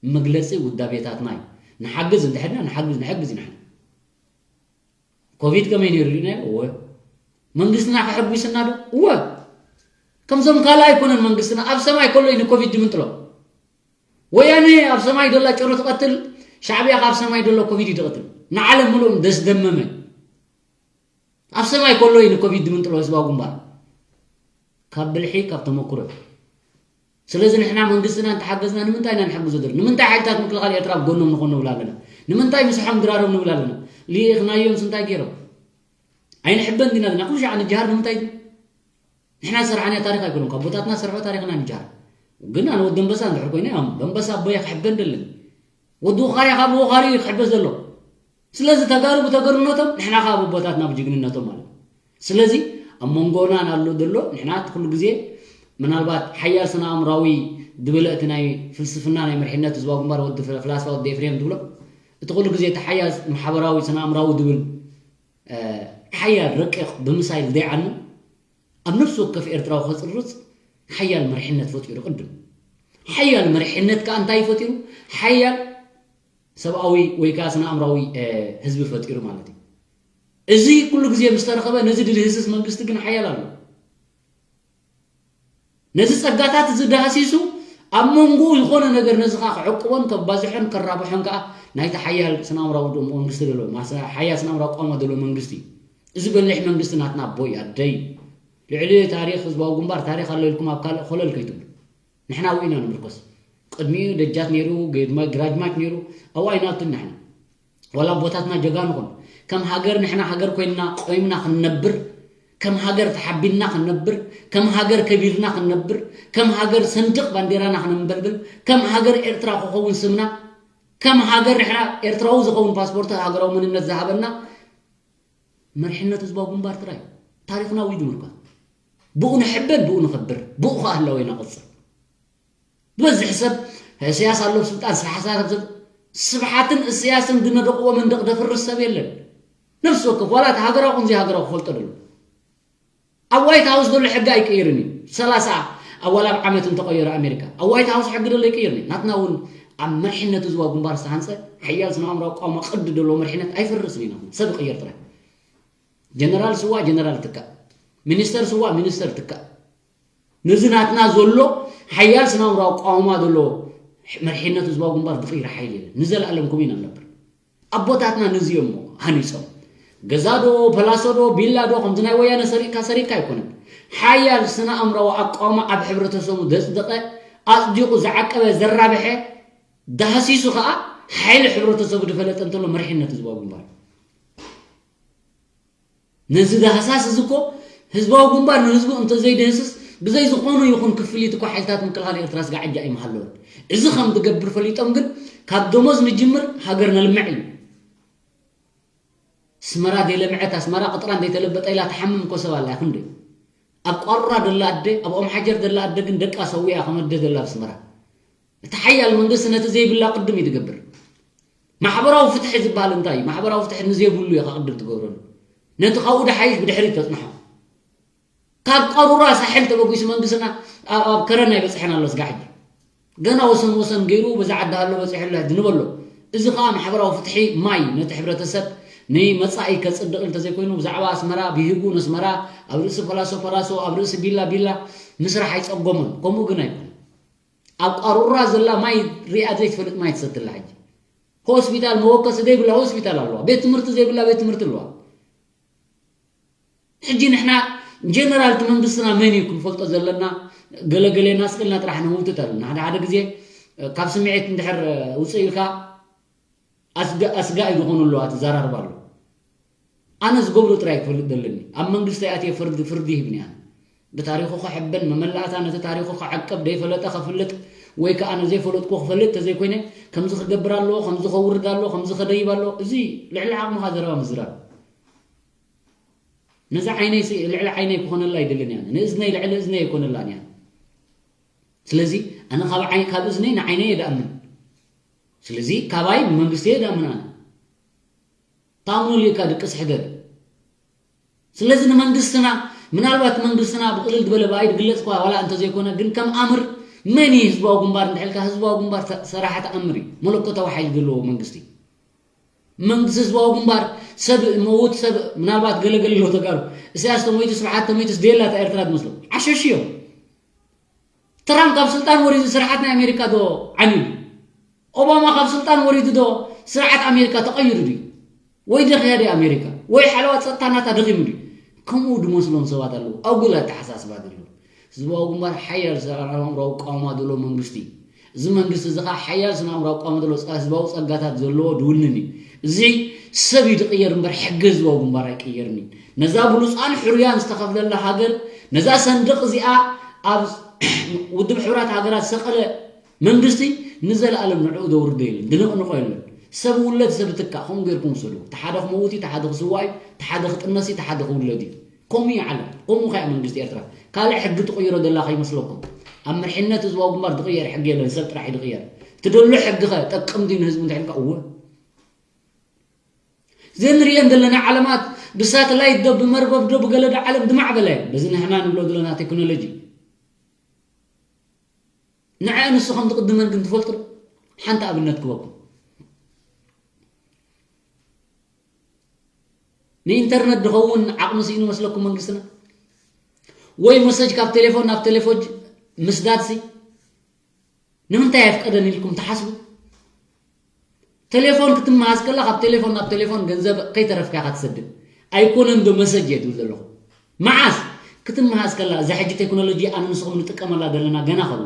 መግለፂ ውዳቤታትና እዩ። ንሓግዝ እንድሕድና ንሓግዝ ንሕግዝ ኢና። ኮቪድ ከመይ ነይሩ ርኢናዮ? እወ። መንግስትና ከሐጒስና ዶ? እወ። ከምዞም ካልእ ኣይኮነን መንግስትና። ኣብ ሰማይ ከሎ እዩ ንኮቪድ ድምንጥሎ። ወያነ ኣብ ሰማይ ደላ ጭሩ ትቐትል፣ ሻዕብያ ካብ ሰማይ ደሎ ኮቪድ እዩ ድቐትል። ንዓለም ምሉእ ደስደመመ። ኣብ ሰማይ ከሎ እዩ ንኮቪድ ድምንጥሎ ህዝባዊ ግንባር። ካብ ብልሒ፣ ካብ ተመክሮ። ስለዚ ንሕና መንግስትና እንተሓገዝና ንምንታይ ኢና ንሕግዞ ዘለና? ንምንታይ ሓይልታት ምክልኻል ኤርትራ ኣብ ጎኖም ንኾን ንብል ኣለና? ንምንታይ ምሳሖም ድራሮም ንብል ኣለና? ልኢኽናዮምስ እንታይ ገይሮም? ኣይንሕበን ዲና ዘለና? ኩሉ ሻዕ ንጅሃር ንምንታይ? ንሕና ዝሰርሓናዮ ታሪኽ ኣይኮነን፣ ካብ ቦታትና ዝሰርሖ ታሪኽና ንጅሃር። ግን ኣነ ወዲ ኣንበሳ እንድሕር ኮይነ፣ ኣም-፣ ኣንበሳ ኣቦየ ክሕበን ደለኒ። ወዲ ውኻርያ ካብ ውኻርዩ ክሕበስ ዘሎ። ስለዚ ተጋሩ ብተገርነቶም፣ ንሕና ከዓ ብቦታትና ብጅግንነቶም ማለት እዩ። ስለዚ ኣብ መንጎና ናሎ ዘሎ፣ ንሕና እቲ ኩሉ ግዜ ምናልባት ሓያል ስነ ኣእምራዊ ድብል እቲ ናይ ፍልስፍና ናይ መርሒነት ህዝባዊ ግንባር ወዲ ፍላ-፣ ፍላስፋ ወዲ ኤፍሬም ድብሎ፣ እቲ ኩሉ ግዜ እቲ ሓያል ማሕበራዊ ስነ ኣእምራዊ ድብል፣ እ፣ ሓያል ረቂቕ ብምሳይል ዘይዓኑ፣ ኣብ ነፍሲ ወከፍ ኤርትራዊ ከጽርጽ ሓያል መርሒነት ፈጢሩ ቅድም። ሓያል መርሒነት ከኣ እንታይ ፈጢሩ? ሓያል ሰብኣዊ ወይ ከኣ ስነ ኣእምራዊ፣ እ፣ ህዝቢ ፈጢሩ ማለት እዩ። እዚ ኩሉ ግዜ ምስ ተረኸበ ነዚ ድልህስስ መንግስቲ ግን ሓያል ኣሎ። ነዚ ጸጋታት እዚ ዳህሲሱ ኣብ መንጎኡ ዝኾነ ነገር ነዚ ከኣ ክዕቅቦን ከባዝሖን ከራብሖን ከኣ ናይቲ ሓያል ስነ ኣእምራዊ ዶ-፣ መንግስቲ ደሎ፣ ማሰ-፣ ሓያል ስነ ኣእምራዊ ኣቃውማ ደሎ መንግስቲ እዩ። እዚ በሊሕ መንግስቲ ናትና ኣቦይ ኣደይ ልዕሊ ታሪኽ ህዝባዊ ግንባር ታሪኽ ኣሎ ኢልኩም ኣብ ካልእ ኮለል ከይትብሉ። ንሕና ኣብኡ ኢና ንምርኮስ። ቅድሚኡ ደጃት ነይሩ፣ ግድማ-፣ ግራጅማች ነይሩ፣ ኣብኡ ኣይናቱን ንሕና። ዋላ ኣቦታትና ጀጋኑ ኹን፣ ከም ሃገር ንሕና ሃገር ኮይንና ቆይምና ክንነብር፣ ከም ሃገር ተሓቢንና ክንነብር፣ ከም ሃገር ከቢርና ክንነብር፣ ከም ሃገር ሰንድቕ ባንዴራና ክነንበልብል፣ ከም ሃገር ኤርትራ ክኸውን ስምና፣ ከም ሃገር ንሕና ኤርትራዊ ዝኸውን ፓስፖርት ሃገራዊ መንነት ዝሃበና መርሒነት ህዝባዊ ግንባር ጥራይ። ታሪኽና ውይ ድምርኳ። ብኡ ንሕበን፣ ብኡ ንኸብር፣ ብኡ ኸኣ ህላዌና ቐጽር። ዝበዝሕ ሰብ፣ "እስያስ ኣሎ ኣብ ስልጣን፣ ስብሓት ኣብ ስል-" ስብሓትን እስያስን ዝነደቕዎ መንደቕ ደፍርስ ሰብ የለን። ነፍሲ ወከፍ፣ ዋላ እቲ ሃገራዊ ከምዚ ሃገራዊ ክፈልጦ ደሎ። ኣብ ዋይት ሃውስ ዘሎ ሕጊ ኣይቅይርን እዩ። ሰላሳ ኣብ ዋላ ኣብ ዓመት እንተቐየረ ኣሜሪካ፣ ኣብ ዋይት ሃውስ ሕጊ ደሎ ኣይቅይርን እዩ። ናትና እውን ኣብ መርሒነት ህዝባዊ ግንባር ዝተሃንጸ ሓያል ስነ ኣእምራዊ ኣቃውማ ቅዲ ደሎ መርሒነት ኣይፈርስን እዩ ናትና። ሰብ ይቕየር ጥራይ። ጀነራል ስዋ ጀነራል ትካእ፣ ሚኒስተር ስዋ ሚኒስተር ትካእ። ነዚ ናትና ዘሎ ሓያል ስነ ኣእምራዊ ኣቃውማ ዘሎ መርሒነት ህዝባዊ ግንባር ዝቕይር ሓይሊ የለን። ንዘለኣለም ከምኡ ኢና ንነብር። ኣቦታትና ነዚ እዮም ሃኒጾም። ገዛ ዶ፣ ፐላሶ ዶ፣ ቢላ ዶ፣ ከምዚ ናይ ወያነ ሰሪቕካ ሰሪቕካ ኣይኮነን። ሓያል ስነ ኣእምራዊ ኣቃውማ ኣብ ሕብረተሰቡ ዘጽደቐ፣ ኣጽዲቑ ዝዓቀበ፣ ዘራብሐ፣ ዳህሲሱ ከኣ ሓይሊ ሕብረተሰቡ ዝፈለጠ እንተሎ መርሒነት ህዝባዊ ግንባር። ነዚ ዳህሳስ እዚ እኮ ህዝባዊ ግንባር ንህዝቡ እንተዘይደህስስ ብዘይ ዝኾኑ ይኹን ክፍሊት እኮ ሓይልታት ምክልኻል ኤርትራ ስጋዕ ሕጂ ኣይምሃለወን። እዚ ከም ዝገብር ፈሊጦም ግን ካብ ደሞዝ ንጅምር ሃገር ነልምዕ እዩ። ኣስመራ ዘይለምዐት፣ ኣስመራ ቅጥራ ዘይተለበጠ ኢላ ትሓምም እኮ ሰብ ኣላ። ክንደይ ኣብ ቋሩራ ደላ ኣደ፣ ኣብ ኦም ሓጀር ደላ ኣደ ግን ደቃ ሰዊኣ ከም ኣደ ደላ ኣብ ኣስመራ። እቲ ሓያል መንግስቲ ነቲ ዘይብላ ቅድም እዩ ዝገብር። ማሕበራዊ ፍትሒ ዝበሃል እንታይ እዩ? ማሕበራዊ ፍትሒ ንዘይብሉ ኢኻ ቅድም ትገብረሉ። ነቲ ካብኡ ድሓይሽ ብድሕሪት ተጽንሖ። ካብ ቃሩራ ሳሕል ተበጊሱ መንግስትና ኣብ፣ ኣብ ከረን ኣይበጽሐን ኣሎ ስጋዕ ሕጂ። ገና ወሰን ወሰን ገይሩ በዛ ዓዲ ኣሎ በጺሑ ኣሎ ሕጂ ንበሎ። እዚ ኸኣ ማሕበራዊ ፍትሒ ማይ ነቲ ሕብረተሰብ ንመጻኢ ከጽድቕ እንተዘይኮይኑ ብዛዕባ ኣስመራ ብሂጉ ነስመራ ኣብ ርእሲ ፐላሶ ፐላሶ ኣብ ርእሲ ቢላ ቢላ ምስራሕ ኣይጸገሞን። ከምኡ ግን ኣይኮነን። ኣብ ቃሩራ ዘላ ማይ ሪኣ ዘይትፈልጥ ማይ ትሰትላ ሕጂ። ሆስፒታል መወከሲ ዘይብላ ሆስፒታል ኣለዋ። ቤት ትምህርቲ ዘይብላ ቤት ትምህርቲ ኣለዋ። ሕጂ ንሕና ጀነራል እቲ መንግስትና መን እዩ ክንፈልጦ ዘለና? ገለገሌና ስእልና ጥራሕ ነውትት ኣለና። ሓደ ሓደ ግዜ ካብ ስምዒት እንድሕር ውፅእ ኢልካ ኣስጋኢ ዝኾኑ ኣለዋ ትዘራርባ ኣሎ። ኣነ ዝገብሮ ጥራይ ክፈልጥ ዘለኒ፣ ኣብ መንግስቲ ኣትየ ፍርዲ ፍርዲ ሂብኒ። ኣነ ብታሪኹ ክሕበን መመላእታ ነቲ ታሪኹ ክዓቀብ ደይፈለጠ ከፍልጥ፣ ወይ ከዓ ነዘይፈለጥኩ ክፈልጥ ተዘይኮይነ፣ ከምዚ ክገብር ኣለዎ፣ ከምዚ ከውርድ ኣለዎ፣ ከምዚ ከደይብ ኣለዎ። እዚ ልዕሊ ዓቕምኻ ዘረባ ምዝራብ። ነዚ ዓይነይ ልዕሊ ዓይነይ ክኾነላ ኣይደልን እያ፣ ንእዝነይ ልዕሊ እዝነይ ኣይኮነላን እያ። ስለዚ ኣነ ካብ እዝነይ ንዓይነይ እየ ድኣምን። ስለዚ ካባይ ብመንግስቲ እየ ድኣምን። ኣነ ታምኖ ሊካ ድቅስ ሕደር። ስለዚ ንመንግስትና፣ ምናልባት መንግስትና ብቅልል ዝበለ ብኣይ ድግለጽ እኳ ዋላ እንተዘይኮነ፣ ግን ከም ኣምር መን እዩ ህዝባዊ ግንባር እንድሕልካ፣ ህዝባዊ ግንባር ሰራሕቲ ኣምር እዩ፣ መለኮታዊ ሓይሊ ዘለዎ መንግስቲ። መንግስቲ ህዝባዊ ግንባር ሰብ መውት ሰብ ምናልባት ገለገለ ኣሎ ተጋሩ። እሳያስ ተሞይቱ ስብሓት ተሞይቱ ስደየላ እታ ኤርትራ ትመስሎ ዓሸሽ እዮም። ትራምፕ ካብ ስልጣን ወሪዱ ስርዓት ናይ ኣሜሪካ ዶ ዓንዩ? ኦባማ ካብ ስልጣን ወሪዱ ዶ ስርዓት ኣሜሪካ ተቐይሩ ድዩ? ወይ ደኽያ ድዩ ኣሜሪካ? ወይ ሓለዋ ጸጥታ ናታ ደኺሙ ድዩ? ከምኡ ድመስሎም ሰባት ኣለዉ። ኣጉል ኣተሓሳስባ ዘለዎ ህዝባዊ ግንባር ሓያል ሰራራዊ ኣእምራዊ ቃውማ ዘሎ መንግስቲ እዩ። እዚ መንግስቲ እዚ ኸዓ ሓያል ስነ ኣእምራዊ ቃውማ ዘለዎ ህዝባዊ ጸጋታት ዘለዎ ድውንን እዩ። እዚ ሰብ እዩ ድቕየር እምበር ሕጊ ህዝባዊ ግንባር ኣይቅየርን እዩ። ነዛ ብሉፃን ሕሩያን ዝተኸፍለላ ሃገር፣ ነዛ ሰንድቕ እዚኣ ኣብ ውድብ ሕቡራት ሃገራት ሰቐለ መንግስቲ ንዘለኣለም ንዕኡ ደውርዶ የለን፣ ድንቕንቆ የለን። ሰብ ውለድ ሰብ ትካእ፣ ከምኡ ጌርኩም ውሰዱ። እቲ ሓደ ክመውት እዩ፣ እቲ ሓደ ክስዋእ እዩ፣ እቲ ሓደ ክጥነስ እዩ፣ እቲ ሓደ ክውለድ እዩ። ከምኡ እዩ ዓለም። ከምኡ ከያ መንግስቲ ኤርትራ ካልእ ሕጊ ትቕይሮ ደላ ከይመስለኩም። ኣብ መርሕነት ህዝባዊ ግንባር ዝቕየር ሕጊ የለን፣ ሰብ ጥራሕ እዩ ዝቕየር። ትደሎ ሕጊ ከ ጠቅም ድዩ ንህዝቢ እንድሕልካ? እወ። ዘን ንሪኤን ዘለና ዓለማት ብሳተላይት ዶ ብመርበብ ዶ ብገለ ዶ ዓለም ድማዕበላ እየን። በዚ ንሕና ንብሎ ዘለና ቴክኖሎጂ ንዐ ንሱ ከም ዝቕድመን ግን ትፈልጡ ዶ? ሓንቲ ኣብነት ክበኩም። ንኢንተርነት ድኸውን ዓቕሚ ስኢኑ መስለኩም መንግስትና? ወይ መሰጅ ካብ ቴሌፎን ናብ ቴሌፎን ምስዳድሲ? ንምንታይ ኣፍቀደን ኢልኩም ትሓስቡ? ቴሌፎን ክትመሃዝ ከላ ካብ ቴሌፎን ናብ ቴሌፎን ገንዘብ ከይተረፍካ ኢኻ ትሰድድ። ኣይኮነን ዶ መሰጅ እየ ትብል ዘለኹ? መዓስ ክትመሃዝ ከላ? እዛ ሕጂ ቴክኖሎጂ ኣነ ንስኹም ንጥቀመላ ዘለና ገና ከሎ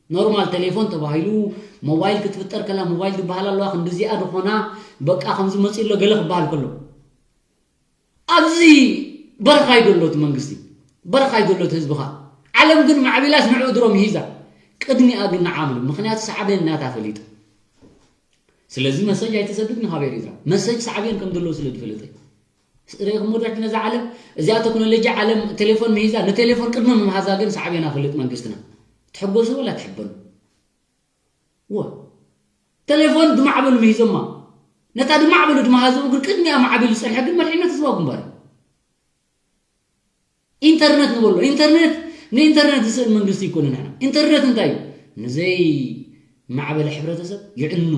ኖርማል ቴሌፎን ተባሂሉ ሞባይል ክትፍጠር ከላ ሞባይል ትበሃል ኣለዋ። ክንዲዚኣ ዝኾና በቃ ከምዚ መፂእ ኣሎ ገለ ክበሃል ከሎ ኣብዚ በረኻ እዩ ዘሎ እቲ መንግስቲ፣ በረኻ እዩ ዘሎ እቲ ህዝብኻ። ዓለም ግን ማዕቢላስ ንዕኡ ድሮ ምሂዛ። ቅድሚኣ ግን ንዓምሉ። ምኽንያቱ ሳዕቤን ናታ ፈሊጡ። ስለዚ መሰጅ ኣይተሰድድ ንካብ ኤርትራ። መሰጅ ሳዕቤን ከም ዘለዎ ስለ ዝፈለጠ። ርኢኹም ወዳጅ ነዛ ዓለም፣ እዚኣ ቴክኖሎጂ ዓለም ቴሌፎን ምሂዛ፣ ንቴሌፎን ቅድሚ ምምሃዛ ግን ሳዕቤና ፈልጥ መንግስትና። ትሕጎሱ ወላ ትሕበኑ። ወ ቴሌፎን ድማዕበሉ ምሂዞማ። ነታ ድማዕበሉ ድመሃዝኡ ግን ቅድሚኣ ማዕቢሉ ዝጸንሐ ግን መሪሕነት ህዝባዊ ግንባር እዩ። ኢንተርነት ንበሎ። ኢንተርነት ንኢንተርነት ዝስእል መንግስቲ ይኮነ ንሕና። ኢንተርነት እንታይ እዩ? ንዘይ ማዕበለ ሕብረተሰብ ይዕኑ፣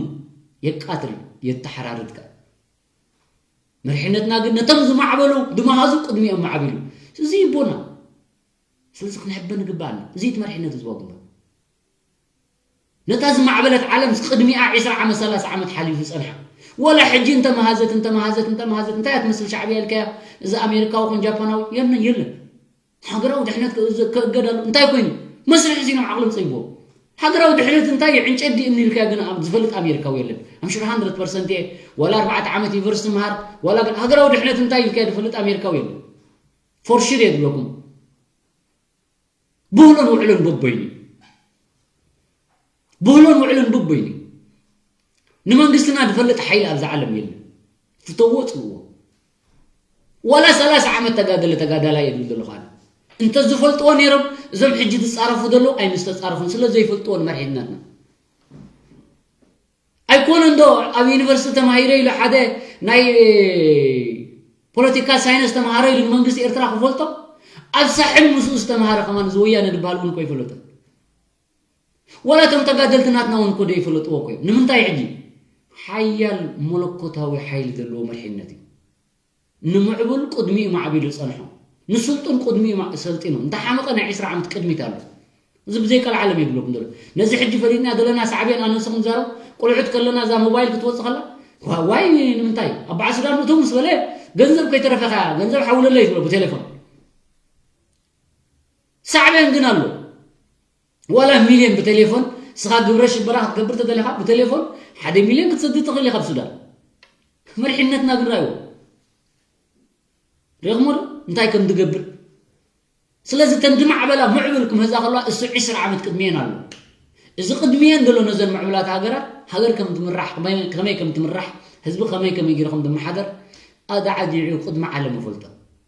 የቃትል፣ የተሓራርድ ከኣ። መሪሕነትና ግን ነቶም ዝማዕበሉ ድመሃዙ ቅድሚኦም ማዕቢሉ። እዚ ይቦና። ስለዚ ክንሕበን ይግባኣና። እዚ እቲ መሪሕነት ህዝባዊ ግንባር። ነታ ዝማዕበለት ዓለም ቅድሚኣ ዒስራ ዓመት፣ ሰላሳ ዓመት ሓሊፉ ዝጸንሐ። ወላ ሕጂ እንተመሃዘት፣ እንተመሃዘት፣ እንተመሃዘት፣ እንታይ እያ ትመስል ሻዕብያ ኢልካያ? እዚ ኣሜሪካዊ ኮን ጃፓናዊ? የለን፣ የለን። ሃገራዊ ድሕነት ከ-፣ ከ-፣ ከእገድ ኣሎ። እንታይ ኮይኑ? መስርሒ ሲኖም ዓቕሎም ጸይብዎ። ሃገራዊ ድሕነት እንታይ እዩ? ዕንጨት ድዩ እምኒ ኢልካያ ግን ኣብ ዝፈልጥ ኣሜሪካዊ የለን። I'm sure hundred percent እየ። ወላ ኣርባዕተ ዓመት ዩኒቨርሲቲ ምሃር፣ ወላ ግን ሃገራዊ ድሕነት እንታይ ኢልካያ ዝፈልጥ ኣሜሪካዊ የለን። For sure እየ ዝብለኩም። ብህሎን ውዕሎን በበይኑ እዩ። ብህሎን ውዕሎን በበይኑ እዩ። ንመንግስትና ዝፈልጥ ሓይሊ ኣብዛ ዓለም የለን። ፍተዎ፣ ጽልዎ። ዋላ ሰላሳ ዓመት ተጋደለ ተጋዳላይ እየ ዝብል ዘለኹ ኣነ። እንተ ዝፈልጥዎ ነይሮም፣ እዞም ሕጂ ዝጻረፉ ዘለዉ ኣይምስተጻረፉን፣ ስለ ዘይፈልጥዎ ንመሪሕነትና። ኣይኮነን ዶ ኣብ ዩኒቨርሲቲ ተማሂረ ኢሉ ሓደ ናይ ፖለቲካ ሳይንስ ተምሃረ ኢሉ ንመንግስቲ ኤርትራ ክፈልጦ? ኣብ ሳሕል ምስኡ ዝተምሃረ ከማን እዚ ወያነ ዝበሃል እውን እኮ ኣይፈለጦን። ዋላ እቶም ተጋደልቲ ናትና እውን እኮ ዘይፈለጥዎ እኮ እዮም። ንምንታይ ሕጂ? ሓያል መለኮታዊ ሓይሊ ዘለዎ መሪሕነት እዩ። ንምዕቡል ቅድሚኡ ማዕቢሉ ዝጸንሖ፣ ንስልጡን ቅድሚኡ ማ-፣ ሰልጢኑ፣ እንተሓመቐ ናይ ዒስራ ዓመት ቅድሚት ኣሎ። እዚ ብዘይ ቀልዓለም እየ ዝብለኩም ዘሎ። ነዚ ሕጂ ፈሊጥና ዘለና ሳዕቤን ኣነ ንስኹም ዛረብ፣ ቆልዑት ከለና እዛ ሞባይል ክትወጽእ ከላ፣ ዋ-፣ ዋይ ንምንታይ? ኣብ በዓል ሱዳን እቶ ምስ በለ፣ ገንዘብ ከይተረፈኻ፣ ገንዘብ ሓውለለይ ትብሎ ብቴሌፎን። ሳዕቤን ግን ኣሎ። ዋላ ሚልዮን ብቴሌፎን፣ ስኻ ግብረ ሽበራ ክትገብር ተደሊኻ ብቴሌፎን ሓደ ሚልዮን ክትሰድድ ትኽእል ኢኻ ኣብ ሱዳን። መሪሕነትና ግን ራእይዎ። ሪእኹሞ ዶ እንታይ ከም ዝገብር? ስለዚ እተን ዝማዕበላ ምዕብል ክምህዛ ከለዋ እሱ ዕስራ ዓመት ቅድሚየን ኣሎ። እዚ ቅድሚየን ዘሎ ነዘን ምዕብላት ሃገራት ሃገር ከም ትምራሕ፣ ከመይ ከም ትምራሕ፣ ህዝቢ ከመይ ከመይ ገይሩ ከም ዝመሓደር ኣዳዓዲዑ ቅድሚ ዓለም ይፈልጦ።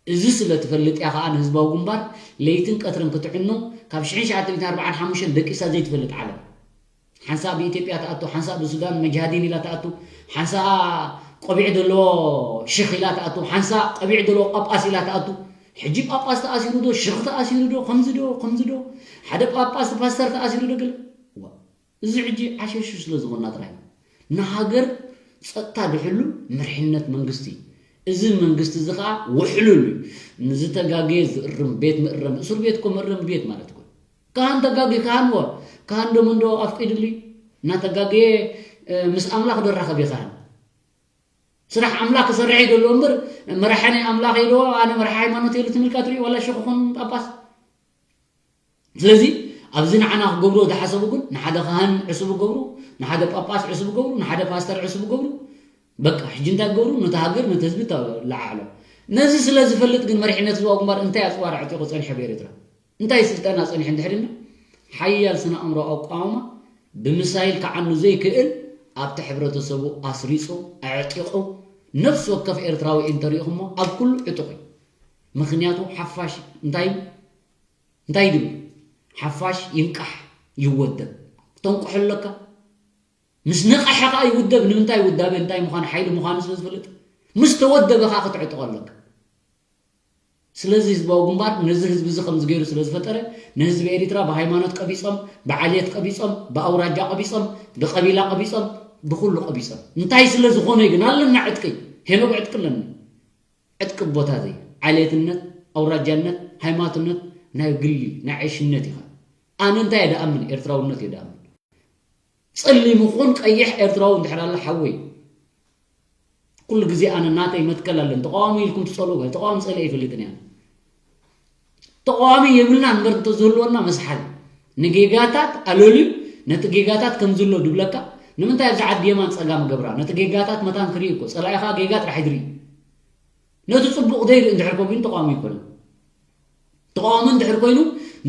እዚ ስለ ትፈልጥ እያ ከኣ ንህዝባዊ ግንባር ለይትን ቀትርን ክትዕኑ ካብ ሽሕን ትሽዓተ ሚእትን ኣርባዓን ሓሙሽተን ደቂሳ ዘይትፈልጥ ዓለም። ሓንሳእ ብኢትዮጵያ ትኣቱ፣ ሓንሳእ ብሱዳን መጅሃዲን ኢላ ትኣቱ፣ ሓንሳእ ቆቢዕ ዘለዎ ሽኽ ኢላ ትኣቱ፣ ሓንሳእ ቆቢዕ ዘለዎ ጳጳስ ኢላ ትኣቱ። ሕጂ ጳጳስ ተኣሲሩ ዶ ሽኽ ተኣሲሩ ዶ ከምዚ ዶ ከምዚ ዶ ሓደ ጳጳስ ፓስተር ተኣሲሩ ዶ ገለ ዋ፣ እዚ ሕጂ ዓሸሹ ስለ ዝኾና ጥራይ ንሃገር ጸጥታ ድሕሉ መርሕነት መንግስቲ እዚ መንግስቲ እዚ ከዓ ውሕሉል እዩ። ንዝተጋገየ ዝእርም ቤት ምእረም፣ እስር ቤት እኮ መእረሚ ቤት ማለት እኮ። ካህን ተጋጊ ካህን ወ ካህን ደሞ እንዶ ኣፍቂድሉ እናተጋገየ ምስ ኣምላኽ ደራኸብ እዩ ካህን። ስራሕ ኣምላኽ ክሰርሕ እዩ ዘሎ እምበር መራሒ ናይ ኣምላኽ ኢልዎ ኣነ መራሒ ሃይማኖት ኢሉ ትምልካ ትሪኢ ዋላ ሽኹኹን ጳጳስ። ስለዚ ኣብዚ ንዓና ክገብርዎ ዝሓሰቡ ግን ንሓደ ካህን ዕሱብ ገብሩ፣ ንሓደ ጳጳስ ዕሱብ ገብሩ፣ ንሓደ ፓስተር ዕሱብ ገብሩ። በቃ ሕጂ እንታይ ገብሩ? ነቲ ሃገር ነቲ ህዝቢ ተለዓዕሎ። ነዚ ስለ ዝፈልጥ ግን መሪሕነት ህዝባዊ ግንባር እንታይ ኣፅዋር ኣዕጢቑ ፀኒሐ ብኤርትራ? እንታይ ስልጠና ጸኒሑ እንድሕር ኢልና፣ ሓያል ስነ ኣእምሮ ኣቋውማ ብምሳይል ክዓኑ ዘይክእል ኣብቲ ሕብረተሰቡ ኣስሪጹ ኣዕጢቑ ነፍሲ ወከፍ ኤርትራዊ እንተሪኢኹሞ ኣብ ኩሉ ዕጡቕ እዩ። ምኽንያቱ ሓፋሽ እንታይ እንታይ ድብል ሓፋሽ ይንቃሕ ይወደብ ክተንቁሑ ኣለካ። ምስ ነቐሐ ከዓ ይውደብ። ንምንታይ ውዳበ እንታይ ምዃኑ ሓይሊ ምዃኑ ስለ ዝፈልጥ ምስ ተወደበ ከዓ ክትዕጥቖ ኣለካ። ስለዚ ህዝባዊ ግንባር ነዚ ህዝቢ እዚ ከምዚ ገይሩ ስለ ዝፈጠረ ንህዝቢ ኤሪትራ ብሃይማኖት ቀቢጾም፣ ብዓልየት ቀቢጾም፣ ብኣውራጃ ቀቢጾም፣ ብቀቢላ ቀቢጾም፣ ብኩሉ ቀቢጾም። እንታይ ስለ ዝኾነ ግን ኣለና ዕጥቂ፣ ሄኖግ ዕጥቂ ኣለና። ዕጥቂ ቦታተይ ዓልየትነት፣ ኣውራጃነት፣ ሃይማኖትነት ናይ ግሊ ናይ ዕሽነት ኢኻ። ኣነ እንታይ እየ ደኣምን? ኤርትራውነት እየ ደኣምን። ጸሊም ይኹን ቀይሕ ኤርትራዊ እንድሕር ኣሎ ሓወይ። ኩሉ ግዜ ኣነ ናተይ መትከል ኣለን። ተቃዋሚ ኢልኩም ትጸልኡ፣ ተቃዋሚ ጸሊአ ኣይፈልጥን እያ። ተቃዋሚ የብልና እምበር እንተዝህልወና መስሓል። ንጌጋታት ኣለልዩ ነቲ ጌጋታት ከም ዝሎ ድብለካ ንምንታይ ኣብዚ ዓዲ የማን ጸጋም ገብራ? ነቲ ጌጋታት መታን ክርኢ እኮ ጸላኢኻ ጌጋ ጥራሕ ይድርኢ። ነቲ ጽቡቕ ዘይርኢ እንድሕር ኮ ግን ተቃዋሚ ይኮነ። ተቃዋሚ እንድሕር ኮይኑ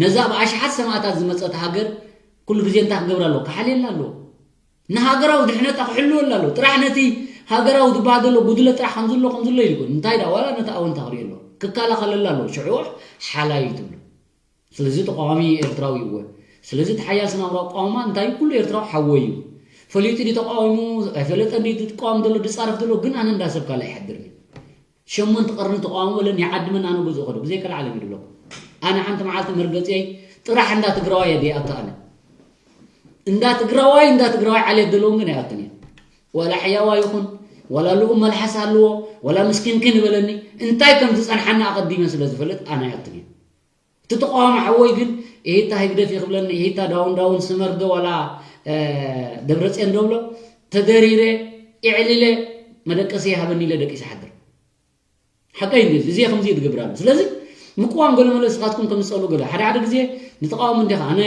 ነዛ ብኣሽሓት ሰማእታት ዝመጸት ሃገር ኩሉ ግዜ እንታይ ክገብር ኣለዎ? ክሓልየላ ኣለዎ። ንሃገራዊ ድሕነታ ክሕልወላ ኣለዎ። ጥራሕ ነቲ ሃገራዊ ዝበሃል ዘሎ ጉድለት ጥራሕ ከም ዝሎ ከም ዝሎ ኢሉ ይኮን። እንታይ ደኣ ዋላ ነቲ ኣወንታ ክሪኦ ኣለዎ። ክከላኸለላ ኣለዎ። ሽዑ ሓላይ እዩ ትብሎ። ስለዚ ተቃዋሚ ኤርትራዊ እወ። ስለዚ እቲ ሓያል ስነ ኣእምሮ ኣቋውማ እንታይ ኩሉ ኤርትራዊ ሓወይ እዩ። ፈሊጡ ድዩ ተቃዊሙ ኣይፈለጠን ድዩ ዝቃወም ዘሎ ዝጻረፍ ዘሎ ግን ኣነ እንዳ ሰብ ካልእ ኣይሓድርን እዩ። ሸሞንተ ቀርኒ ተቃውሞ በለን ይዓድመን ኣነ ገዝኦ ከዶ ብዘይ ካልእ ዓለም ይድብለኩም። ኣነ ሓንቲ መዓልቲ መርገጺየይ ጥራሕ እንዳ ትግራዋይ እየ ድየ ኣቶ ኣነ። እንዳ ትግራዋይ እንዳ ትግራዋይ ዓሌት ዘለዎም ግን ኣይኣቱን እየ። ዋላ ሕያዋ ይኹን ዋላ ልኡም መልሓስ ኣለዎ ዋላ ምስኪንክን ይበለኒ እንታይ ከም ዝጸንሓና ኣቐዲመ ስለ ዝፈልጥ ኣነ ኣይኣቱን እየ። እቲ ተቃዋሚ ሓወይ ግን ኢሂታ ህግደፍ ይኽብለኒ ኢሂታ ዳውን ዳውን ስመር ዶ ዋላ ደብረፅዮን ዶ ብሎ ተደሪረ ኢዕሊለ መደቀሲ ይሃበኒ ኢለ ደቂሰ ሓድር። ሓቀይ እንዲ እዚ ከምዚ ትገብር ኣሎ። ስለዚ ምቅዋም ገለ መለ ስኻትኩም ከም ዝፀሉ ገለ ሓደ ሓደ ግዜ ንተቃወሙ እንዲኻ ኣነ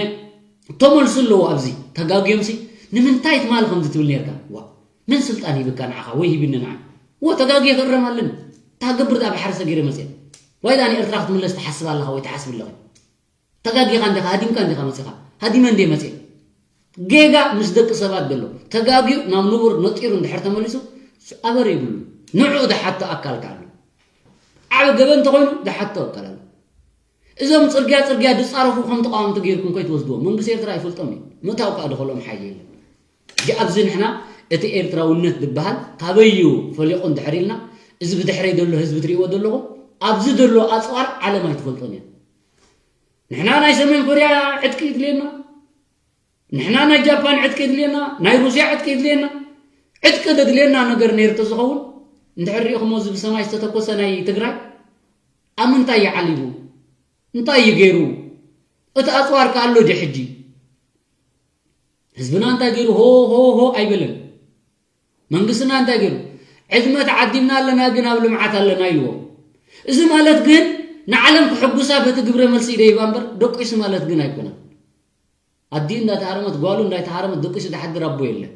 ተመልሱ ኣለዎ ኣብዚ ተጋግዮም ሲ ንምንታይ ትማሊ ከምዚ ትብል ነርካ ዋ መን ስልጣን ሂብካ ንዓኻ ወይ ሂብኒ ንዓ ወ ተጋግየ ክእረም ኣለኒ ታገብር ዳ ብሓርሰ ገይረ መፅየ ዋይ ዳን ኤርትራ ክትምለስ ትሓስብ ኣለኻ ወይ ትሓስብ ኣለኺ ተጋጊኻ እንዲኻ ሃዲምካ እንዲኻ መፂኻ ሃዲመ እንደ መፅየ ጌጋ ምስ ደቂ ሰባት ዘሎ ተጋጊዩ ናብ ንቡር ነጢሩ እንድሕር ተመሊሱ ኣበር የብሉ ንዑ ዝሓቶ ኣካል ካሉ ዓብ ገበን ተኾይኑ ዝሓቶ ኣካል ኣሎ እዞም ፅርግያ ፅርግያ ዝፃረፉ ከም ተቃወምቲ ገይርኩም ከይትወስድዎም መንግስቲ ኤርትራ ይፈልጦም እዩ ምእታው ከዓ ድኸሎም ሓይሊ የለን ሕጂ ኣብዚ ንሕና እቲ ኤርትራውነት ዝበሃል ካበይ እዩ ፈሊቑ እንድሕር ኢልና እዚ ብድሕረይ ዘሎ ህዝቢ ትሪእዎ ዘለኹም ኣብዚ ዘሎ ኣፅዋር ዓለም ኣይትፈልጦን እያ ንሕና ናይ ሰሜን ኮርያ ዕጥቂ ይድልየና ንሕና ናይ ጃፓን ዕጥቂ ይድልየና ናይ ሩስያ ዕጥቂ ይድልየና ዕጥቂ ዘድልየና ነገር ነይሩ ተዝኸውን እንድሕር ሪኢኹሞ እዚ ብሰማይ ዝተተኮሰ ናይ ትግራይ ኣብ ምንታይ ይዓሊቡ እንታይ እዩ ገይሩ እቲ ኣፅዋር ከ ኣሎ ድዩ ሕጂ ህዝብና እንታይ ገይሩ ሆ ሆ ሆ ኣይበለን መንግስትና እንታይ ገይሩ ዕድመ ተዓዲምና ኣለና ግን ኣብ ልምዓት ኣለና ኢልዎ እዚ ማለት ግን ንዓለም ክሕጉሳ በቲ ግብረ መልሲ ይደይባ እምበር ደቂሱ ማለት ግን ኣይኮነን። ኣዲኡ እንዳተሃረመት ጓሉ እንዳይተሃረመት ደቂሱ ዝሓድር ኣቦ የለን።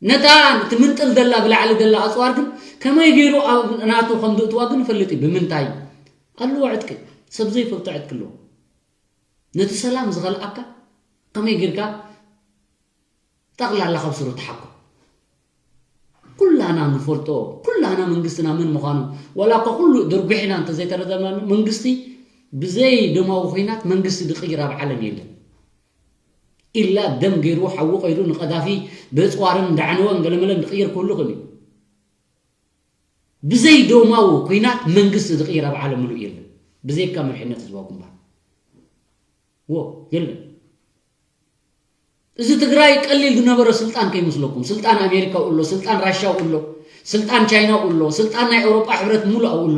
ነታ ትምንጥል ዘላ ብላዕሊ ዘላ ኣፅዋር ግን ከመይ ገይሩ ኣብ ናቱ ከም ዝእትዋ ግን ይፈልጥ እዩ። ብምንታይ ኣለዎ ዕጥቂ? ሰብ ዘይፈልጦ ዕጥቂ ኣለዎ። ነቲ ሰላም ዝኸልኣካ ከመይ ጌርካ ጠቕላላ ካብ ስሩ ትሓኮ? ኩላና ንፈልጦ፣ ኩላና መንግስትና መን ምዃኑ፣ ዋላ እኳ ኩሉ ድርጒሕና እንተዘይተረዘምና መንግስቲ ብዘይ ደማዊ ኹናት መንግስቲ ዝቕይር ኣብ ዓለም የለን። ኢላ ደም ገይሩ ሓዊ ቀይሩ ንቐዳፊ ብእፅዋርን ዳዕንወን ገለመለን ዝቕይር ክህሉ ክእል እዩ። ብዘይ ደማዊ ኹናት መንግስቲ ዝቕይር ኣብ ዓለም ምሉእ የለን። ብዘይካ መሪሕነት ህዝባዊ ግንባር ዎ የለን። እዚ ትግራይ ቀሊል ዝነበረ ስልጣን ከይመስለኩም። ስልጣን ኣሜሪካ ኣሎ፣ ስልጣን ራሻ ኣሎ፣ ስልጣን ቻይና ኣሎ፣ ስልጣን ናይ ኤውሮጳ ሕብረት ሙሉእ ኣሎ፣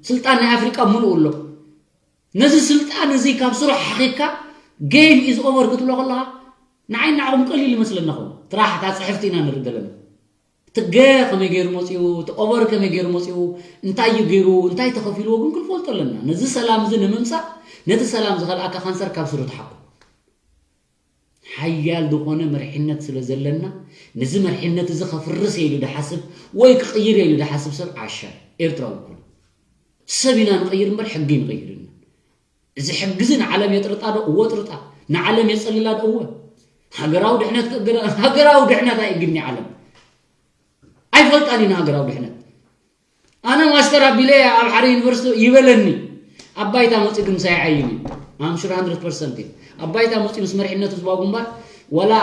ስልጣን ናይ ኣፍሪቃ ሙሉእ ኣሎ። ነዚ ስልጣን እዚ ካብ ስሩ ሓኺካ game is over ክትብሎ ከለኻ ንዓይ ንዓኹም ቀሊል ይመስለና ኾን። ትራሕታ ጽሕፍቲ ኢና ንርኢ ዘለና። ትገ ከመይ ገይሩ መፂኡ፣ እቲ ኦቨር ከመይ ገይሩ መፂኡ፣ እንታይ እዩ ገይሩ፣ እንታይ ተኸፊልዎ ግን ክንፈልጦ ኣለና። ነዚ ሰላም እዚ ንምምፃእ ነቲ ሰላም ዝኸልኣካ ካንሰር ካብ ስሩ ትሓኩ። ሓያል ዝኾነ መሪሕነት ስለ ዘለና ነዚ መሪሕነት እዚ ከፍርስ ኢሉ ድሓስብ ወይ ክቕይር ኢሉ ድሓስብ ሰብ ዓሻ ኤርትራዊ ይኮነ። ሰብ ኢና ንቐይር እምበር ሕጊ ንቐይር ኢና። እዚ ሕጊ እዚ ንዓለም የጥርጣ ዶ? እወ ጥርጣ። ንዓለም የጸልላ ዶ? እወ። ሃገራዊ ድሕነት ክእገዳ፣ ሃገራዊ ድሕነት ኣይእግድን ዓለም። ኣይፈልጣን ኢና ሃገራዊ ድሕነት። ኣነ ማስተር ኣቢለ ኣብ ሓደ ዩኒቨርሲቲ ይበለኒ። ኣብ ባይታ መጺኡ ግን ሳይዓይን እዩ። I'm sure hundred percent እዩ። ኣብ ባይታ መጺኡ ምስ መሪሕነት ህዝባዊ ግንባር ዋላ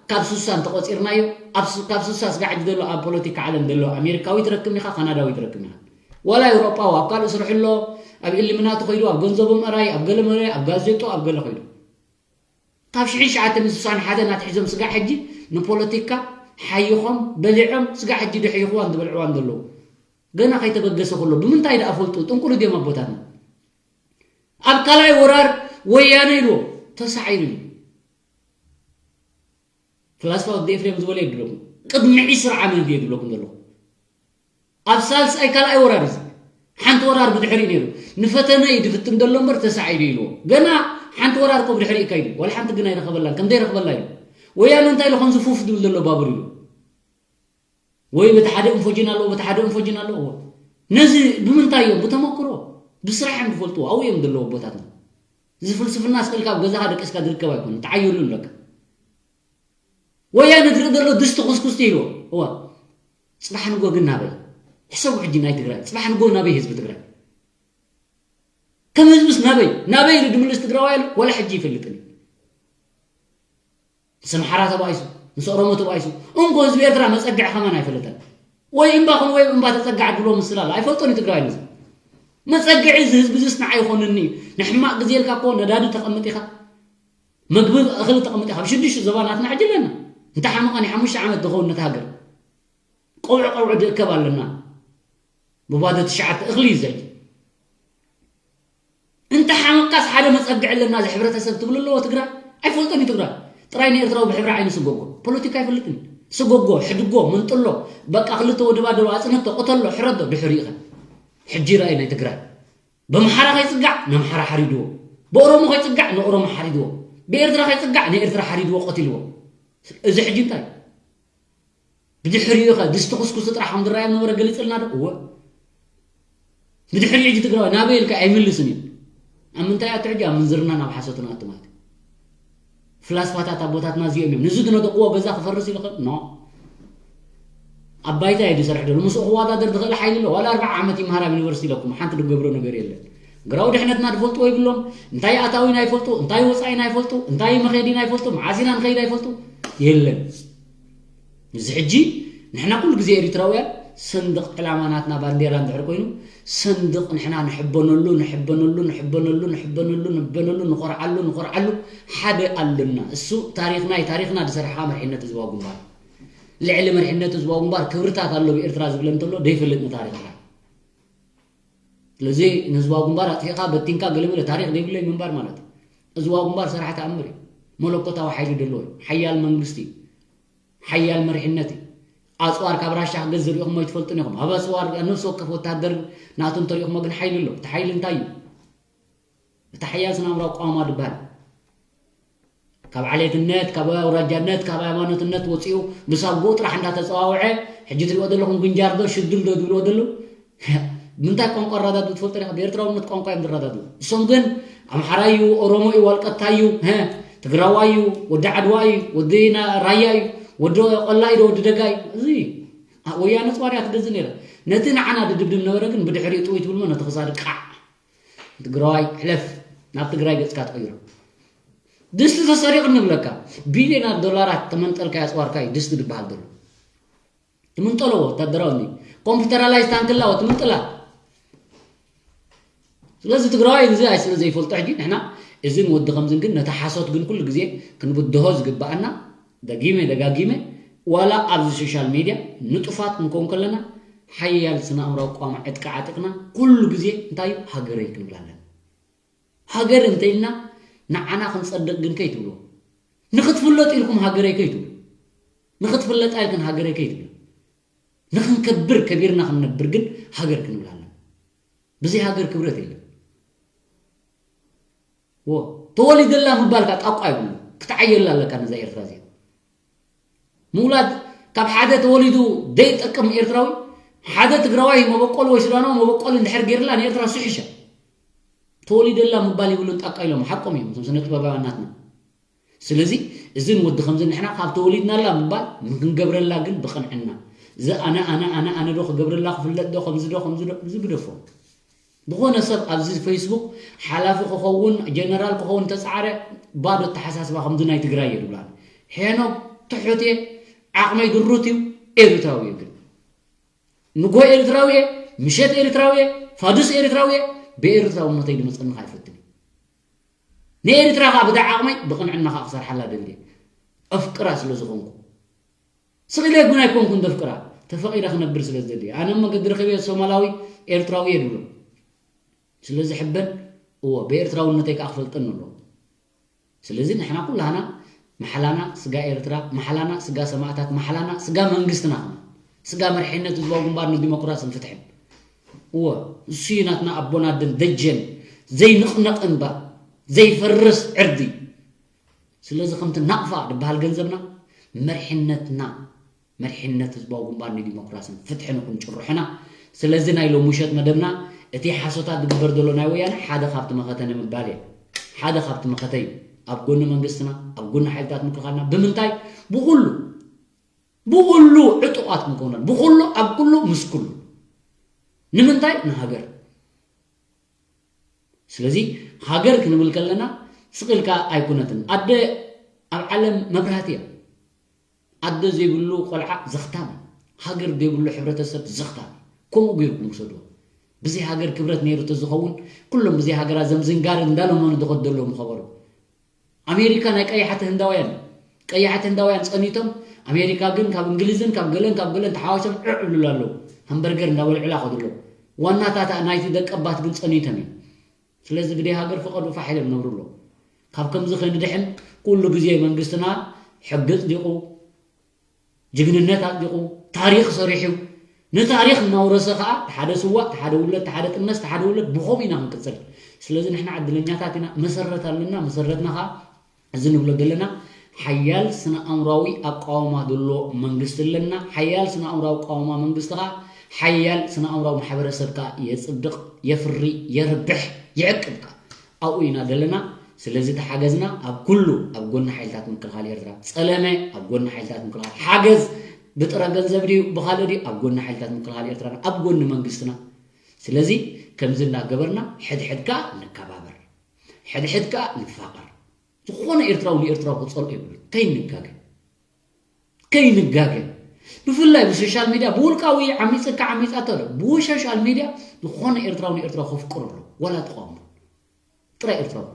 ካብ ሱሳ እንተቆጺርናዮ፣ ኣብ ሱ-፣ ካብ ሱሳ ስጋዕ ዘሎ ኣብ ፖለቲካ ዓለም ዘሎ ኣሜሪካዊ ትረክም ኢኻ፣ ካናዳዊ ትረክም ኢኻ። ዋላ ኤውሮጳዊ ኣብ ካልእ ስርሑ ኣሎ፣ ኣብ ኢልሚናቲ ኸይዱ፣ ኣብ ገንዘቦም እራይ፣ ኣብ ገለ መረ፣ ኣብ ጋዜጦ፣ ኣብ ገለ ኸይዱ። ካብ ሽሕን ትሽዓተ ሚእትን ስሳን ሓደን ኣትሒዞም ስጋዕ ሕጂ ንፖለቲካ ሓይኾም በሊዖም ስጋዕ ሕጂ ድሕይኽዋን ዝበልዕዋን ዘለዉ። ገና ከይተበገሰ ከሎ ብምንታይ ደኣ ፈልጡ? ጥንቁሉ ድዮም ኣቦታትና? ኣብ ካልኣይ ወራር ወያነ ኢልዎ ተሳዒሩ እዩ። ፍላስፋ ወዲ ኤፍሬም ዝበለ የድለኩም። ቅድሚ ዕስራ ዓመት እዩ የድለኩም ዘለኹ። ኣብ ሳልሳይ ካልኣይ ወራር እዚ ሓንቲ ወራር ብድሕሪኡ ነይሩ። ንፈተነ እዩ ድፍትን ዘሎ እምበር ተሳዒሩ ኢልዎ። ገና ሓንቲ ወራር እኮ ብድሕሪኡ ይካይድ እዩ። ዋላ ሓንቲ ግን ኣይረኸበላን። ከም ዘይረኽበላ ኢሉ። ወያነ እንታይ ኢሉ ከምዚ ፉፍ ድብል ዘሎ ባቡር ኢሉ። ወይ በቲ ሓደ እንፎጅን ኣለዎ፣ በቲ ሓደ እንፎጅን ኣለዎ። እዎ። ነዚ ብምንታይ እዮም? ብተመክሮ፣ ብስራሕ እዮም ዝፈልጥዎ። ኣብኡ እዮም ዘለዉ ኣቦታትና። እዚ ፍልስፍና ስቕ ኢልካ ኣብ ገዛኻ ደቂስካ ዝርከብ ኣይኮነን። ትዓይሉ ኣለካ። ወያነ ዝርኢ ዘሎ ድስቲ ኩስኩስቲ ኢልዎ። እዋ። ጽባሕ ንጎ ግን ናበይ? ሕሰቡ ሕጂ ናይ ትግራይ። ጽባሕ ንጎ ናበይ ህዝቢ ትግራይ? ከም ህዝብስ ናበይ? ናበይ ኢሉ ድምልስ ትግራዋይ ኣሎ? ዋላ ሕጂ ይፈልጥን እዩ። ምስ ኣምሓራ ተባኢሱ፣ ምስ ኦሮሞ ተባኢሱ። እንኮ ህዝቢ ኤርትራ መጸግዒ ከማን ኣይፈለጠን። ወይ እምባ ኹን ወይ እምባ ተጸግዓ ድሎ ምስል ኣሎ። ኣይፈልጦን እዩ ትግራዋይ ነዚ። መጸግዒ እዚ ህዝቢ እዚስ ንዓይ ይኾንኒ እዩ። ንሕማቕ ግዜ ኢልካ እኮ ነዳዲ ተቐምጥ ኢኻ። መግቢ እኽሊ ተቐምጥ ኢኻ። ኣብ ሽዱሽተ ዞባ ናትና ሕጂ ኣለና። እንተ ሓመቐ ናይ ሓሙሽተ ዓመት ዝኸውን ነቲ ሃገር። ቀውዒ ቀውዒ ድእከብ ኣለና። ብባዶ ትሽዓተ እኽሊ እዩ ዘይ። እንተ ሓመቃስ ሓደ መጸግዒ ኣለና እዚ ሕብረተሰብ ትብሉ ኣለዎ ትግራይ። ኣይፈልጦን እዩ ትግራይ። ጥራይ ንኤርትራዊ ብሕብሪ ዓይኑ ስጎጎ። ፖለቲካ ኣይፈልጥን እዩ። ስጎጎ፣ ሕድጎ፣ መንጥሎ፣ በቃ ክልተ ወድባ ደሎ ኣጽነቶ፣ ቅተሎ፣ ሕረዶ፣ ድሕሪኡ ኸ? ሕጂ ርኣይ ናይ ትግራይ። በምሓራ ከይጽጋዕ ነምሓራ ሓሪድዎ። ብኦሮሞ ከይጽጋዕ ንኦሮሞ ሓሪድዎ። ብኤርትራ ከይጽጋዕ ንኤርትራ ሓሪድዎ፣ ቀቲልዎ። እዚ ሕጂ እንታይ? ብድሕሪኡ ኸ ድስቲ ኩስኩስ ጥራሕ ከም ዝረኣዮም ነበረ ገሊጽልና ዶ? እወ። ብድሕሪ ሕጂ ትግራዋይ ናበይ ኢልካ ኣይምልስን እዩ። ኣብ ምንታይ ኣቱ ሕጂ? ኣብ ምንዝርና ናብ ሓሶትን ኣቱ ማለት እዩ። ፍላስፋታት ኣቦታትና እዚኦም እዮም። ንዚ ዝነደቕዎ ገዛ ክፈርስ ኢሉ ኸ? ኖ። ኣብ ባይታ እዩ ዝሰርሕ ዘሎ። ምስኡ ክወዳደር ዝኽእል ሓይሊ ኣሎ። ዋላ ኣርብዓ ዓመት ይምሃር ኣብ ዩኒቨርሲቲ ኢለኩም ሓንቲ ዝገብሮ ነገር የለን። ግራዊ ድሕነትና ዝፈልጥዎ ይብሎም። እንታይ ኣታዊና ይፈልጡ፣ እንታይ ወፃኢና ይፈልጡ፣ እንታይ መኸዲና ይፈልጡ፣ መዓስ ኢና ንኸይድ ኣይፈልጡ። የለን። እዚ ሕጂ ንሕና ኩሉ ግዜ ኤሪትራውያን ሰንድቕ ዕላማ ናትና ባንዴራ እንድሕር ኮይኑ ሰንድቕ ንሕና ንሕበነሉ ንሕበነሉ ንሕበነሉ ንሕበነሉ ንሕበነሉ ንኾርዓሉ ንኾርዓሉ ሓደ ኣለና። እሱ ታሪኽና እዩ። ታሪኽና ዝሰርሓ መሪሕነት ህዝባዊ ግንባር። ልዕሊ መሪሕነት ህዝባዊ ግንባር ክብርታት ኣሎ ብኤርትራ ዝብለ እንተሎ ዘይፈልጥ ንታሪኽና። ስለዚ ንህዝባዊ ግንባር ኣጥፊእካ በቲንካ ገለመለ ታሪኽ ዘይብለይ ምንባር ማለት እዩ። ህዝባዊ ግንባር ሰራሕ ተኣምር እዩ። መለኮታዊ ሓይሊ ዘለዎ እዩ። ሓያል መንግስቲ እዩ። ሓያል መሪሕነት እዩ። ኣፅዋር ካብ ራሻ ክገዝእ ሪኢኹሞ ኣይትፈልጡን ኢኹም። ኣብ ኣፅዋር ነፍሲ ወከፍ ወታደር ናቱ እንተሪኢኹሞ ግን ሓይሊ ኣሎ። እቲ ሓይሊ እንታይ እዩ? እቲ ሓያል ስነ ኣእምራዊ ኣቋውማ ድበሃል ካብ ዓሌትነት፣ ካብ ኣውራጃነት፣ ካብ ሃይማኖትነት ወፂኡ ምስ ኣቦኡ ጥራሕ እንዳተፀዋወዐ፣ ሕጂ ትሪኦ ዘለኹም ግንጃር ዶ ሽድል ዶ ዝብልዎ ዘለዉ? ምንታይ ቋንቋ ኣረዳድኡ ትፈልጦ ዲኻ? ብኤርትራውነት ቋንቋ እዮም ዝረዳድኡ። እሶም ግን ኣምሓራይ እዩ፣ ኦሮሞ እዩ፣ ዋልቀታይ እዩ፣ ትግራዋይ እዩ፣ ወዲ ዓድዋ እዩ፣ ወዲ ራያ እዩ፣ ወዲ ቆላ እዩ ዶ ወዲ ደጋ እዩ? እዚ ወያነ ፅዋር እያ ትገዝእ ነይራ። ነቲ ንዓና ድድብድብ ነበረ ግን ብድሕሪኡ ጥውይ ትብልሞ ነቲ ክሳድ ቃዕ። ትግራዋይ ሕለፍ፣ ናብ ትግራይ ገፅካ ትቕይሮ። ድስቲ ተሰሪቑ ንብለካ። ቢልዮናት ዶላራት ተመንጠልካ ያፅዋርካ እዩ ድስቲ ዝበሃል ዘሎ። ትምንጠሎ ወታደራዊ እንዲ ኮምፒውተራላይዝ ታንክላዎ ትምንጥላ። ስለዚ ትግራዋይ እዚ ኣይ ስለ ዘይፈልጦ ሕጂ ንሕና እዝን ወዲ ከምዝን ግን ነቲ ሓሶት ግን ኩሉ ግዜ ክንብድሆ ዝግባኣና ደጊመ ደጋጊመ ዋላ ኣብዚ ሶሻል ሚድያ ንጡፋት ክንከውን ከለና ሓያል ስነ ኣእምራዊ ቋማ ዕጥቂ ዓጢቕና ኩሉ ግዜ እንታይ እዩ ሃገረይ ክንብል ኣለና። ሃገር እንተኢልና ንዓና ክንጸድቕ ግን ከይትብልዎ። ንኽትፍለጡ ኢልኩም ሃገረይ ከይትብሉ። ንኽትፍለጣ ኢልክን ሃገረይ ከይትብሉ። ንኽንከብር ከቢርና ክንነብር ግን ሃገር ክንብል ኣለና። ብዘይ ሃገር ክብረት የለን። ወ ተወሊደላ ምባልካ ጣቋ ይብሉ ክትዓየላ ኣለካ ነዛ ኤርትራ እዚኣ። ምውላድ ካብ ሓደ ተወሊዱ ዘይጠቅም ኤርትራዊ ሓደ ትግራዋይ መበቆል ወይ ሱዳናዊ መበቆል እንድሕር ገይርላ ንኤርትራ ሱሕሻ ተወሊደላ ምባል ይብሉን ጣቃ ኢሎም ሓቆም እዮም እቶም ስነ ጥበባውያን ናትና። ስለዚ እዝን ወዲ ከምዚ ንሕና ካብ ተወሊድናላ ምባል ንክንገብረላ ግን ብቕንዕና እዚ ኣነ ኣነ ኣነ ኣነ ዶ ክገብረላ ክፍለጥ ዶ ከምዚ ዶ ከምዚ ዶ እዚ ግደፎ። ዝኾነ ሰብ ኣብዚ ፌስቡክ ሓላፊ ክኸውን ጀነራል ክኸውን ተፃዕረ ባዶ ኣተሓሳስባ ከምዚ ናይ ትግራይ እየ ዝብላን ሄኖክ ትሑት እየ ዓቕመይ ድሩት እዩ ኤርትራዊ እየ ግን ንጎ ኤርትራዊ እየ ምሸት ኤርትራዊ እየ ፋዱስ ኤርትራዊ እየ ብኤርትራውነተይ ድመፀኒ ኣይፈትን እዩ ንኤርትራ ከዓ ብዳ ዓቕመይ ብቕንዕና ከዓ ክሰርሓላ ደልየ ኣፍቅራ ስለ ዝኾንኩ ስቕ ኢለ ግን ኣይኮንኩን ዘፍቅራ ተፈቒረ ክነብር ስለ ዝደሊ ኣነ መገዲ ረኺበ ሶማላዊ ኤርትራዊ እየ ድብሎ ስለ ዝሕበን እዎ ብኤርትራውነተይ ከዓ ክፈልጠኒ ኣለዎ ስለዚ ንሕና ኩላህና መሓላና ስጋ ኤርትራ መሓላና ስጋ ሰማእታት መሓላና ስጋ መንግስትና ስጋ መርሒነት ህዝባዊ ግንባር ንዲሞክራስን ፍትሕን እዎ እሱ ናትና ኣቦና ደጀን ዘይንቕነቕ እንባ ዘይፈርስ ዕርዲ ስለዚ ከምቲ ናቕፋ ዝበሃል ገንዘብና መርሒነትና መርሒነት ህዝባዊ ግንባር ንዲሞክራስን ፍትሕን ክንጭርሑና ስለዚ ናይ ሎሚ ምሸት መደብና እቲ ሓሶታት ዝግበር ዘሎ ናይ ወያነ ሓደ ካብቲ መኸተ ንምባል እየ ሓደ ካብቲ መኸተ እዩ ኣብ ጎኒ መንግስትና ኣብ ጎኒ ሓይልታት ምክልኻልና ብምንታይ ብኩሉ ብኩሉ ዕጡቓት ክንከውና ብኩሉ ኣብ ኩሉ ምስ ኩሉ ንምንታይ ንሃገር ስለዚ ሃገር ክንብል ከለና ስቕ ኢልካ ኣይኮነትን ኣደ ኣብ ዓለም መብራህቲ እያ ኣደ ዘይብሉ ቆልዓ ዘኽታም እዩ ሃገር ዘይብሉ ሕብረተሰብ ዘኽታም እዩ ከምኡ ገይርኩም ውሰድዎ ብዘይ ሃገር ክብረት ነይሩ ተዝኸውን ኩሎም ብዘይ ሃገራ ዘምዝንጋር እንዳለመኑ ዝኸዱ ዘለዉ ምኸበሩ ኣሜሪካ ናይ ቀያሕቲ ህንዳውያን ቀያሕቲ ህንዳውያን ፀኒቶም ኣሜሪካ ግን ካብ እንግሊዝን ካብ ገለን ካብ ገለን ተሓዋሶም ዕዕ ይብሉላ ኣለዉ ሃምበርገር እንዳበልዑላ ከዱ ኣለዉ ዋናታታ ናይቲ ደቀባት ግን ፀኒቶም እዮም ስለዚ ብደይ ሃገር ፍቐዱ ፋሕ ኢሎም ነብሩ ኣለዉ ካብ ከምዚ ከይንድሕን ኩሉ ግዜ መንግስትና ሕጊ ፅዲቑ ጅግንነት ኣጥሊቑ ታሪኽ ሰሪሑ ንታሪኽ እናውረሰ ከዓ ሓደ ስዋእ ሓደ ውለድ ሓደ ጥነስ ሓደ ውለድ ብኸምኡ ኢና ክንቅፅል ስለዚ ንሕና ዕድለኛታት ኢና መሰረት ኣለና መሰረትና ከዓ እዚ ንብሎ ዘለና ሓያል ስነ ኣእምራዊ ኣቃውማ ዘሎ መንግስቲ ኣለና ሓያል ስነ ኣእምራዊ ኣቃውማ መንግስቲ ከዓ ሓያል ስነ ኣእምራዊ ማሕበረሰብ ከዓ የፅብቕ የፍሪ የርብሕ ይዕቅብ ከዓ ኣብኡ ኢና ዘለና ስለዚ ተሓገዝና ኣብ ኩሉ ኣብ ጎኒ ሓይልታት ምክልኻል ኤርትራ ጸለመ ኣብ ጎኒ ሓይልታት ምክልኻል ሓገዝ ብጥረ ገንዘብ ድዩ ብኻልእ ድዩ ኣብ ጎኒ ሓይልታት ምክልኻል ኤርትራና ኣብ ጎኒ መንግስትና ስለዚ ከምዚ እናገበርና ሕድሕድካ ንከባበር ሕድሕድካ ንፋቐር ዝኾነ ኤርትራዊ ንኤርትራዊ ክጸልኦ የብሉን ከይንጋገ ከይንጋገ ብፍላይ ብሶሻል ሚድያ ብውልቃዊ ዓሚፅካ ዓሚፃቶ ኣሎ ብሶሻል ሚድያ ዝኾነ ኤርትራዊ ንኤርትራዊ ከፍቅር ኣሎ ዋላ ተቃውሞ ጥራይ ኤርትራዊ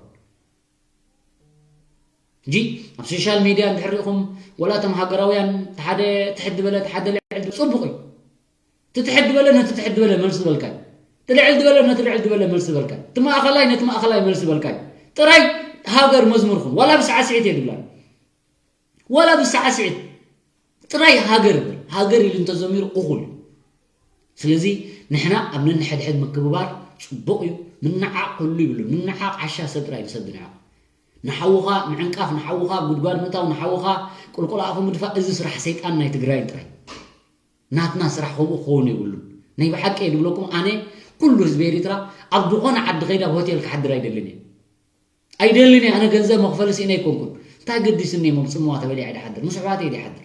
እንጂ ኣብ ሶሻል ሚድያ እንድሕር ሪኢኹም ወላ እቶም ሃገራውያን ሓደ ትሕት ዝበለ ሓደ ልዕል ዝበለ ፅቡቕ እዩ እቲ ትሕት ዝበለ ነቲ ትሕት ዝበለ መልሲ ዝበልካይ እቲ ልዕል ዝበለ ነቲ ልዕል ዝበለ መልሲ ዝበልካይ እቲ ማእኸላይ ነቲ ማእኸላይ መልሲ ዝበልካይ ጥራይ ሃገር መዝሙርኩም ዋላ ብሰዓስዒት እየ ድብላ ዋላ ብሰዓስዒት ጥራይ ሃገር እምበር፣ ሃገር ኢሉ እንተዘሚሩ እኹል እዩ። ስለዚ ንሕና ኣብ ነንሕድሕድ ምክብባር ጽቡቕ እዩ። ምንዓቕ ኩሉ ይብሉ። ምንዓቕ ዓሻ ሰብ ጥራይ ንሰብ ድንዕቕ። ንሓውኻ ምዕንቃፍ፣ ንሓውኻ ጉድጓድ ምእታው፣ ንሓውኻ ቁልቁል ኣፉ ምድፋእ፣ እዚ ስራሕ ሰይጣን ናይ ትግራይ ጥራይ። ናትና ስራሕ ከምኡ ክኸውን የብሉን። ናይ ብሓቂ እየ ድብለኩም፣ ኣነ ኩሉ ህዝቢ ኤሪትራ ኣብ ዝኾነ ዓዲ ከይዳ ኣብ ሆቴል ክሓድር ኣይደልን እየ። ኣይደልን እየ። ኣነ ገንዘብ መኽፈሊ ስኢነ ኣይኮንኩን። እንታይ ገዲስኒ እሞ ብጽምዋ ተበሊዐ ድሓድር፣ ምስ ኣሕዋተይ ድሓድር።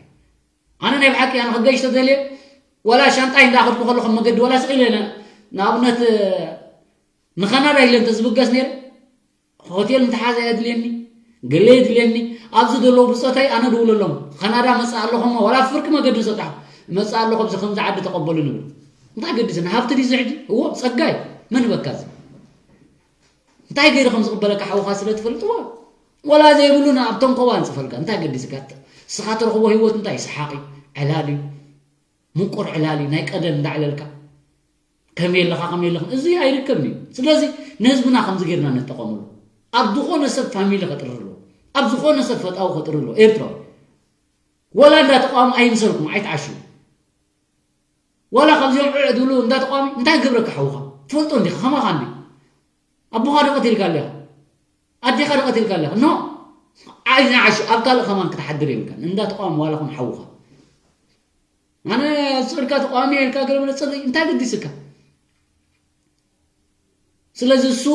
ኣነ ናይ ብሓቂ ኣነ ክገሽ ተደልየ፣ ዋላ ሻንጣይ እንዳኸድኩ ከለኹ መገዲ ዋላ ስቕ ኢለ ነ-፣ ንኣብነት ንካናዳ ኢለ እንተዝብገስ ነይረ፣ ሆቴል ምትሓዝ ኣየድልየኒ፣ ገለ የድልየኒ። ኣብዚ ዘለዉ ብጾተይ ኣነ ድውለሎም፣ ካናዳ መጽእ ኣለኹ እሞ ዋላ ፍርቂ መገዲ ሰጣሕ መጽእ ኣለኹ፣ ኣብዚ ከምዚ ዓዲ ተቐበሉ ንብል። እንታይ ገዲስኒ? ሃብቲ ድዩ እዚ ሕጂ? እዎ፣ ጸጋይ። መን በካ እዚ? እንታይ ገይሩ ከም ዝቕበለካ ሓውኻ ስለ ትፈልጥዎ፣ ወላ ዘይብሉና ኣብ ተንኮባ ንጽፈልካ። እንታይ ገዲስካ? ስኻ ትረኽቦ ህይወት እንታይ? ሰሓቕ እዩ፣ ዕላል እዩ፣ ምቁር ዕላል እዩ፣ ናይ ቀደም እንዳዕለልካ ከም የለኻ፣ ከም የለኽን፣ እዚ ኣይርከብን እዩ። ስለዚ ንህዝብና ከምዚ ጌርና ንጠቐምሉ። ኣብ ዝኾነ ሰብ ፋሚሊ ከጥሪ ኣለዎ፣ ኣብ ዝኾነ ሰብ ፈጣዊ ከጥሪ ኣለዎ። ኤርትራዊ ወላ እንዳ ተቃዋሚ ኣይምሰልኩም፣ ኣይትዓሽው። ወላ ካብዚኦም ዕዕ ድብሉ እንዳ ተቃዋሚ እንታይ ክገብረካ ሓውኻ? ትፈልጦ እንዲኻ፣ ከማኻ እንዲ። ኣቦኻ ዶ ቀቲልካ ኣለኻ? ኣዴኻ ዶ ቀቲልካ ኣለኻ? ኖ። ኣይንዓሽ፣ ኣብ ካልእ ከማን ክትሓድር የብልካን። እንዳ ተቃዋሚ ዋላ ኹን ሓውኻ። ኣነ ጽርካ ተቃዋሚ ኢልካ ገለ መለ ጽሪ እንታይ ገዲስካ? ስለዚ እሱ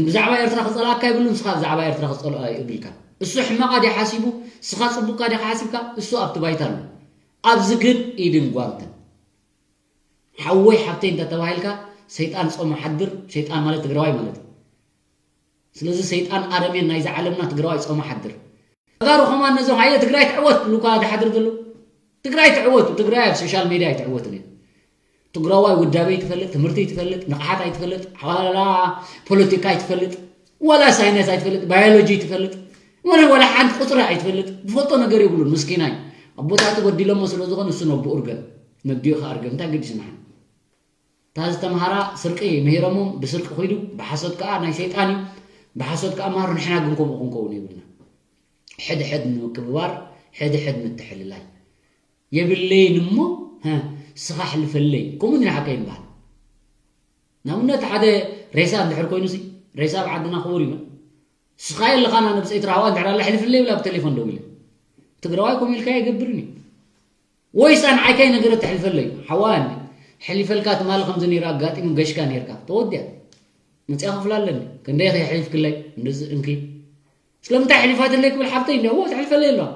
ብዛዕባ ኤርትራ ክጸልኣካ ይብሉ፣ ንስኻ ብዛዕባ ኤርትራ ክጸልኦ ይብልካ። እሱ ሕማቓ ድዩ ሓሲቡ፣ ንስኻ ጽቡቕካ ዲኻ ሓሲብካ፣ እሱ ኣብቲ ባይታ ኣሎ። ኣብዚ ግን ኢድን ጓንትን። ሓወይ ሓብተይ እንተተባሂልካ፣ ሰይጣን ጾሙ ሓድር፣ ሰይጣን ማለት ትግራዋይ ማለት እዩ። ስለዚ ሰይጣን ኣረሜን ናይዛ ዓለምና ትግራዋይ ጾሙ ሓድር። ተጋሩ ከማን ነዞም ሃየ ትግራይ ትዕወት ኢሉካ ድሓድር ዘሎ። ትግራይ ትዕወት፣ ትግራይ ኣብ ሶሻል ሜድያ ኣይትዕወትን እያ። ትግራዋይ ውዳበ ኣይትፈልጥ፣ ትምህርቲ ኣይትፈልጥ፣ ንቕሓት ኣይትፈልጥ፣ ሓዋላ ፖለቲካ ኣይትፈልጥ፣ ወላ ሳይንስ ኣይትፈልጥ፣ ባዮሎጂ ኣይትፈልጥ፣ ወላ፣ ወላ ሓንቲ ቁፅሪ ኣይትፈልጥ፣ ዝፈልጦ ነገር የብሉን፣ ምስኪናይ። ኣቦታቱ በዲሎሞ ስለ ዝኾነ እሱ ነብኡ እርገም፣ ነዲኡ ከኣ እርገም፣ እንታይ ገዲስና ንሕና? እታ ዝተምሃራ ስርቂ ምሂሮሞም ብስርቂ ኹይዱ፣ ብሓሶት ከኣ ናይ ሰይጣን እዩ፣ ብሓሶት ከኣ ምሃሩ፣ ንሕና ግን ከምኡ ክንከውን የብልና። ሕድሕድ ንምክብባር፣ ሕድሕድ ምትሕልላይ። የብለይን እሞ፣ ሀ፣ ስኻ ሕልፈለይ። ከምኡ ንሓቀ ይበሃል። ንኣብነት ሓደ ሬሳ እንድሕር ኮይኑ ሲ፣ ሬሳ ኣብ ዓድና ክቡር እዩ። ስኻ የለኻና ነብሰይ ትራህዋ እንድሕር ኣላ ሕልፍለይ ይብላ ብቴሌፎን ደዊለ። ትግራዋይ ከምኡ ኢልካ ኣይገብርን እዩ። ወይስ ኣንዓይካይ ነገር ተሕልፈለይ? ሓዋ እንዲ ሕሊፈልካ ትማሊ ከምዚ ነይሩ ኣጋጢሙ ገሽካ ነይርካ። ተወዲያ። መጽያ ክፍላ ኣለኒ። ክንደይ ኢኺ የሕሊፍክለይ? እንደዚ እንኪ። ስለምንታይ ሕሊፋትለይ ክብል ሓፍተይ እንዲ፣ እዎ፣ ተሕልፈለይ ኣለዋ።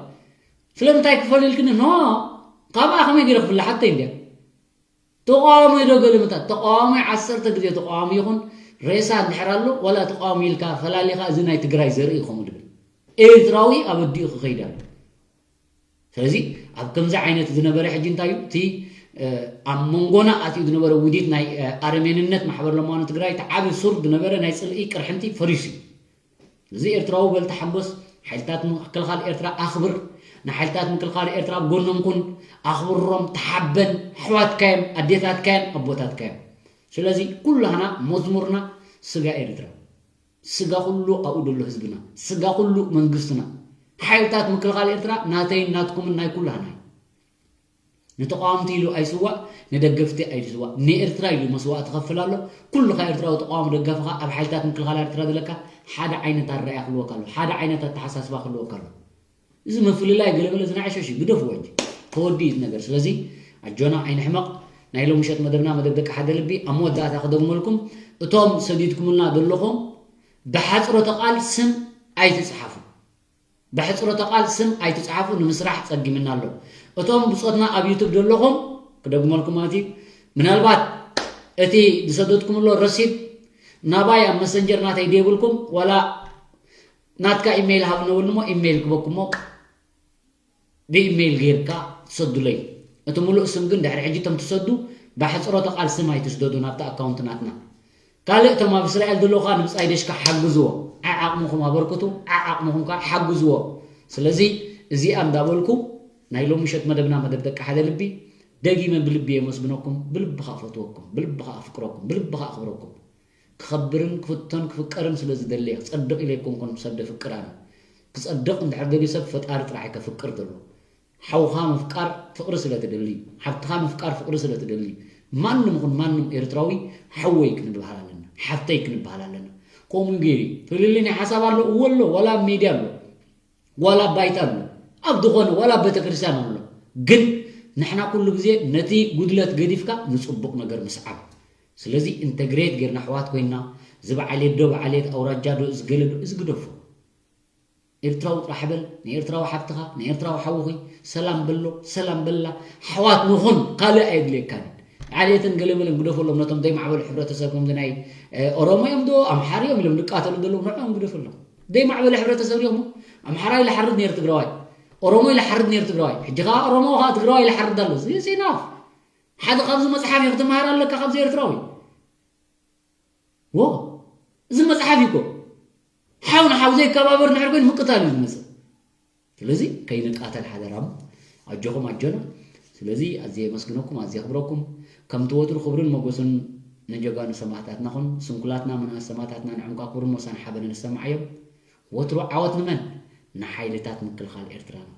ስለምንታይ ክፈል ኢልክኒ? ኖ፣ ካብኣ ከመይ ገይረ ክፍለ ሓፍተይ እንድያ። ተቃዋሚ ዶ ገልምታት? ተቃዋሚ ዓሰርተ ግዜ ተቃዋሚ ይኹን፣ ሬሳ እንድሕር ኣሎ፣ ዋላ ተቃዋሚ ኢልካ ፈላሊኻ፣ እዚ ናይ ትግራይ ዘርኢ እዩ ከምኡ ድብል። ኤርትራዊ ኣብ ኣዲኡ ክኸይድ ኣሎ። ስለዚ ኣብ ከምዚ ዓይነት ዝነበረ ሕጂ እንታይ እዩ? እቲ፣ እ፣ ኣብ መንጎና ኣትዩ ዝነበረ ውዲት ናይ፣ እ፣ ኣረሜንነት ማሕበር ለማኖ ትግራይ፣ እቲ ዓቢ ሱር ዝነበረ ናይ ጽልኢ ቅርሕንቲ ፈሪሱ እዩ። እዚ ኤርትራዊ በል ተሓጎስ፣ ሓይልታት ምክልኻል ኤርትራ ኣኽብር፣ ንሓይልታት ምክልኻል ኤርትራ ኣብ ጎኖም ኩን፣ ኣኽብሮም፣ ተሓበን፣ ኣሕዋትካ እዮም፣ ኣዴታትካ እዮም፣ ኣቦታትካ እዮም። ስለዚ ኩላህና መዝሙርና ስጋ ኤርትራ፣ ስጋ ኩሉ ኣብኡ ዘሎ ህዝብና፣ ስጋ ኩሉ መንግስትና፣ ሓይልታት ምክልኻል ኤርትራ ናተይን ናትኩምን ናይ ኩላህና እዩ። ንተቃወምቲ ኢሉ ኣይስዋእ፣ ንደገፍቲ ኣይስዋእ፣ ንኤርትራ ኢሉ መስዋእቲ ከፍል ኣሎ። ኩልኻ ኤርትራዊ ተቃዋሚ ደጋፊኻ ኣብ ሓይልታት ምክልኻል ኤርትራ ዘለካ ሓደ ዓይነት ኣረኣእያ ክህልወካ ኣሎ፣ ሓደ ዓይነት ኣተሓሳስባ ክህልወካ ኣሎ። እዚ ምፍልላይ ገለመለ እዚ ናይ ዕሸሽ እዩ፣ ግደፍዎ እንጂ። ተወዲኡ እቲ ነገር። ስለዚ ኣጆና ኣይንሕመቕ። ናይ ሎሚ ምሸት መደብና መደብ ደቂ ሓደ ልቢ ኣብ መወዳእታ ክደግመልኩም፣ እቶም ሰዲድኩምልና ዘለኹም ብሓጽሮተ ቃል ስም ኣይትጽሓፉ። ብሕጽሮተ ቃል ስም ኣይትጽሓፉ፣ ንምስራሕ ጸጊምና ኣሎ። እቶም ብጾትና ኣብ ዩቱብ ዘለኹም፣ ክደግመልኩም ማለት እዩ፣ ምናልባት እቲ ዝሰደድኩምሎ ረሲድ ናባይ ኣብ መሰንጀር ናተይ ደይብልኩም፣ ዋላ ናትካ ኢሜይል ሃብኒ በልሞ ኢሜይል ክበኩሞ ብኢሜይል ጌርካ ትሰዱለይ። እቲ ሙሉእ ስም ግን ድሕሪ ሕጂ እቶም ትሰዱ ብሕጽሮተ ቃል ስም ኣይትስደዱ ናብቲ ኣካውንት ናትና። ካልእ እቶም ኣብ እስራኤል ዘለዉ ኸኣ ንብጻይ ደሽካ ሓግዝዎ። ዓዓቕምኹም ኣበርክቱ፣ ዓዓቕምኹም ከኣ ሓግዝዎ። ስለዚ እዚኣ እንዳበልኩ ናይ ሎሚ ምሸት መደብና መደብ ደቂ ሓደ ልቢ ደጊመ ብልቢ የመስግነኩም፣ ብልቢ ኸኣ ፈትወኩም፣ ብልቢ ኸኣ ኣፍቅረኩም፣ ብልቢ ኸኣ ኣኽብረኩም። ክኸብርን ክፍቶን ክፍቀርን ስለ ዝደሊ እየ። ክጸድቕ ኢለ ኣይኮንኩን ሰብ ደፍቅር ኣነ። ክጸድቕ እንድሕር ደልዩ ሰብ ፈጣሪ ጥራሕ እዩ ከፍቅር ዘለዎ። ሓውኻ ምፍቃር ፍቕሪ ስለ ትደሊ፣ ሓብትኻ ምፍቃር ፍቕሪ ስለ ትደሊ፣ ማንም ይኹን ማንም ኤርትራዊ ሓወይ ክንበሃል ኣለና፣ ሓፍተይ ክንበሃል ኣለና። ከምኡ ገይሩ ፍልልይ ናይ ሓሳብ ኣሎ፣ እወ ኣሎ፣ ዋላ ኣብ ሜድያ ኣሎ፣ ዋላ ኣብ ባይታ ኣሎ፣ ኣብ ዝኾነ ዋላ ኣብ ቤተክርስትያን ኣሎ። ግን ንሕና ኩሉ ግዜ ነቲ ጉድለት ገዲፍካ ንጽቡቕ ነገር ምስዓብ። ስለዚ ኢንተግሬት ጌርና ኣሕዋት ኮይንና፣ እዚ በዓል የዶ በዓል የት ኣውራጃ ዶ እዚ ገለ ዶ እዚ ግደፎ። ኤርትራዊ ጥራሕ በል፣ ንኤርትራዊ ሓብትኻ፣ ንኤርትራዊ ሓውኺ ሰላም በሎ፣ ሰላም በላ፣ ኣሕዋት ንኹን፣ ካልእ ኣየድልየካን። ዓሌትን ገለመለን ግደፈሎም፣ ነቶም ዘይማዕበሉ ሕብረተሰብ ከምዚ ናይ ኦሮሞ እዮም ዶ ኣምሓሪ እዮም ኢሎም ዝቃተሉ ዘለዉ ንዕኦም ግደፈሎም። ዘይማዕበለ ሕብረተሰብ እዮም። ኣምሓራይ ይልሓርድ ነይሩ ትግራዋይ፣ ኦሮሞ ይልሓርድ ነይሩ ትግራዋይ፣ ሕጂ ከዓ ኦሮሞ ከዓ ትግራዋይ ይልሓርድ ኣሎ። እዚ ኢናፍ ሓደ ካብዚ መፅሓፍ እዩ ክትመሃር ኣለካ ካብዚ ኤርትራዊ። ዎ እዚ መፅሓፍ እዩ እኮ። ሓው ንሓው ዘይከባበር ንሕር ኮይኑ ምቅታል እዩ ዝመፅእ። ስለዚ ከይንቃተል ሓደራም ኣጆኹም ኣጆና። ስለዚ ኣዝየ የመስግነኩም ኣዝየ የኽብረኩም። ከምቲ ወትሩ ክብርን መጎስን ንጀጋኑ ሰማእታትና ኹን። ስንኩላትና ምንኣስ ሰማእታትና ንዕምካ ክብርን ሞሳን ሓበንን ይሰማዓዮም። ወትሩ ዓወት ንመን? ንሓይልታት ምክልኻል ኤርትራና።